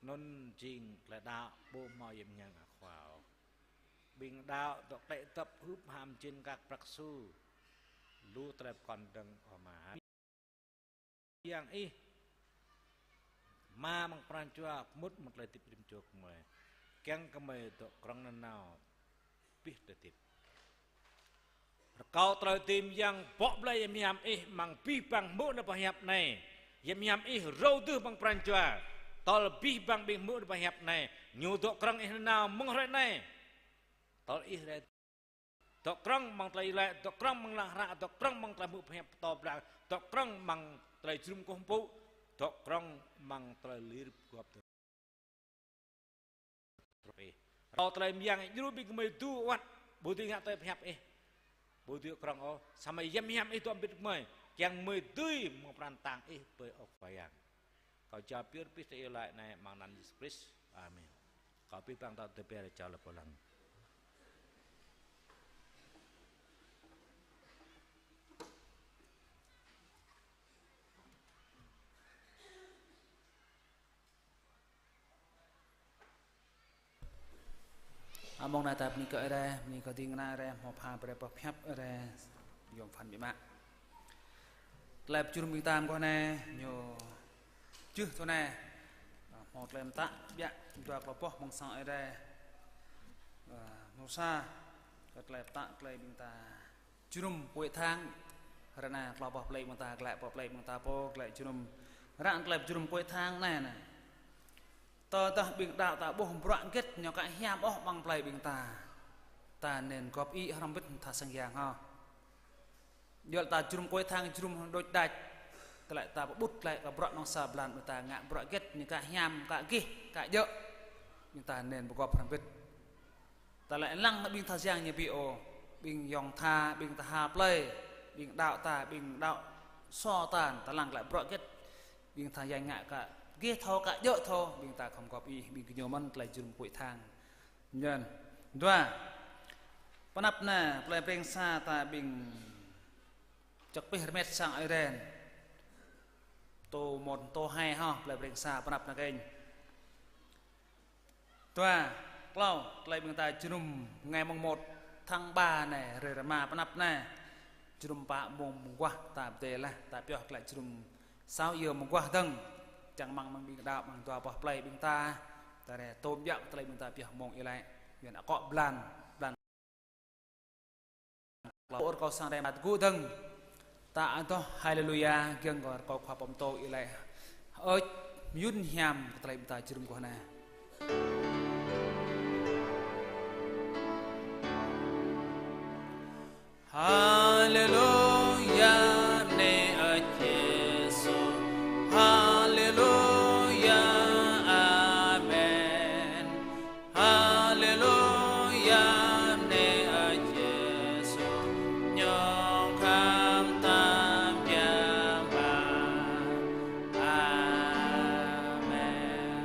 Anŭn jing tơlơi đaŏ ƀu hmâo yăm hiam ngă khua ôh. Ƀing đaŏ dŏ klĕ dŏp hŭp ham jên kăk prăk su. Lu tơlơi pơkŏn dơ̆ng, ơ Ama. Yang ih, mă amăng pran jua pơmŭt mơ̆ng tơlơi hơdip rĭm čô gơmơi. Kiăng gơmơi dŏ krŏng nanao abih tơlơi hơdip. Rơkâo tơlơi hơdip yang bŏ blai yăm hiam ih amăng abih bang hmư̆ nao pơhiăp anai. Yăm hiam ih râo tơ̆ amăng pran jua. Tơl abih bang ƀing hmư̆ nao pơhiăp anai. Ñu dŏ krŏng ih nanao mơ̆ng hrơi anai. Tơl ih rai dŏ krŏng amăng tơlơi laĭ, dŏ krŏng amăng lăng hră, dŏ krŏng amăng tơlơi hmư̆ pơhiăp pơtô blang, dŏ krŏng amăng tơlơi jơnum kơkuh pơpŭ, dŏ krŏng amăng tơlơi lirip gop tơ̆. Rơkâo tơlơi mơyang ih djru ƀing gơmơi tŭ wơ̆t, ƀu dưi ngă tơlơi pơhiăp ih. Ƀu dưi krŏng ôh, samơ̆ yăm hiam ih dŏ ƀơi gơmơi, kiăng gơmơi dưi mơ̆ng pran tang ih ƀơi ôk wayang. Kâo jao pơyơr abih tơlơi iâu laĭ anai amăng anăn Yêsu Krist. Amen. Kâo abih bang ta tơbiă jao lăp pơlăng. Amăng anai ta bơni kơ Ơi Adai, bơni kơ ding kơna Ơi Adai, hmâo pha brơi boh pơhiăp Ơi Adai, yom phan biă mă. Tơlơi pơjơnum ƀing ta mơguah anai, ñu čih tui anai, hmâo tơlơi mơtă biă, dua klâo boh mơ̆ng sang Ơi Adai, mơ̆ng sa, kơ tơlơi mơtă, tơlơi ƀing ta jơnum kuĕ thang, ră anai klâo boh plei ƀing ta, glaĭ boh plei ƀing ta pô, glaĭ jơnum. Ră anai tơlơi jơnum kuĕ thang anai anai. Tơdah ƀing đaŏ ta ƀuh bruă hơget ñu ka hiam ôh amăng plei ƀing ta. Ta nên góp ý hrŏm hơbĭt tha sang yang hŏ. Yua ta jơnum kuĕ thang jơnum đôč đač. Tơlơi ta pơƀut glaĭ kơ bruă mơ̆ng sa blan ƀing ta ngă bruă hơget ñu ka hiam, ka gih, ka djơ̆. Ƀing ta nên pơgop hrŏm hơbĭt. Ta lĕ lăng ƀing tha yang ñu ƀiă ôh, ƀing yŏng tha, ƀing tha ha plei, ƀing đaŏ ta, ƀing đaŏ sô ta, ta lăng lĕ bruă hơget, ƀing tha yang ngă ka gih thâo, ka djơ̆ thâo, ƀing ta khŏm góp ý, ƀing gơñu mơ̆n tơlơi jơnum kuĕ thang. Nhân. Dua. Pơanăp anai, plei Breng Sa ta ƀing čŏk pih rơmet sang Ơi Adai. Tô một, tô hai hŏ, plei Breng Sa pơanăp anai kơnh. Dua, klâo, tơlơi ƀing ta jơnum ngày mùng một tháng ba anai, hrơi rơma pơanăp anai. Jơnum pă mông mơguah ta pơdơi laih, ta pioh glaĭ jơnum sáu giờ mơguah dơ̆ng. Čang rơmang mơ̆ng ƀing đaŏ, mơ̆ng dua boh plei ƀing ta. Ta rai tôm biă tơlơi ƀing ta pioh mông iâu laĭ. Yuan akŏ blan, blan. Klâo ur kâo sang rai mă tơgŭ dơ̆ng. Ta adoh Haleluya, giŏng kơ rơkâo Khua pơtô iâu laĭ. Ơi, mơyŭn hiam kơ tơlơi ƀing ta jơnum guah anai. Haleluya, bơni Ơi Yêsu. Haleluya, amen. Haleluya, bơni Ơi Yêsu, ñu khăp tơbiă mă. Amen.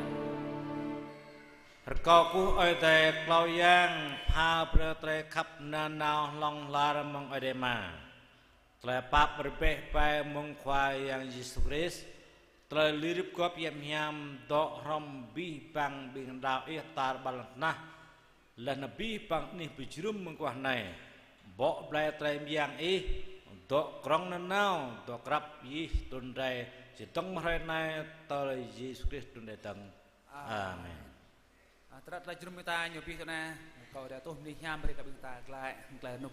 Rơkâo kơ Ơi Adai klâo yang pha brơi tơlơi khăp nanao hlŏng lar mơ̆ng Ơi Adai Ama, tơlơi pap rơbeh bai mơ̆ng Khua Yang Yêsu Krist, tơlơi lui rĭp gŏp hiam hiam dŏ hrŏm abih bang ƀing đaŏ ih tar ƀar lŏn tơnah, laih anŭn abih bang anih pơjơnum mơguah anai, bŏ blai tơlơi mơyang ih, dŏ krŏng nanao, dŏ krăp ih trŭn rai, čơdơ̆ng mơ̆ng hrơi anai tơl Yêsu Krist trŭn rai dơ̆ng. Amen. A, tơlơi jơnum ƀing ta ñu abih tui anai, kâo đa tuh bơni hiam brơi kơ ƀing ta glaĭ, glaĭ rơnŭk